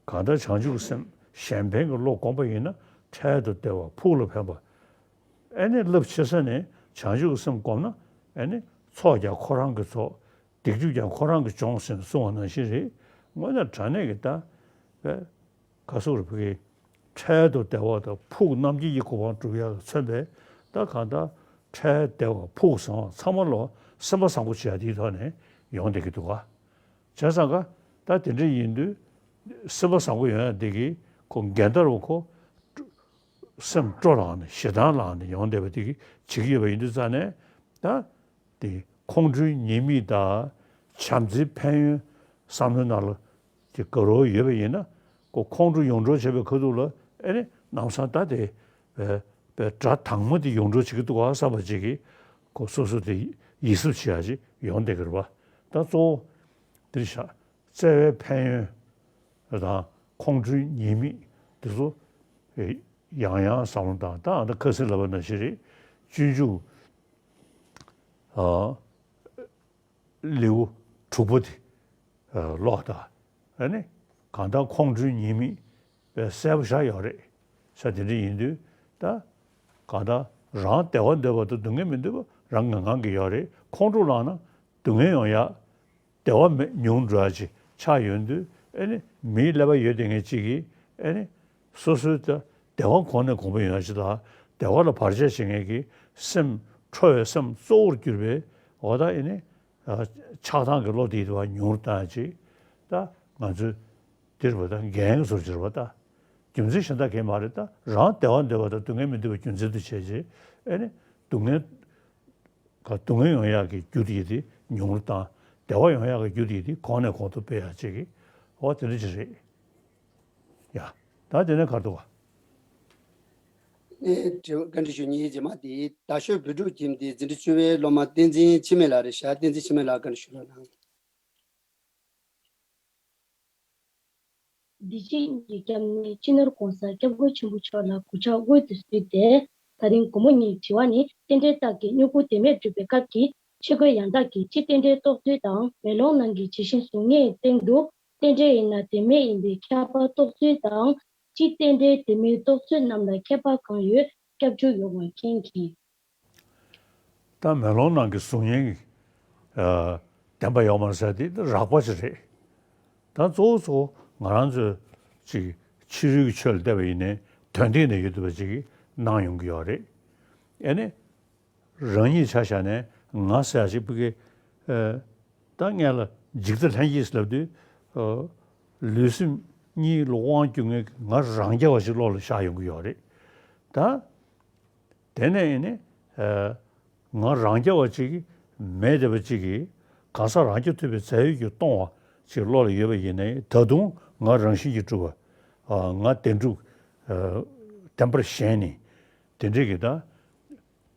གང་ལྟར་བྱང་ཆུབ་སེམས་གཞན་ཕན་གྱི་བློ་བསྒོམ་པ་ཡིན་ན་འཕྲལ་དུ་བདེ་བ་ཕུགས་ལ་ཕན་པ། ཨ་ནི་རླབས་ཆེ་ས་ནས་བྱང་ཆུབ་ཀྱི་སེམས་བསྒོམ་ན་ཨ་ནི་ཚོགས་ཀྱང་ཁོ་རང་གི་ཚོགས། སྡིག་སྒྲིབ་ཀྱང་ཁོ་རང་གིས་སྦྱོང་ཟེར་གསུངས་པ་ནང་བཞིན་རེད། དངོས་གནས་དྲང་གནས་ཀྱི་ད་བས་ག་སོག་རུ་ཕ་གི་འཕྲལ་དུ་བདེ་བ་དང་ཕུགས་རྣམ་མཁྱེན་གྱི་གོ་འཕང་སྒྲུབ་ཡག་ལ་མཚོན་པའི་ ད་གང་ལྟར་འཕྲལ་བདེ་བ་ཕུགས་བཟང་བ་ཚང་མ་ལོ་སེམས་པ་བཟང་པོ་བྱེད་ཡ་དེའི་ཐོག་ནས་ཡོང་བསྡད་ཀྱི་འདུག་ག་བྱས་ཙང་ཀ་ད་དེ་འདྲ་ཡིན་དུས་སེམས་པ་བཟང་པོ་ཡོང་ཡ་དེ་གི་ཁོ་འགལ་ཟླ་རུ་ཁོ་སེམས་སྤྲོ་ལངས་ནས་ཞེ་སྡང་ལངས་ནས་ཡོང་བསྡད་པ་དེ་གི་བྱེད་ཀྱི་ཡོད་པ་ཡིན་དུས་ཙང་ནས་ད་དེ་ཁོང་ཁྲོའི་ཉེས་དམིགས་དང་བྱམས་བརྩེའི་ཕན་ཡོན་བསམ་བློའི་ནང་ལ་དེ་དགའ་རོགས་ཡོད་པ་ཡིན་ན་ཁོ་ཁོང་ཁྲོ་ཡོང་གྲབས་བྱེད་པའི་ཁ་ཐུག་ལ་ཨེ་ནི་ལམ་སང་ད་དེ་བའི་བའི་དགྲ་དང་མ་དེ་ཡོང་གྲབས་བྱེད་ཀྱི་འདུག་ག་བསམ་པ་ཅིག་གིས་ཁོ་སོ་སོ་དེ་ཡིད་གཟབ་བྱེད་ཡ་ཅིག་ཡོང་བསྡད་ཀྱི་རེད་པ། ད་གཙོ་བོ་འདིར་བཞག་བརྩེ་བའི་ཕན་ཡོན་དང་ཁོང་ཁྲོའི་ཉེས་དམིགས་འདི་ཚོ་ཡང་ཡང་བསམ་བློ་བཏང་། ད་ཨ་ད་ཁ་སང་ལབ་པ་ནང་བཞིན་རེད། སྤྱོད་འཇུག་ཨ་ལེའུ་དྲུག་པ་དེ་ཀློག་དང་། ཨ་ནི་གང་ལྟར་ཁོང་ཁྲོའི་ཉེས་དམིགས་དཔེ་གསལ་པོ་ཆགས་ཡོད་རེད། ས་དེ་འདྲ་ཡིན་དུས་ད་གང་ལྟར་རང་བདེ་བ་འདོད་པ་དང་སྡུག་བསྔལ་མི་འདོད་པ་རང་གི་ངང་གིས་ཡོད་རེད། ཁོང་ཁྲོ་ལངས་ན་སྡུག་བསྔལ་ཡོང་ཡ། བདེ་བ་མེད་ཉུང་འགྲོ་ཡ་ཅིག་ཆགས་ཡོང་དུས་ཨེ་ནི་མིའི་ཀླད་པ་ཡོད་དེ་ངས་ཅིག་གིས་ཨེ་ནི་སོ་སོའི་ད་བདེ་བ་གོང་ནས་གོང་འཕེལ་ཡོང་ཡ་ཅིག་དང་བདེ་བ་ལ་བར་ཆད་བྱེད་མཁན་གྱི་སེམས་ཁྲོ་བའི་སེམས་གཙོ་བོར་གྱུར་པའི་འོ་ད་ཨེ་ནི་ཆགས་སྡང་གི་བློ་དེ་ཡིད་བ་ཉུང་རུ་བཏང་ཡ་ཅིག་ད་ང་ཚོས་འདིར་བ་ད་འགན་གྱི་ཟུར་གྱུར་བ་ད་རྒྱུ་མཚན་གཞན་དག་གས་མ་རེད། ད་རང་བདེ་བ་འདོད་པ་དང་སྡུག་བསྔལ་མི་འདོད་པའི་རྒྱུ་མཚན་དུ་བྱས་རྗེས་ཨེ་ནི་སྡུག་བསྔལ་ག་སྡུག་བསྔལ་ཡོང་ཡག་གི་རྒྱུ་དེ་དེ་ཉུང་རུ་བཏང་། བདེ་བ་ཡོང་ཡག་གི་རྒྱུ་དེ་དེ་གོང་ནས་གོང་དུ་སྤེལ་ཡག་ཅིག་གི་འོ་དེ་འདྲ་ཅིག་རེད། ཡ། ད་དེ་ནས་ག་རེ་འདུག་ག་ཨེ་དྲི་བ་བཀའ་འདྲི་ཞུ་མཁན་རྗེས་མ་དེ་རྡ་ཤོད་བོད་ཕྲུག་ཁྱིམ་དེ་འཛིན་གྲྭ་བཅུ་པའི་སློབ་མ་བསྟན་འཛིན་འཆི་མེད་ལགས་རེད་ཤག་བསྟན་འཛིན་འཆི་མེད་ལགས་བཀའ་འདྲི་ཞུ་རོགས་གནང་། བདེ་སྐྱིད་ཀྱི་སྐྱབས་གནས་སྤྱི་ནོར་༸གོང་ས་༸སྐྱབས་མགོན་ཆེན་པོ་མཆོག་ལ་གུས་ཕྱག་དབུལ་དུ་གསོལ་ཏེ། ད་རིང་དགོང་མོ་ཉིན་དྲི་བ་ནི་རྟེན་འབྲེལ་རྟགས་ཀྱི་སྨྱུ་གུ་དེ་མེད་སྒྲུབ་པའི་སྐབས་ཀྱི་ཆོས་གོས་ཡང་དག་གི་སྤྱི་རྟེན་འབྲེལ་རྟོགས་ཚུལ་དང་མེ་ལོང་ནང་གི་ཇི་བཞིན་གཟུགས་བརྙན་སྟེང་དུ་རྟེན་འབྲེལ་ཡིན་ན་དེ་མེད་ཡིན་པའི་ཁྱད་པར་རྟོགས་ཚུལ་དང་། སྤྱི་རྟེན་འབྲེལ་དེ་མེད་རྟོགས་ཚུལ་རྣམས་ལ་ཁྱད་པར་གང་ཡོད་སྐྱབས་འཇུག་ཡོད་པར་མཁྱེན་གྱིས། ད་མེ་ལོང་ནང་གི་གཟུགས་བརྙན་གྱི་ཨ་བདེན་པ་ཡོད་མ་རེད་ཟེར་དེ་རགས་པ་ཅིག་རེད། ད་གཙོ་བོ་གཙོ་བོ་ང་རང་ཚོས་ཅིག་ཕྱི་རོལ་གྱི་ཆོས་ལ་བལྟས་པ་ཡིན་ནའི་དོན་སྟེང་ནས་ཡོད་བསྡད་པ་ཅིག་གི་སྣང་ཡོང་གི་ཡོད་རེད། ཨེ་ནི་རང་ཉིད་ཆ་བཞག་ནས་ང་ཟེར་ཡག་ཅིག་ཕ་གི་ཨ་ད་སྔོན་ལ་འཇིག་ལྟ་ལྷན་སྐྱེས་ལབ་དུས་ཨ་ལུས་སེམས་གཉིས་ལ་དབང་བསྒྱུར་མཁན་གྱི་ང་རང་རྐྱ་བ་ཅིག་བློ་ལ་ཤར་ཡོང་གི་ཡོད་རེད། ད། དེ་ནས་ཨེ་ནི་ཨ་ང་རང་རྐྱ་བ་ཅིག་མེད་བསྡད་པ་ཅིག་གིས་གང་ཟག་རང་རྐྱ་ཐུབ་པའི་རྫས་ཡོད་ཀྱིས་སྟོང་བ་ཅིག་བློ་ལ་ཡོད་པ་ཡིན་ནའི་ད་དུང་ང་རང་བཞིན་གྱིས་གྲུབ་པ་ཨ་ང་བདེན་གྲུབ་ཨ་བདེན་པར་ཞེན་ནས་དེ་འདྲ་གི་ད་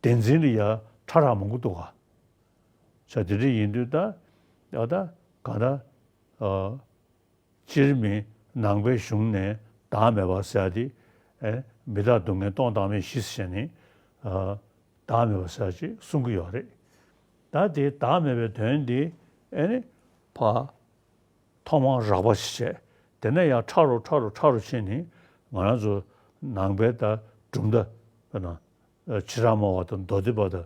བདེན་འཛིན་ལ་ཡ་ཕྲ་རགས་མང་པོ་འདུག་ག་ས་དེ་འདྲ་ཡིན་དུས་ད་ཨ་ད་གང་ད་ཨ། སྤྱིར་མི་ནང་པའི་གཞུང་ནས་བདག་མེད་པ་ཟེར་ཏེ་ཨེ་མི་རྟག་སྡུག་བསྔལ་སྟོང་བདག་མེད་བཞི་ཟེར་ནས་ཨ་བདག་མེད་པ་ཟེར་ཅིག་གསུང་གི་ཡོད་རེད། ད་དེ་བདག་མེད་པའི་དོན་འདི་ཨེ་ནི་ཕ་ཐོག་མར་རགས་པ་ཞིག་བྱས། དེ་ནས་ཡང་ཕྲ་རུ་ཕྲ་རུ་ཕྲ་རུ་ཕྱིན་ནས་ང་རང་ཚོ་ནང་པའི་ད་གྲུབ་མཐའ་ན་ཕྱི་རང་སྨྲ་བ་དང་མདོ་སྡེ་པ་དང་།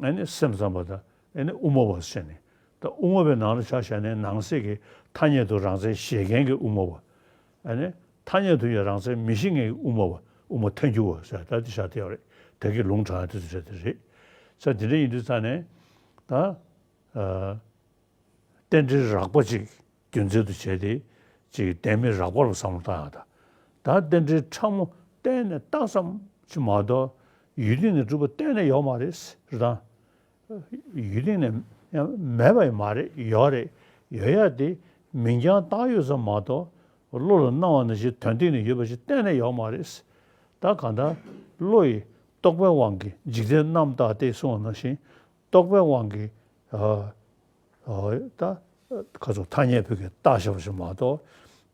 ཨ་ནི་སེམས་ཙམ་པ་དང་ཨ་ནི་དབུ་མ་པ་ཟེར་ནས། ད་དབུ་མ་པའི་ནང་ལ་ཆ་བཞག་ནས་ནང་གསེས་ཀྱི་ཐ་སྙད་དུ་རང་མཚན་བཞེད་མཁན་གྱི་དབུ་མ་པ། ཨ་ནི་ཐ་སྙད་དུ་ཡང་རང་མཚན་མི་བཞེད་མཁན་གྱི་དབུ་མ་པ། དབུ་མ་ཐལ་འགྱུར་བ་ཟེར་ད་དེ་བཞག་བསྡད་ཡོད་རེད། ད་གི་ལུང་དྲངས་ཡ་དེ་ཚོ་བྱས་དེ་རེད། ས་དེ་འདྲ་ཡིན་དུས་ཙང་ནས་ད་ཨ། རྟེན་འབྲེལ་རགས་པ་ཅིག་རྒྱུ་མཚན་དུ་བྱས་ཏེ་ཅིག་བདེན་མེད་རགས་པ་ལ་བསམ་བློ་བཏང་ཡག་དང་། ད་རྟེན་འབྲེལ་ཕྲ་མོ་གཏན་ནས་བཏགས་ཙམ་ཅིག་མ་གཏོགས་ཡུལ་དེ་ནས་གྲུབ་པ་གཏན་ནས་ཡོད་མ་རེད་རེད་དང་། ཡུལ་དེ་ནས་ཡང་མེད་པ་ཡང་མ་རེད། ཡོད་རེད། ཡོད་ཡག་དེ་མིང་རྐྱང་བཏགས་ཡོད་ཙམ་མ་གཏོགས་བློ་ལ་སྣང་བ་ནང་བཞིན་དོན་སྟེང་ནས་ཡོད་པ་ཞིག་གཏན་ནས་ཡོད་མ་རེད། ད་གང་ལྟར་བློ་ཡི་རྟོག་པའི་དབང་གིས་འཇིག་རྟེན་རྣམ་བརྟགས་ཏེ་གསུངས་པ་ནང་བཞིན་རྟོག་པའི་དབང་གིས་ཨ། ཨོ་ད་ཁ་ཚོ་ཐ་སྙད་བོད་ཀྱི་བཏགས་བཞག་པ་ཞིག་མ་གཏོགས་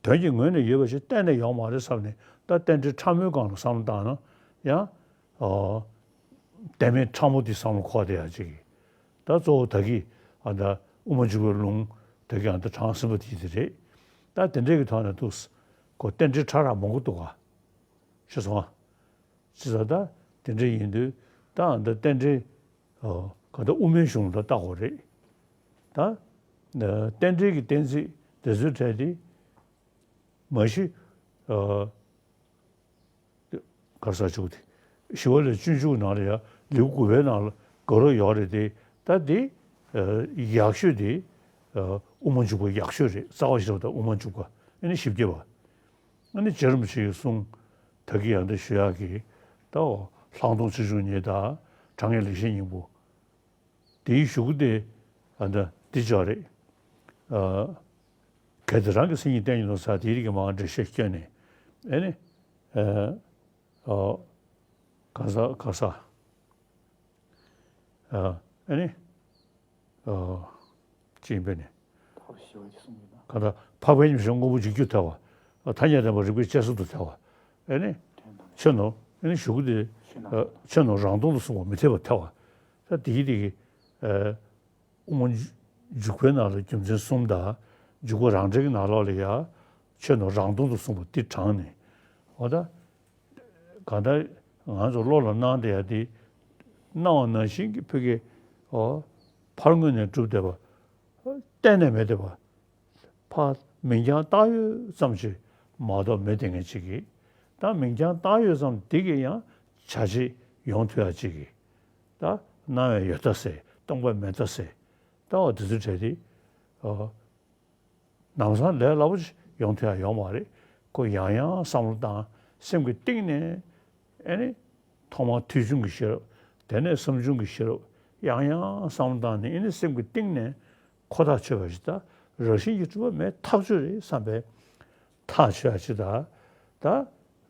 དོན་གྱི་ངོས་ནས་ཡོད་པ་ཞིག་གཏན་ནས་ཡོད་མ་རེད་བསམ་ནས། ད་རྟེན་འབྲེལ་ཕྲ་མོའི་སྒང་ལ་བསམ་བློ་བཏང་ན་ཡང་ཨོ་བདེན་མེད་ཕྲ་མོ་དེ་བསམ་བློ་འཁོར་བསྡད་ཡག་ཅིག་གིས། ད་གཙོ་བོ་ད་གི་ཨ་ད་དབུ་མ་འཇུག་པའི་ལུང་ད་གི་ཨ་ད་དྲངས་ཟིན་པ་དེ་དེ་རེད། ད་དེ་འདྲའི་གི་ཐོག་ནས་འདུག་གོ། རྟེན་འབྲེལ་ཕྲ་རགས་མང་པོ་འདུག་ག་ཤེས་སོང་ཨ། ཅི་ཟེར་ད་དེ་འདྲ་ཡིན་དུས་ད་ཨ་ད་རྟེན་འབྲེལ་ཨོ་ག་ད་དབུ་མའི་གཞུང་ལ་བལྟ་དགོས་རེད། ད་རྟེན་འབྲེལ་གྱི་གཏན་ཚིགས་དེ་ཚོའི་གྲས་དེ་མ་གཞི་ཨོ་ག་རེ་ཟེར་ཆོག་དེ་ ཞི་བ་ལྷས་སྤྱོད་འཇུག་ནང་ལ་ཡང་ལེའུ་དགུ་པའི་ནང་ལ་དགའ་རབ་ཡོད་རེད་དེ། ད་དེ་ཡག་ཤོས་དེ་དབུ་མ་འཇུག་པ་ཡག་ཤོས་རེད། རྩ་བ་ཤེས་རབ་དང་དབུ་མ་འཇུག་པ་ཨ་ནི་བཞི་བརྒྱ་པ། ཨ་ནི་རྗེ་རིན་པོ་ཆེའི་གསུང་ད་གི་ཡང་འདི་ཞུ་ཡག་གི་ད་ལྷག་མཐོང་ཆེ་ཆུང་གཉིས་དང་དྲང་ངེས་ལེགས་བཤད་སྙིང་པོ། དེའི་གཞུག་གུ་དེ་ཨ་ད་འདི་ཅོག་རེད། ཨ་གལ་ཏེ་རང་གི་སེམས་ཉིད་བསྟན་ཉིད་དུ་ཟ། དེའི་རིགས་ཀྱི་མ་འདྲེ་ཤེས་སྐྱོན་ནས་ཨེ་ནི་ཨ་ཨ་ག་ས་ག་ས་ཨ་ཨེ་ནི་ཨ་ཅི་ཡིན་པས་ནི། ཕར་ཞི་བ་ཅིག་གསུངས་ཡོད་ན། ག་ད་འཕགས་པའི་ཉམས་བཞེས་དངོས་པོ་འཇིག་རྒྱུར་ཐལ་བ། ཐ་སྙད་བདེན་པ་རིགས་པས་དཔྱད་བཟོད་དུ་ཐལ་བ། ཨེ་ནི་ཆོས་ནོར། ཨེ་ནི་གཞུག་གུ་དེ་ཆོས་ནོར་རང་སྟོང་དུ་གསུངས་པ་མི་འཐད་པར་ཐལ་བ། ད་དེའི་དེ་གི་ཨ་དབུ་མ་འཇུག་པའི་ནང་ལ་རྒྱུ་མཚན་གསུམ་དང་། འཇུག་པ་རང་འགྲེལ་གྱི་ནང་ལོགས་ལ་ཡང་ཆོས་ནོར་རང་སྟོང་དུ་གསུངས་པ་འདི་དྲངས་ནས། འོ་ད་གང་ལྟར་ང་ཚོ་བློ་ལ་སྣང་བསྡད་ཡ་དེ་སྣང་བ་ནང་བཞིན་གྱི་ཕ་གི་འོ་ཕར་ངོས་ནས་གྲུབ་བསྡད་པ་གཏན་ནས་མེད་བསྡད་པ། ཕར་མིང་རྐྱང་བཏགས་ཡོད་ཙམ་ཞིག་མ་གཏོགས་མེད་བསྡད་མཁན་ཅིག་གིས། ད་མིང་རྐྱང་བཏགས་ཡོད་ཙམ་དེ་གིས་ཡང་བྱ་བྱེད་ཡོང་ཐུབ་ཡ་ཅིག་གིས། ད་སྣང་བས་ཡོད་མཐའ་སེལ། སྟོང་པས་མེད་མཐའ་སེལ། ད་འོ་དེ་ཚོའི་གྲས་དེ་ཨོ་ལམ་སང་ལས་སླ་པོ་ཞིག་ཡོང་ཐུབ་ཡ་ཡོད་མ་རེད། ཁོ་ཡང་ཡང་བསམ་བློ་བཏང་། སེམས་ཀྱི་གཏིང་ནས་ཨེ་ནི་ཐོག་མར་ཐོས་བྱུང་གི་ཤེས་རབ། དེ་ནས་བསམ་བྱུང་གི་ཤེས་རབ། ཡང་ཡང་བསམ་བློ་བཏང་ནས་ཨེ་ནི་སེམས་ཀྱི་གཏིང་ནས་ཁོ་ཐག་ཆོད་པ་ཞིག་ད་རང་བཞིན་གྱིས་གྲུབ་པ་མེད་ཐག་ཆོད་རེད་བསམ་པའི་ཐག་ཆོད་ཡ་ཅིག་ད་ད་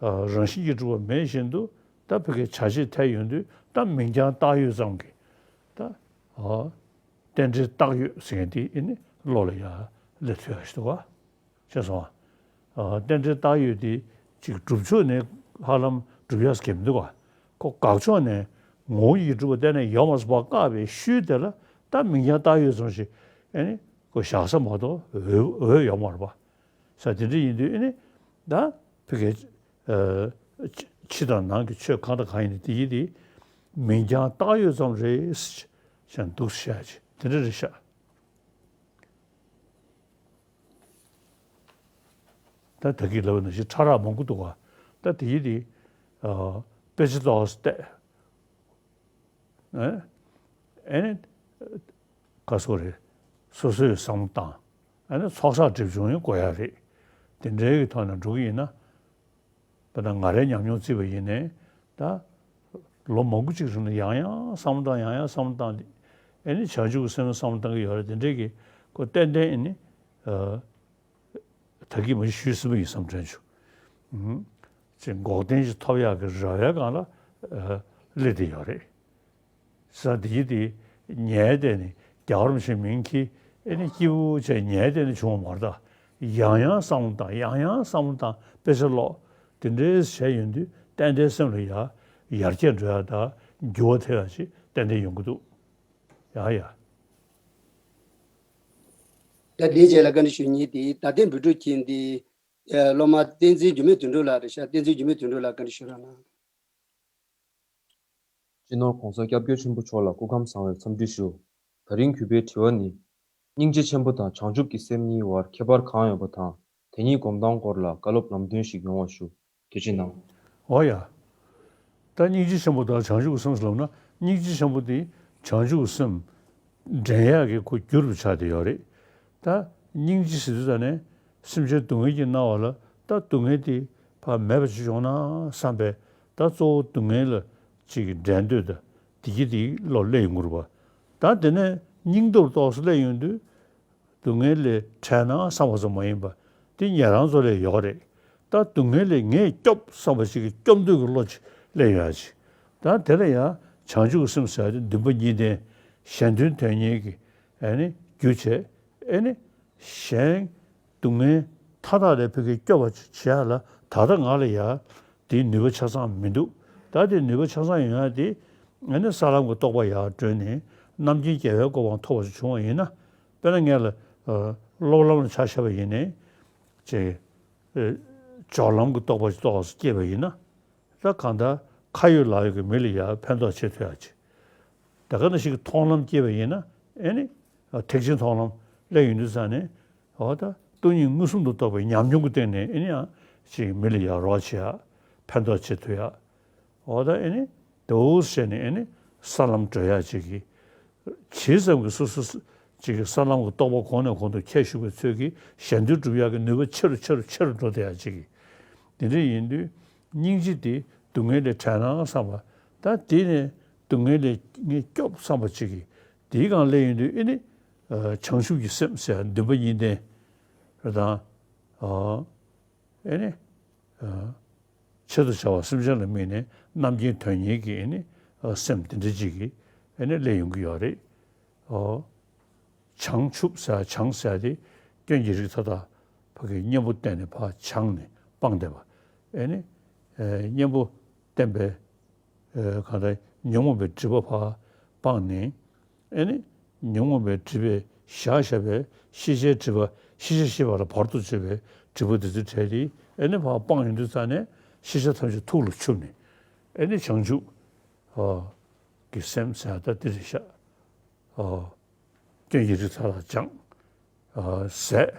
རང་བཞིན་གྱིས་གྲུབ་པ་མེད་བཞིན་དུ་ད་ཕ་གིའི་བྱ་བྱེད་ཐལ་ཡོང་དུས། ད་མིང་རྐྱང་བཏགས་ཡོད་ཙམ་གྱིས་ད་རྟེན་འབྲེལ་བཏགས་ཡོད་ཟེར་མཁན་དེ་ཨེ་ནི་བློ་ལ་ཡ་སླེབས་ཐུབ་ཡ་ཞིག་འདུག་ག་ཤེས་སོང་ཨ། རྟེན་འབྲེལ་བཏགས་ཡོད་དེ་ཅིག་སྒྲུབ་ཕྱོགས་ནས་ཧ་ལམ་སྒྲུབ་ཡ་ཟེར་མཁན་མི་འདུག་ག་ཁོ་དགག་ཕྱོགས་ནས་ངོ་བོ་ཉིད་ཀྱིས་གྲུབ་པ་གཏན་ནས་ཡོད་མ་རེད་པ་བཀག་པའི་ཤུལ་དེ་ལ་ད་མིང་རྐྱང་བཏགས་ཡོད་ཙམ་ཞིག་ཨེ་ནི་ཁོ་བཞག་ས་མ་གཏོགས་འོས་འོས་ཡོད་མ་རེད་པ། ས་དེ་འདྲ་ཡིན་དུས་ཨེ་ནི་ད་ཕ་གི་ཨ་ཕྱི་དང་ནང་གི་ཆོས་གང་དང་གང་ཡིན་ནའི་དེ་ཡིན་དེ་མིང་རྐྱང་བཏགས་ཡོད་ཙམ་རེད་ཅེས་འདུག་བཤད་ཅིག་དེ་འདྲ་རེད་ཤག་ད་ད་གིན་ལབ་པ་ནང་བཞིན་ཕྲ་རགས་མང་པོ་འདུག་ག་ད་དེ་ཡིན་དེ་ཨ་དཔེ་ཆ་ཏོག་ཙམ་བལྟས། ཨེ་ཨེ་ནི་ག་སོ་རེད། སོ་སོའི་བསམ་བློ་བཏང་། ཨེ་ནི་ཚོགས་བསགས་སྒྲིབ་སྦྱོང་ཡང་དགོས་ཡ་རེད། དེ་འདྲའི་གི་ཐོག་ནས་འགྲོ་གི་ཡིན་ན། དཔེར་ན་ང་རའི་ཉམས་མྱོང་བརྩིས་པ་ཡིན་ནའི་ད་ལོ་མང་པོ་ཅིག་རིང་ལ་ཡང་ཡང་བསམ་བློ་བཏང་། ཡང་ཡང་བསམ་བློ་བཏང་སྟེ་ཨེ་ནི་བྱང་ཆུབ་ཀྱི་སེམས་ལ་བསམ་བློ་བཏང་གི་ཡོད་རེད། དེ་འདྲའི་གི་ཁོ་ཏན་ཏན་ཨེ་ནི་ཨ། ད་གིན་མ་ཞུས་ཟིན་པ་ཡིན་བསམ་དྲན་བྱུང་། ཅིག་འགོག་བདེན་ཞིག་ཐོབ་ཡག་གི་རེ་བའི་སྒང་ལ་སླེབས་བསྡད་ཡོད་རེད། ས་དེ་ཡི་དེ་ཉལ་བསྡད་ནས་རྒྱལ་བ་རིན་པོ་ཆེའི་མིང་གིས་ཨེ་ནི་སྐྱིད་པོ་བྱས་ཉལ་བསྡད་ནས་བྱུང་བ་མ་རེད་ད། ཡང་ཡང་བསམ་བློ་བཏང་། ཡང་ཡང་བསམ་བློ་བཏང་། དཔེ་ཆ་ཀློག་དེ་འདྲའི་བྱས་ཡོང་དུས་ཏན་ཏན་སེམས་ལ་ཡ་ཡར་རྒྱས་འགྲོ་ཡ་དང་འགྱུར་བ་ཐེབས་ཡ་ཅིག་ཏན་ཏན་ཡོང་གི་འདུག་ཡ་ཡ། ད་དེའི་རྗེས་ལ་བཀའ་འདྲི་ཞུ་མཁན་དེ་ད་ལྟའི་འབུལ་སྒྲུབ་མཁན་དེ་སློབ་མ་བསྟན་འཛིན་འགྱུར་མེད་དོན་གྲུབ་ལགས་རེད་ཤག་བསྟན་འཛིན་འགྱུར་མེད་དོན་གྲུབ་ལགས་བཀའ་འདྲི་ཞུ་རོགས་གནང་། སྤྱི་ནོར་༸གོང་ས་༸སྐྱབས་མགོན་ཆེན་པོ་མཆོག་ལ་སྐུ་ཁམས་བཟང་བའི་འཚམས་འདྲི་ཞུ། ད་རིང་གུས་པའི་དྲི་བ་ནི། སྙིང་རྗེ་ཆེན་པོ་དང་བྱང་ཆུབ་ཀྱི་སེམས་གཉིས་བར་ཁྱད་པར་གང་ཡོད་པ་དང་། དེ་གཉིས་སྒོམ་སྟངས་སྐོར་ལ་བཀའ་སློབ་ལམ་སྟོན་ཞིག་ཡོང་བ་ཞུ། ཐུགས་རྗེ་གནང་། འོ་ཡ། ད་སྙིང་རྗེ་ཆེན་པོ་དང་བྱང་ཆུབ་ཀྱི་སེམས་ལབ་ན། སྙིང་རྗེ་ཆེན་པོ་དེ་བྱང་ཆུབ་ཀྱི་སེམས་འདྲེན་ཡག་གི་ཁོ་རྒྱུ་རུ་ཆགས་བསྡད་ཡོད་རེད། ད་སྙིང་རྗེ་ཟེར་དུས་ད་ནས་སེམས་ཅན་སྡུག་བསྔལ་གྱིས་མནར་བ་ལ་ད་སྡུག་བསྔལ་དེ་ཕར་མེད་པ་ཅིག་བྱུང་ན་བསམ་པའི་ད་གཙོ་བོ་སྡུག་བསྔལ་ལ་ཅིག་འདྲེན་འདོད་ད་དེ་གི་དེ་བློ་སླེབས་ཡོང་གི་རེད་པ། ད་དེ་ནས་སྙིང་སྟོབས་ཏོག་ཙམ་སླེབས་ཡོང་དུས། སྡུག་བསྔལ་ལས་བྲལ་ན་བསམ་པ་ཙམ་མ་ཡིན་པ། དེ་ཉན་རང་ཚོ་ལ་ཡོད་རེད། ད་སྡུག་བསྔལ་ལས་ངས་སྐྱོབ་བསམ་པ་ཞིག་གི་སྐྱོབ་འདོད་ཀྱི་བློ་ཅིག་སླེབས་ཡོང་ཡ་ཅིག་ད་དེ་ལ་ཡང་བྱང་ཆུབ་ཀྱི་སེམས་ཟེར་ཡ་དེ་འདུན་པ་གཉིས་ལྡན་གཞན་དོན་དོན་གཉེར་གྱི་ཨེ་ནི་རྒྱུ་བྱས། ཨེ་ནི་གཞན་སྡུག་བསྔལ་མཐའ་དག་ལས་ཕ་གིར་སྐྱོབ་པ་ཅིག་བྱེད་ཡ་ལ་ད་ལྟ་ང་ལ་ཡ་དེའི་ནུས་པ་ཆ་ཚང་མི་འདུག་ད་དེ་ནུས་པ་ཆ་ཚང་ཡོང་ཡ་དེ་ཨེ་ནི་ས་ལམ་གྱི་རྟོགས་པ་ཡར་གྲོལ་ནས་རྣམ་མཁྱེན་རྒྱལ་བའི་གོ་འཕང་ཐོབ་པ་ཅིག་བྱུང་བ་ཡིན་ན། དཔེར་ན་ངས་ལ་ཨ་སློབ་ལམ་ལ་ཆ་བཞག་པ་ཡིན་ནའི་ཅིག་ཨ་སྦྱོར་ལམ་གྱི་རྟོགས་པ་ཅིག་ཏོག་ཙམ་སྐྱེས་པ་ཡིན་ན། ད་གང་ལྟར་ཁ་ཡོད་ལག་ཡོད་ཀྱི་མི་ལ་ཡང་ཕན་ཐོགས་བྱེད་ཐུབ་ཡ་ཅིག་ད་ག་ནང་བཞིན་གྱི་མཐོང་ལམ་སྐྱེས་པ་ཡིན་ན་ཨེ་ནི་ཨ་ཐེག་ཆེན་མཐོང་ལམ་སླེབས་ཡོང་དུས་ཙང་ནས། འོ་ད་སྟོང་ཉིད་མངོན་སུམ་དུ་རྟོགས་པའི་ཉམས་མྱོང་གི་སྟེང་ནས་ཨེ་ནི་ཡང་ཅིག་མི་ལ་ཡང་རོགས་བྱེད་ཡ། ཕན་ཐོགས་བྱེད་ཐུབ་ཡ། འོ་ད་ཨེ་ནི་དེ་འོ་བྱས་ནས་ཨེ་ནི་ས་ལམ་བགྲོད་ཡག་ཅིག་གི། ཇི་ཙམ་གྱིས་སོ་སོ་ཅིག་གི་ས་ལམ་གྱི་རྟོགས་པ་གོང་ནས་གོང་དུ་ཁྱེར་ཤུགས་པའི་ཚོད་ཀྱིས་གཞན་དོན་སྒྲུབ་ཡག་གི་ནུས་པ་ཆེ་རུ་ཆེ་རུ་ཆེ་རུ་འགྲོ་བསྡད་ཡག་ཅིག་གི། དེ་འདྲ་ཡིན་དུས་སྙིང་རྗེ་དེ་སྡུག་བསྔལ་ལས་བྲལ་ན་བསམ་པ། ད་དེ་ནས་སྡུག་བསྔལ་ལས་ངས་སྐྱོབ་བསམ་པ་ཅིག་གི། དེའི་སྒང་སླེབས་ཡོང་དུས་ཨེ་ནི་བྱང་ཆུབ་ཀྱི་སེམས་ཟེར་འདུན་པ་གཉིས་ལྡན་རེད་དང་། ཨེ་ནི། ཆེད་དུ་བྱ་བ་སེམས་ཅན་ལ་དམིགས་ནས་རྣམ་མཁྱེན་དོན་གཉེར་གྱི་ཨེ་ནི་སེམས་དེ་འདྲ་ཅིག་གི་ཨེ་ནི་སླེབས་ཡོང་གི་ཡོད་རེད། བྱང་ཆུབ་ཟེར་བྱང་ཟེར་དེ་སྐྱོན་གྱི་རིགས་མཐའ་དག་ཕ་གི་གཉེན་པོ་བསྟེན་ནས་ཕར་བྱང་ནས་སྤངས་བསྡད་པ། ཨེ་ནི་གཉེན་པོ་བསྟེན་པའི་གང་ལྟར་ཉོན་མོངས་པའི་སྒྲིབ་པ་ཕར་སྤངས་ནས། ཨེ་ནི་ཉོན་མོངས་པའི་སྒྲིབ་པས་བཞག་བཞག་པའི་ཤེས་བྱའི་སྒྲིབ་པ། ཤེས་བྱ་ཤེས་པ་ལ་བར་དུ་གཅོད་པའི་སྒྲིབ་པ་འདི་ཚོ་བྲལ་ཏེ། ཨེ་ནི་ཕར་སྤངས་ཡོང་དུས་ཙ་ནས་ཤེས་བྱ་ཐམས་ཅད་ཐུགས་ལ་ཆུད་ནས། ཨེ་ནི་བྱང་ཆུབ་ཀྱི་སེམས་ཟེར་ད་འདི་རེད་ཤག་སྐྱོན་གྱི་རིགས་མཐའ་དག་སྦྱངས། ཟད།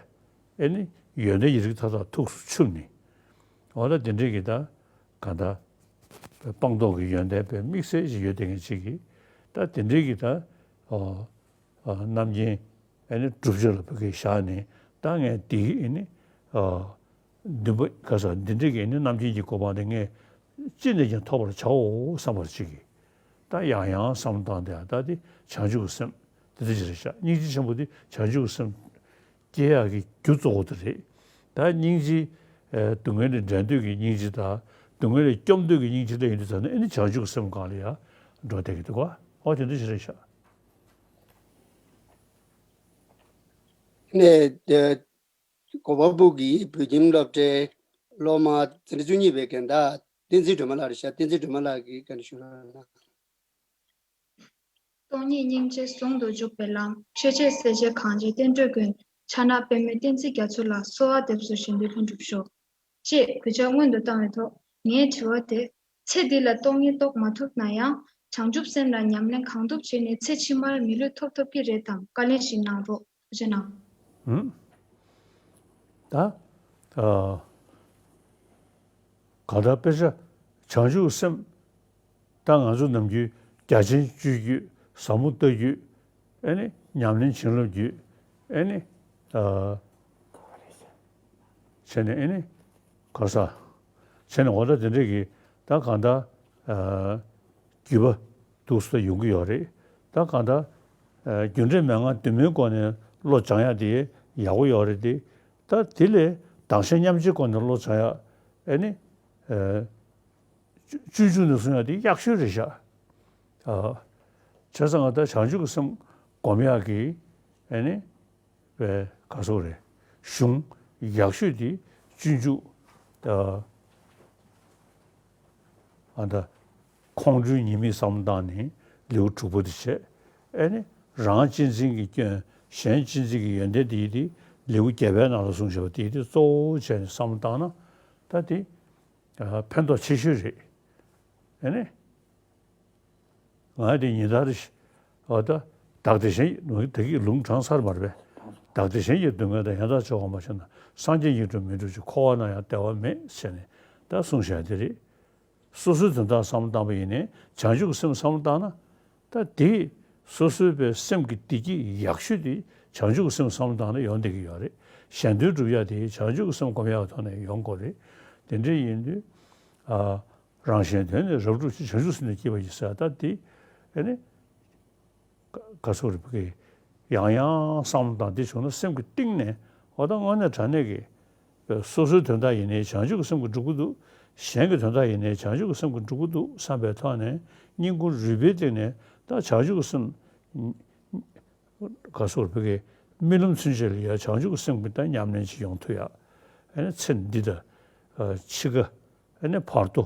ཨེ་ནི་ཡོན་ཏན་གྱི་རིགས་མཐའ་དག་ཐུགས་སུ་ཆུད་ནས། འོ་ད་དེ་འདྲའི་གི་ད་གང་ལྟར་སྤངས་རྟོགས་ཀྱི་ཡོན་ཏན་པའི་དམིགས་བསལ་ཞིག་ཡོད་དེ་ངེས་ཅིག་གིས། ད་དེ་འདྲའི་གི་ད་རྣམ་མཁྱེན་ཨེ་ནི་བསྒྲུབ་བྱ་ལ་ཕ་གི་བཞག་ནས། ད་ངས་འདི་ཨེ་ནི་འདུན་པ་ག་ས་འདི་འདྲའི་གི་ཨེ་ནི་རྣམ་མཁྱེན་གྱི་གོ་འཕང་དེ་ངས་ཅི་ནས་ཀྱང་ཐོབ་པར་བྱའོ་བསམ་པར་ཅིག་གིས། ད་ཡང་ཡང་བསམ་བློ་བཏང་སྟེ། ད་དེ་བྱང་ཆུབ་ཀྱི་སེམས་དེ་འདྲ་ཅིག་རེད་ཤག་སྙིང་རྗེ་ཆེན་པོ་དེ་བྱང་ཆུབ་ཀྱི་སེམས་སྐྱེ་ཡག་གི་རྒྱུ་གཙོ་བོ་དེ་རེད། ད་སྙིང་རྗེ། སྡུག་བསྔལ་ལས་འབྲལ་འདོད་ཀྱི་སྙིང་རྗེ་དང་། སྡུག་བསྔལ་ལས་སྐྱོབ་འདོད་ཀྱི་སྙིང་རྗེ་ལ་ཡིན་དུས་ཙ་ན་ཨེ་ནི་བྱང་ཆུབ་ཀྱི་སེམས་སྒང་ལ་ཡང་འགྲོ་བསྡད་ཀྱི་འདུག་ག་འོ་དེ་འདྲ་ཞིག་རེད་ཤག་ནས། གོ་བ་སྦུག་གི་བོད་ཁྱིམ་སློབ་གྲྭའི་སློབ་མ་འཛིན་གྲྭ་བཅུ་གཉིས་པའི་རྒན་བདག་བསྟན་འཛིན་སྒྲོལ་མ་ལགས་རེད་ཤག་བསྟན་འཛིན་སྒྲོལ་མ་ལགས་ཀྱིས་བཀའ་འདྲི་ཞུ་རོགས་གནང་། སྟོང་ཉིད་སྙིང་རྗེ་ཟུང་དུ་འཇུག་པའི་ལམ། ཆོས་འཆད་སྲས་བཅས་གང་བྱེད་བསྟན་འགྲོའི་མགོན། ཕྱག་ན་པདྨོའི་བསྟན་འཛིན་རྒྱ་མཚོ་ལ། གསོལ་བ་འདེབས་སོ་གཞན་དོན་ལྷུན་གྲུབ་ཤོག་ཅེས་གུས་ཕྱག་སྔོན་དུ་བཏང་བའི་ཐོག་ངའི་དྲི་བ་དེ། ཚེ་འདི་ལ་སྟོང་ཉིད་རྟོགས་མ་ཐུབ་ན་ཡང་། བྱང་ཆུབ་སེམས་ལ་ཉམས་ལེན་གང་ཐུབ་བྱས་ནས་ཚེ་ཕྱི་མར་མི་ལུས་ཐོབ་ཐུབ་ཀྱི་རེད་དམ། བཀའ་ལན་ཞིག་གནང་རོགས། ཐུགས་རྗེ་གནང་། ཧུམ། ད། ཨ། གང་ལྟར་དཔེ་ཆ་བྱང་ཆུབ་སེམས། ད་ང་ཚོ་ནམ་རྒྱུན་རྒྱ་ཆེན་སྤྱོད་རྒྱུ། ཟབ་མོ་ལྟ་རྒྱུ། ཨེ་ནི་ཉམས་ལེན་བྱིན་རླབས་རྒྱུ། ཨེ་ནི། ཨ། བྱས་ནས་ཨེ་ནི། ག་ས། བྱས་ནས་འོ་ད་དེ་འདྲས་ཀྱི་ད་གང་ལྟར། ཨ། རྒྱུད་པ་འདུག་སེ་ཡོང་གི་ཡོད་རེད། ད་གང་ལྟར། ཨ། རྒྱུ་འབྲས་མན་ངག་བདུན་མའི་སྒོ་ནས་བློ་སྦྱང་ཡག་དེ་ཡག་པོ་ཡོད་རེད་དེ། ད་དེ་ལས་བདག་གཞན་མཉམ་བརྗེའི་སྒོ་ནས་བློ་སྦྱང་ཡག་ཨེ་ནི། ཨ། སྤྱོད་འཇུག་ནས་གསུང་ཡག་དེ་ཡག་ཤོས་རེད་ཤག་ཨ། བྱས་ཙང་ང་ད་བྱང་ཆུབ་ཀྱི་སེམས་སྒོམ་ཡག་གི་ཨེ་ནི། པའི་ག་སོགས་རེད། གཞུང་ཡག་ཤོས་དེ་སྤྱོད་འཇུག་ད། ཨ་ད། ཁོང་ཁྲོའི་ཉེས་དམིགས་བསམ་བློ་བཏང་ནས་ལེའུ་དྲུག་པ་དེ་བྱས། ཨེ་ནི། རང་གཅེས་འཛིན་གྱི་སྐྱོན། གཞན་གཅེས་འཛིན་གྱི་ཡོན་ཏན་དེ་ཡི་དེ་ལེའུ་བརྒྱད་པའི་ནང་ལ་གསུངས་བཞག་པ་དེ་ཡི་དེ་གཙོ་བོ་བྱས་ནས་བསམ་བློ་བཏང་ན། ད་དེ། ཕན་ཐོགས་ཆེ་ཤོས་རེད། ཨེ་ནི། ང་དེ་ཉིན་ལྟར་རེ་བཞིན། འོ་ད། བདག་བདེ་གཞན། ད་གི་ལུང་དྲངས་ཚར་མ་རེད་པས། བདག་བདེ་གཞན་གྱི་སྡུག་བསྔལ་དང་། ཡང་དག་སྤྱོད་པ་མ་བྱས་ན། སངས་རྒྱས་སྙིང་པོར་མི་འགྲུབ་ཅིང་། འཁོར་བ་ན་ཡང་བདེ་བ་མེད། ཟེར་ནས་ད་གསུངས་བཞག་དེ་རེད། སོ་སོའི་དོན་དག་བསམ་བློ་བཏང་པ་ཡིན་ནའི་བྱང་ཆུབ་ཀྱི་སེམས་བསམ་བློ་བཏང་ན། ད་དེ་སོ་སོའི་པའི་སེམས་ཀྱི་བདེ་སྐྱིད་ཡག་ཤོས་དེ་བྱང་ཆུབ་ཀྱི་སེམས་བསམ་བློ་བཏང་ན་ཡོང་བསྡད་ཀྱི་ཡོད་རེད། གཞན་དོན་སྒྲུབ་ཡག་དེ་བྱང་ཆུབ་ཀྱི་སེམས་སྒོམ་ཡག་གི་ཐོག་ནས་ཡོང་དགོས་རེད། དེ་འདྲ་ཡིན་དུས། ཨ། རང་གཞན་དོན་ནི་རབ་བསྒྲུབ་ཕྱིར། བྱང་ཆུབ་སེམས་ནི་བསྐྱེད་པར་བགྱི། ཟེར་ད་དེ། ཨེ་ནི། ག་སོགས་རེད་པ་གི། ཡང་ཡང་བསམ་བློ་བཏང་དེ་བྱུང་ན་སེམས་ཀྱི་གཏིང་ནས། འོ་ད་དངོས་གནས་དྲང་གནས་ཀྱི། སོ་སོའི་དོན་དག་ཡིན་ནའི་བྱང་ཆུབ་ཀྱི་སེམས་ཀྱིས་འགྲུབ་ཀྱི་འདུག་གཞན་གྱི་དོན་དག་ཡིན་ནའི་བྱང་ཆུབ་ཀྱི་སེམས་ཀྱིས་འགྲུབ་ཀྱི་འདུག་བསམ་པའི་ཐོག་ནས་སྙིང་ཁུང་རུས་པའི་གཏིང་ནས་ད་བྱང་ཆུབ་ཀྱི་སེམས། ག་སོགས་རེད་པ་གི། རྨི་ལམ་ཚུན་ཆད་ལ་ཡང་བྱང་ཆུབ་ཀྱི་སེམས་ཀྱི་ད་ཉམས་ལེན་ཅིག་ཡོང་ཐུབ་ཡག་ཨེ་ནི་ཚེ་འདི་དང་། ཕྱི་ཁ། ཨེ་ནི་བར་དོ།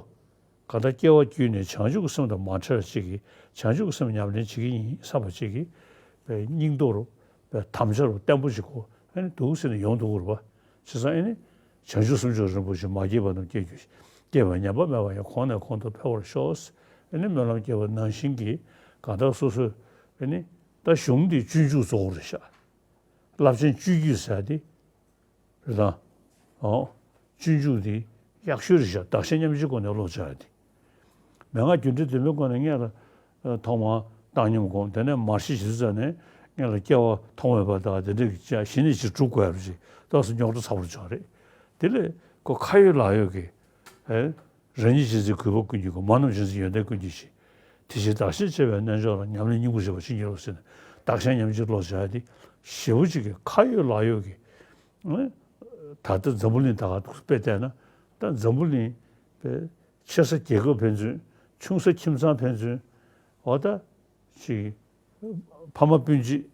གང་ལྟར་སྐྱེ་བ་བརྒྱུད་ནས་བྱང་ཆུབ་ཀྱི་སེམས་དང་མ་བྲལ་བ་ཅིག་གིས་བྱང་ཆུབ་ཀྱི་སེམས་ཉམས་ལེན་བྱེད་ཀྱི་ཡིན་བསམ་པ་ཅིག་གིས། པའི་སྙིང་སྟོབས་རུ། པའི་དམ་བཅའ་རུ་བརྟན་པོ་ཞིག་གོ་ཨེ་ནི་འདུག་ཟེར་ནས་ཡོང་འདུག་རེད་པ། བྱས་ཙང་ཨེ་ནི། བྱང་ཆུབ་སེམས་མཆོག་རིན་པོ་ཆེ། མ་སྐྱེས་པ་རྣམས་སྐྱེ་གྱུར་ཅིག་སྐྱེས་པ་ཉམས་པ་མེད་པ་ཡང་། གོང་ནས་གོང་དུ་འཕེལ་བར་ཤོག་ཨེ་ནི་སྨོན་ལམ་བརྒྱབ་པ་ནང་བཞིན་གྱི་གང་ལྟར་སོ་སོས་ཨེ་ནི་ད་གཞུང་འདི་སྤྱོད་འཇུག་གཙོ་བོ་རེད་ཤག་རླབས་ཆེན་སྤྱོད་རྒྱུད་ཟེར་ཡ་དེ་རེད་དང་། ཨོ། སྤྱོད་འཇུག་འདི་ཡག་ཤོས་རེད་ཤག་བདག་གཞན་མཉམ་བརྗེའི་སྒོ་ནས་བློ་སྦྱང་ཡ་དེ། མན་ངག་རྒྱུ་འབྲས་ལྡན་པའི་སྒོ་ནས་སྔོན་ལ་ཨ་ཐོག་མར་བཏང་སྙོམས་སྒོམ། དེ་ནས་མར་ཤེས་བྱེད་ཙམ་ནས་སྔོན་ལ་སྐྱེ་བ་ཐོག་མེད་པ་དང་དེ་འདྲ་གི་ཅིག་གཞི་ནས་ཅིག་སྒྲུབ་དགོས་ཡ་རེད། ཅིག་ཏོག་ཙམ་རྙོག་དྲ་ཚ་པོ་ཆགས་རེད། དེ་ལས་ཁོ་ཁ་ཡོད་ལག་ཡོད་ཀྱི་ཨེ། རང་ཉིད་ཅན་ཚེ་གུས་པ་ཀུན་གྱི་སྒོ། མ་རྣམས་ཅན་ཚེ་ཡོན་ཏན་ཀུན་གྱི་གཞི། དེ་བཞིན་བདག་གཞན་གཅེས་པའི་རྣལ་འབྱོར་ལ། ཉམས་ལེན་སྙིང་པོར་བྱེད་པ་ཕྱིར་འགྱུར་རོ་ཟེར་ནས། བདག་གཞན་མཉམ་བརྗེའི་བློ་བྱ་ཡ་དེ་ཞེ་པོ་ཅིག་གི་ཁ་ཡོད་ལག་ཡོད་ཀྱི། ཨེ། ད་ལྟ་འཛམ་བུ་གླིང་ད་ག་དཔེ་བལྟས་ན། ད་འཛམ་བུ་གླིང་པའི་ཆེ་ས་རྒྱལ་ཁབ་ཕན་ཚུན། ཆུང་ས་ཁྱིམ་ཚང་ཕན་ཚུན། འོ་ད་ཅིག་ཕ་མ་སྤུན་མཆེད་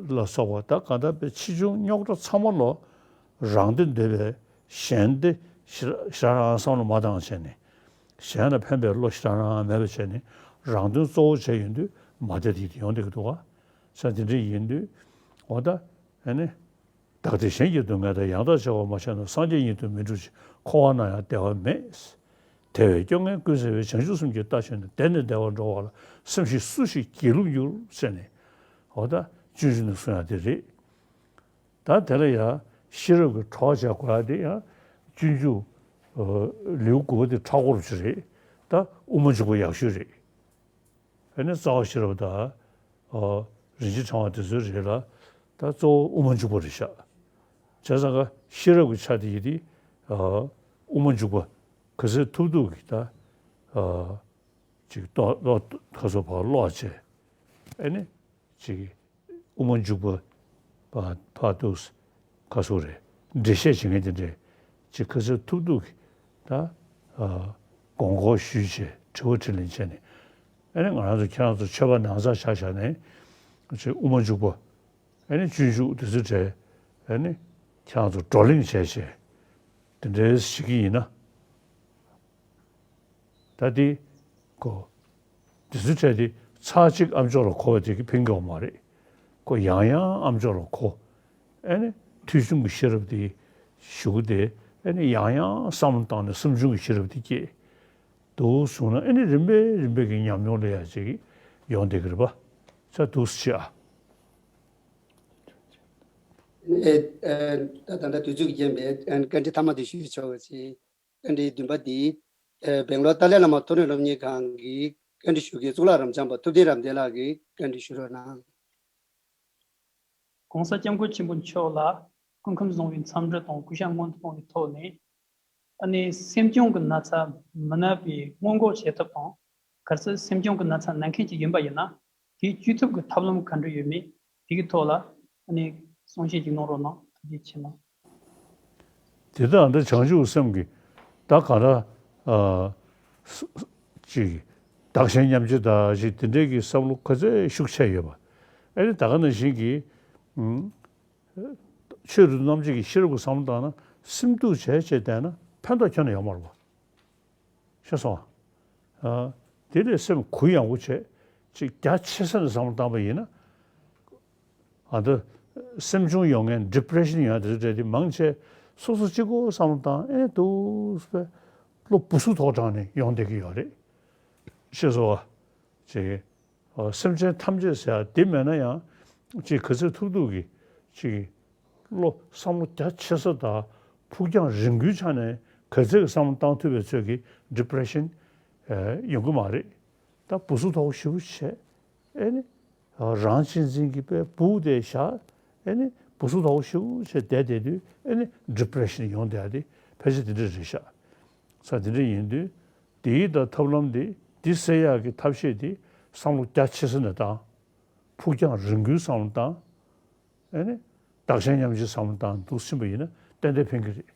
ལ་སོགས་པ་ད་གང་ལྟར་པའི་ཆེ་ཆུང་རྙོག་དྲ་ཚང་མ་ལོ་རང་དོན་འདོད་པའི་གཞན་དེ་ཞེ་དྲག་རང་བསམ་བློ་མ་བཏང་བྱས་ནས། གཞན་ལ་ཕན་པའི་བློ་ཞེ་དྲག་རང་མེད་པ་བྱས་ནས་རང་དོན་གཙོ་བོ་བྱས་ཡོང་དུས་མ་བདེ་དེ་ཡོང་བསྡད་ཀྱི་འདུག་ག་ས་དེ་འདྲ་ཡིན་དུས་འོ་ད་ཨ་ནི། བདག་བདེ་གཞན་གྱི་སྡུག་བསྔལ་དང་། ཡང་དག་བྱ་བ་མ་བྱས་ན། སངས་རྒྱས་ཉིད་དུ་མི་འགྲུབ་ཅིང་། འཁོར་བ་ན་ཡང་བདེ་བ་མེད། དེ་བས་སྐྱོ་ངལ་ཀུན་སེལ་བའི། བྱང་ཆུབ་སེམས་ཀྱི་རྟ་ཞོན་ནས། བདེ་ནས་བདེ་བར་འགྲོ་བ་ལ། སེམས་ཤིག་སུ་ཞིག་སྒྱིད་ལུག་འགྱུར་ཟེར་ནས། འོ་ད་སྤྱོད་འཇུག་ནས་གསུང་ཡ་དེ་རེད། ད་དེ་ལ་ཡང་ཤེས་རབ་ཀྱི་གྲོགས་བྱ་དགོས་ཡ་དེ་ཡང་སྤྱོད་འཇུག་ལེའུ་དགུ་པ་དེ་ཧྲག་གོ་རུ་ཅིག་རེད། ད་དབུ་མ་འཇུག་པ་ཡག་ཤོས་རེད། ཨ་ནི་རྩ་བ་ཤེས་རབ་དང་། ཨ། རིན་ཆེན་ཕྲེང་བ་དེ་ཚོའི་རིགས་ལ་ད་གཙོ་བོ་དབུ་མ་འཇུག་པ་རེད་ཤག་བྱས་ཙང་ཀ་ཤེས་རབ་ཀྱི་ཆ་དེ་ཡིན་དུས། ཨ། དབུ་མ་འཇུག་པ་ག་ཚོད་ཐུབ་ཐུབ་ཀྱིས་ད། ཨ། ཅིག་ཏོག་ཏོག་ཁ་སོ་ཕར་ཀློག་བྱས། ཨ་ནི་ཅིག་དབུ་མ་འཇུག་པ་ཕར་ཕར་དུ་ག་ཚོད་རེད། འགྲེལ་བཤད་བྱེད་མཁན་དེ་འདྲས་ཅིག་ག་ཚོད་ཐུབ་ཐུབ་ཀྱིས་ད། ཨ། དགོངས་སྐོར་ཞུས་བྱས་དྲི་བ་དྲིས་ལན་བྱས་ནས། ཨ་ནི་ང་རང་ཚོ་ཁྱེད་རང་ཚོ་ཆོས་པ་ནང་ཚགས་ཆགས་བཞག་ནས་ཅིག་དབུ་མ་འཇུག་པ། ཨ་ནི་སྤྱོད་འཇུག་དེ་ཚོའི་གྲས། ཨ་ནི་ཁྱེད་རང་ཚོ་བགྲོ་གླེང་བྱས་བྱས་དེ་འདྲས་བྱེད་ཀྱི་ཡིན་ན། ད་དེ་ཁོ། དེ་ཚོའི་གྲས་དེ་ཚར་གཅིག་ཨ་མཆོག་ལ་གོ་བ་དེ་གིས་ཕན་གྱི་ཡོད་མ་རེད། ཁོ་ཡང་ཡང་ཨ་མཆོག་ལ་གོ། ཨ་ནི་ཐོས་བྱུང་གི་ཤེས་རབ་དེ་ཞུགས་ཏེ། ཨ་ནི་ཡང་ཡང་བསམ་བློ་བཏང་ནས་སེམས་བྱུང་གི་ཤེས་རབ་དེ་སྐྱེས། འདུག་སོང་ན་ཨ་ནི་རིམ་པས་རིམ་པས་ཀྱི་ཉམས་མྱོང་ལ་ཡ་ཅིག་ཡོང་བསྡད་ཀྱི་རེད་པ། ས་འདུག་སེ་བྱེད་ཨ། ཨེ། ཨེ། ད་ད་ལྟ་དུས་ཚོད་ཀྱིས་རྐྱེན་པས་ཨ་ནི་བཀའ་འདྲི་མཐའ་མ་དེ་ཞུས་ཆོག་པ་བྱེད། བཀའ་འདྲི་བདུན་པ་འདི། ཨེ། སྦེང་ལོར་ཏཱ་ལའི་བླ་མ་མཐོ་རིམ་སློབ་གཉེར་ཁང་གི་བཀའ་འདྲི་ཞུ་མཁན་གཙུག་ལག་རབ་འབྱམས་པ་ཐུབ་བསྟན་རབ་བརྟན་ལགས་ཀྱིས་བཀའ་འདྲི་ཞུ་རོགས་གནང་། ༸གོང་ས་༸སྐྱབས་མགོན་ཆེན་པོ་མཆོག་ལ་སྐུ་ཁམས་བཟང་བའི་འཚམས་འདྲི་དང་གུས་ཞབས་སྔོན་དུ་གཏོང་བའི་ཐོག་ནས། ཨ་ནི་སེམས་གཅོང་གི་ན་ཚ་མི་ན་པའི་སྔོན་འགོག་བྱེད་ཐབས་དང་། གལ་སྲིད་སེམས་གཅོང་གི་ན་ཚ་ན་མཁན་ཅིག་ཡིན་པ་ཡིན་ན། དེའི་བཅོས་ཐབས་ཀྱི་ཐབས་ལམ་ག་འདྲ་ཡོད་མེད་དེ་གི་ཐོག་ལ་ཨ་ནི་གསུང་བཤད་ཅིག་གནང་རོགས་གནང་། ཐུགས་རྗེ་ཆེ་གནང་། དེ་དག་འདི་བྱང་ཆུབ་སེམས་ཀྱི་ད་ག་ར། ཨ། ས་ས་ཅིག་བདག་གཞན་མཉམ་བརྗེ་དང་ཅིག་དེ་འདྲའི་གི་བསམ་བློ་ག་ཚད་ཤུགས་ཆེ་ཡོད་པ། ཨ་ནི་ད་ག་ནང་བཞིན་གྱི། ཨུམ། ཆོས་རིག་རྣམ་འབྱེད་ཀྱི་ཤེས་རབ་ཀྱི་བསམ་བློ་བཏང་ན་སེམས་སྡུག་བྱས་བྱས་བསྡད་ན་ཕན་ཐོགས་ཁྱོན་ནས་ཡོད་མ་རེད་པ། ཤེས་སོང་ཨ། དེ་ལས་སེམས་གུ་ཡངས་པོ་བྱས་ཅིག་རྒྱ་ཆེ་ས་ནས་བསམ་བློ་བཏང་པ་ཡིན་ན། ཨ། ད་སེམས་གཅོང་ཡོང་མཁན་ཌི་པི་རེ་ཤན་ཡོང་དེ་འདྲ་དེ་མང་ཆེ་སོ་སོ་གཅིག་པོ་བསམ་བློ་བཏང་ཨེ་འདུག་པས་བློ་སྦུ་སུབ་ཐོག་དྲངས་ནས་ཡོང་བསྡད་ཀྱི་ཡོད་རེད། ཤེས་སོང་ཨ། ཅིག་ཨ། སེམས་ཅན་ཐམས་ཅད་ཟེར་ཡ་དེ་མེད་ན་ཡང་ཅིག་ག་ཚོད་ཐུབ་ཐུབ་ཀྱིས་ཅིག་བློ་བསམ་བློ་རྒྱ་ཆེ་ས་དང་ཕུགས་རྒྱང་རིང་པོའི་ཆ་ནས་ག་ཚོད་ཀྱི་བསམ་བློ་བཏང་ཐུབ་པའི་ཚོད་ཀྱིས་ཌི་པི་རེ་ཤན་ཡོང་གི་མ་རེད། ད་སྦུ་སུབ་ཐོག་ཞེ་པོ་བྱས། ཨེ་ནི། རང་གཅེས་འཛིན་གྱི་དཔེ་སྦུག་དེ་བཞག་ཨེ་ནི་སྦུ་སུབ་ཐོག་ཞེ་པོ་བྱས་བསྡད་བསྡད་དུས་ཨེ་ནི་ཌི་པི་རེ་ཤན་ཡོང་བསྡད་ཡ་དེ་ཕལ་ཆེར་དེ་འདྲ་རེད་ཤག་ས་དེ་འདྲ་ཡིན་དུས་དེའི་ད་ཐབས་ལམ་དེ་འདི་སེལ་ཡག་གི་ཐབས་ཤེས་དེ་བསམ་བློ་རྒྱ་ཆེ་ས་ནས་བཏང་། ཕུགས་རྒྱང་རིང་པོའི་བསམ་བློ་བཏང་། ཨེ་ནི། བདག་གཞན་མཉམ་བརྗེའི་བསམ་བློ་བཏང་འདུག་ཕྱིན་པ་ཡིན་ན་ཏན་ཏན་ཕན་གྱི་རེད།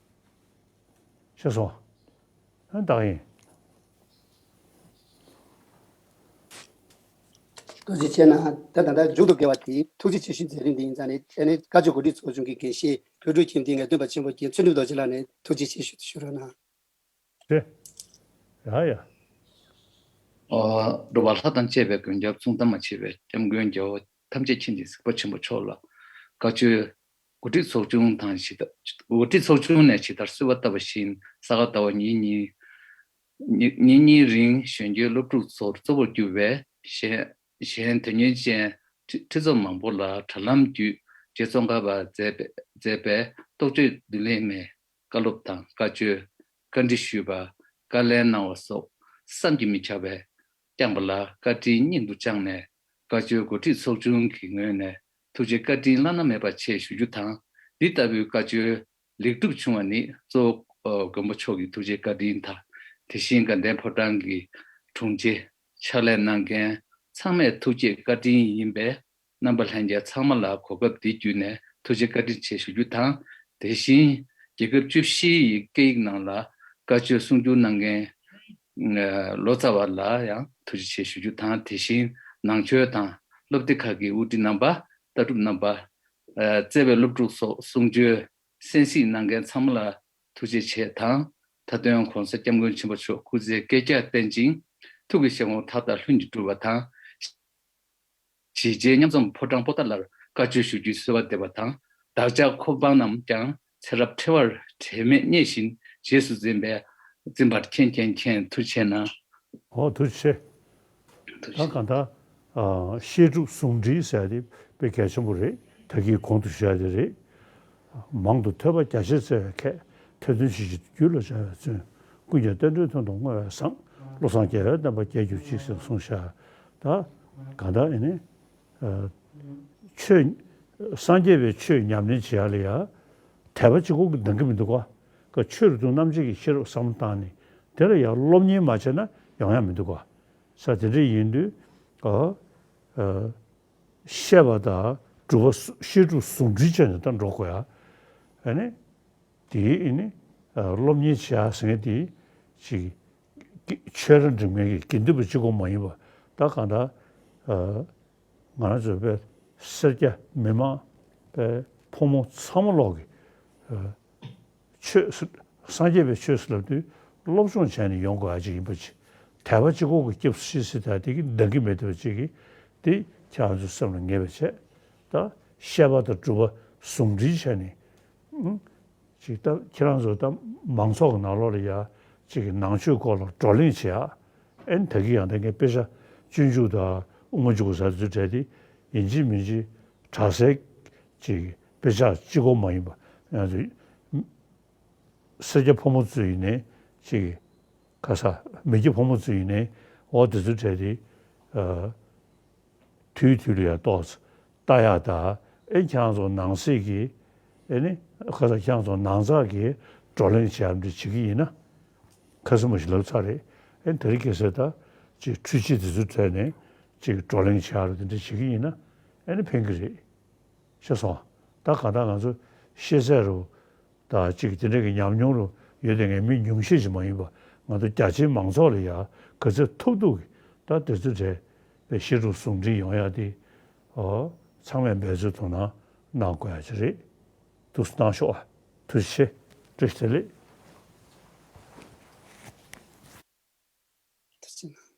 ཤེས་སོང་། ཨ། བདག་ཡིན། ཐུགས་རྗེ་ཆེ་གནང་། ད་ད་ལྟ་མཇུག་ཏུ་དགེ་བ་དེ་ཐུགས་རྗེ་ཆེ་ཞུ་མཛད་རིམ་འདི་ཡིན་ཙང་ནས་ཨ་ནི་བཀའ་ཆོས་གོ་སྒྲིག་ཚོགས་ཆུང་གི་དགེ་བཤེས་བོད་ཕྲུག་ཁྱིམ་སྡེའི་ངེས་སྟོན་པ་ཆེན་པོ་རྒན་ཚུལ་ཁྲིམས་རྡོ་རྗེ་ལགས་ནས་ཐུགས་རྗེ་ཆེ་ཞུ་ཞུ་རོགས་གནང་། ཏེ། ཡ་ཡ། ཨ། འགྲོ་བ་ལྷ་དང་བཅས་པའི་མགོན་སྐྱབས་གཙུག་གདམས་མ་ཆེ་བའི་སྐྱབས་མགོན་རྒྱལ་བ་ཐམས་ཅད་མཁྱེན་ཅིང་གཟིགས་པ་ཆེན་པོ་མཆོག་ལ་བཀའ་ཆོས་གོ་སྒྲིག་ཚོགས་ཆུང་དང་ཇི་ལྟར་གོ་སྒྲིག་ཚོགས་ཆུང་ནས་ཇི་ལྟར་གསོལ་བ་བཏབ་པ་བཞིན་ས་ག་ཟླ་བ་ཉིན་གཉིས་ཉིན་ཉིན་གཉིས་རིང་གཞོན་སྐྱེས་སློབ་ཕྲུག་ཚོར་གཙོ་བོར་གྱུར་བའི་གཞན་གཞན་དོན་གཉེར་ཅན་ཁྲི་ཁྲི་ཚོ་མང་པོ་ལ་དྲ་ལམ་བརྒྱུད་རྗེ་ཙོང་ཁ་པ་མཛད་པའི་མཛད་པའི་རྟོགས་བརྗོད་མདུན་ལེགས་མའི་བཀའ་སློབ་དང་བཀའ་ཆོས། བཀའ་འདྲི་ཞུས་པ། བཀའ་ལན་གནང་བ་སོགས་ བསམ་གྱིས་མི་ཁྱབ་པས་བསྐྱངས་པ་ལ་བཀའ་དྲིན་སྙིང་དུ་བཅངས་ནས། བཀའ་ཆོས་འགོ་ཁྲིད་ཚོགས་ཆུང་གི་ངོས་ནས་ཐུགས་རྗེ་བཀའ་དྲིན་བླ་ན་མེད་པ་ཆེ་ཞུ་རྒྱུ་དང་། འདི་ལྟ་བུའི་བཀའ་ཆོས་ལེགས་གྲུབ་བྱུང་བ་ནི་གཙོ་བོ་མགོན་པོ་མཆོག་གི་ཐུགས་རྗེ་བཀའ་དྲིན་དང་། དེ་བཞིན་དགའ་ལྡན་ཕོ་བྲང་གི་དྲུང་ཆེ་ཕྱག་ལས་གནང་མཁན་ཚང་མའི་ཐུགས་རྗེ་བཀའ་དྲིན་ཡིན་པས། རྣམ་པ་ལྷན་རྒྱས་ཚང་མ་ལ་གོ་སྐབས་འདི་བརྒྱུད་ནས་ཐུགས་རྗེ་བཀའ་དྲིན་ཆེ་ཞུ་རྒྱུ་དང་། དེ་བཞིན་རྒྱལ་ཁབ་བཅུ་བཞི་ཡི་སྐད་ཡིག་ནང་ལ་བཀའ་ཆོས་གསུང་བསྒྱུར་གནང་མཁན་ལོ་ཙཱ་བ་ལ་ཡང་ཐུགས་རྗེ་ཆེ་ཞུ་རྒྱུ་དང་། དེ་བཞིན་ནང་ཆོས་དང་སློབ་སྡེ་ཁག་གི་དབུ་ཁྲིད་རྣམ་པ། ལྟ་གྲུབ་རྣམ་པ། བརྩེ་བའི་སློབ་ཕྲུག་སོགས་གསུང་ཆོས་གསན་གཟིགས་གནང་མཁན་ཚང་མ་ལ་ཐུགས་རྗེ་ཆེ་དང་། མཐའ་དོན་གོང་ས་སྐྱབས་མགོན་ཆེན་པོ་མཆོག་སྐུ་ཚེ་བསྐལ་བརྒྱར་བརྟན་ཅིང་། ཐུགས་ཀྱི་བཞེད་དགོངས་མཐའ་དག་ལྷུན་གྱིས་གྲུབ་པ་དང་། གཞིས་བྱེས་མཉམ་འཛོམས་ཕོ་བྲང་པོ་ཏཱ་ལར་བཀའ་ཆོས་ཞུ་རྒྱུའི་གསོལ་བ་འདེབས་པ་དང་། བདག་ཅག་ཁོ་པ་རྣམས་ཀྱང་ཚེ་རབས་འཕྲལ་བར་དྲན་མེད་བརྙེས་བཞིན་རྗེས་སུ་འཛིན་པའི་འཛིན་པར་མཁྱེན་མཁྱེན་མཁྱེན། ཐུགས་རྗེ་ཆེ་གནང་། ཨོ་ཐུགས་རྗེ་ཆེ། ཐུགས་ད་རྗེ་གང་ལྟར་ཨ་བཤད་སྒྲུབ་ཟུང་འབྲེལ་ཟེར་ཡ་དེ་དཔེ་གལ་ཆེན་པོ་རེད། ད་གིན་གོང་དུ་ཞུ་ཡ་དེ་རེད། མང་དུ་ཐོས་པ་རྒྱ་ཆེར་བརྩེ་བས་མཁས། ཐོས་དོན་ཇི་ཞིག་རྒྱུད་ལ་བྱ་བའི་བརྩོན། ཀུན་ཀྱང་བསྟན་འགྲོའི་དོན་དུ་བསྔོ་བས་བཟང་། བློ་བཟང་རྒྱལ་བའི་བསྟན་པ་རྒྱས་གྱུར་ཅིག་ཟེར་གསུངས་ཤག་ད་གང་ལྟར་ཨེ་ནི་ཨ་ཆོས་སངས་རྒྱས་པའི་ཆོས་ཉམས་ལེན་བྱེད་ཡ་ལ་ཡ་དད་པ་གཅིག་པོ་གིས་འདང་གི་མི་འདུག་ག་ཀ་ཆོས་རབ་ཏུ་རྣམ་འབྱེད་ཀྱི་ཤེས་རབ་བསམ་བློ་བཏང་ནས་དེ་ལ་ཡང་སློབ་གཉེར་མ་བྱས་ན་ཡོང་ཡ་མི་འདུག་ག་ས་དེ་འདྲ་ཡིན་དུས་ཨ་ཨ་བཤད་པ་དང་སྒྲུབ་པ་སུ་བཤད་སྒྲུབ་ཟུང་འབྲེལ་བྱས་ནས་ད་འགྲོ་དགོས་ཡ། ཨ་ནི་དེའི་ཨ་ནི་ཨ་སློབ་གཉེར་བྱེད་ཡ་ཟེར་མཁན་དེ་ཅིག་ཆོས་ར་འགྲིམ་མཁན་གྱི་དགེ་འདུན་པ་གཅིག་པོ་མ་ཡིན་པ། ད་གང་ལྟར་ཨ་ང་རང་ཚོ་དཔེ་སེར་སྐྱ་མི་མང་དཔེ་ཕོ་མོ་ཚང་མ་ལོག་གི་ཨ་ཆོས་སུ་སངས་རྒྱས་པའི་ཆོས་སུ་ལབ་དུས་སློབ་སྦྱོང་བྱས་ནས་ཡོང་དགོས་ཡ་ཅིག་ཡིན་པ་ཅིག་དད་པ་གཅིག་པོ་གིས་སྐྱབས་སུ་མཆི་ཟེར་ད་དེ་གི་འདང་གི་མེད་པ་ཅིག་གིས་དེ་ཁྱེད་རང་ཚོའི་སེམས་ལ་ངེས་པ་བྱས། ད་བཤད་པ་དང་སྒྲུབ་པ་ཟུང་འབྲེལ་བྱས་ནས་ཨང་ཅིག་ད་ཁྱེད་རང་ཚོ་ད་མང་ཚོགས་ཀྱི་ནང་ལོགས་ལ་ཡ་ཅིག་གི་ནང་ཆོས་སྐོར་ལ་བགྲོ་གླེང་བྱེད་ཡ། ཨེ་ད་གི་ཡང་ད་ངས་དཔེ་ཆ་སྤྱོད་འཇུག་དང་དབུ་མ་འཇུག་ཟེར་དུས་བྲལ་ཏེ་ཡིན་གཅིག་མིན་གཅིག་གྲྭ་སའི་ཅིག་དཔེ་ཆ་གཅིག་པོ་མ་ཡིན་པ་ཡང་ཅིག་སེར་སྐྱ་ཕོ་མོ་ཚོ་ཡིན་ནའི་ཅིག་ག་ས་མི་སྐྱ་ཕོ་མོ་ཚོ་ཡིན་ནའི་འོ་དེ་ཚོ་བྲལ་ཏེ་ཨ། དུས་དུས་ལ་ཡང་ཏོག་ཙམ་ལྟ་ཡག་དང་ཨེ་ཁྱེད་རང་ཚོ་ནང་གསེས་ཀྱི་ཨེ་ནི་ཁ་ས་ཁྱེད་རང་ཚོ་ནང་ཚགས་ཀྱི་བགྲོ་གླེང་བྱེད་ཡག་འདི་བྱེད་ཀྱི་ཡིན་ན། ཁ་སང་མ་ཞིག་ལབ་ཚར་རེད། ཨེ་དེ་རིང་ཁ་སང་ད་ཅིག་འཕྲུལ་ཆས་དེ་ཚོ་སྤྲད་ནས་ཅིག་བགྲོ་གླེང་བྱེད་ཡག་རེད། དེ་འདྲ་བྱེད་ཀྱི་ཡིན་ན་ཨེ་ནི་ཕན་གྱི་རེད། ཤེས་སོང་། ད་གང་ལྟར་ང་ཚོ་ཤེས་ཚད་རུ། ད་ཅིག་དེ་འདྲ་གི་ཉམས་མྱོང་རུ་ཡོད་དེ་ངས་མི་ཉུང་ཤས་ཅིག་མ་ཡིན་པ་ང་ཚོ་རྒྱ་ཆེའི་མང་ཚོགས་ལ་ཡ་ག་ཚོད་ཐུབ་ཐུབ་ཀྱི་ད་དེ་ཚོ་བྲལ་བའི་བཤད་སྒྲུབ་ཟུང་འབྲེལ་ཡོང་ཡ་དེ་ཨོ་ཚང་མས་འབད་རྩོལ་དོ་སྣང་གནང་དགོས་ཡ་ཅིག་རེད། ཐུགས་སྣང་ཤོག་ཨ། ཐུགས་རྗེ་ཆེ། བཀྲ་ཤིས་བདེ་ལེགས། ཐུགས་རྗེ་གནང་།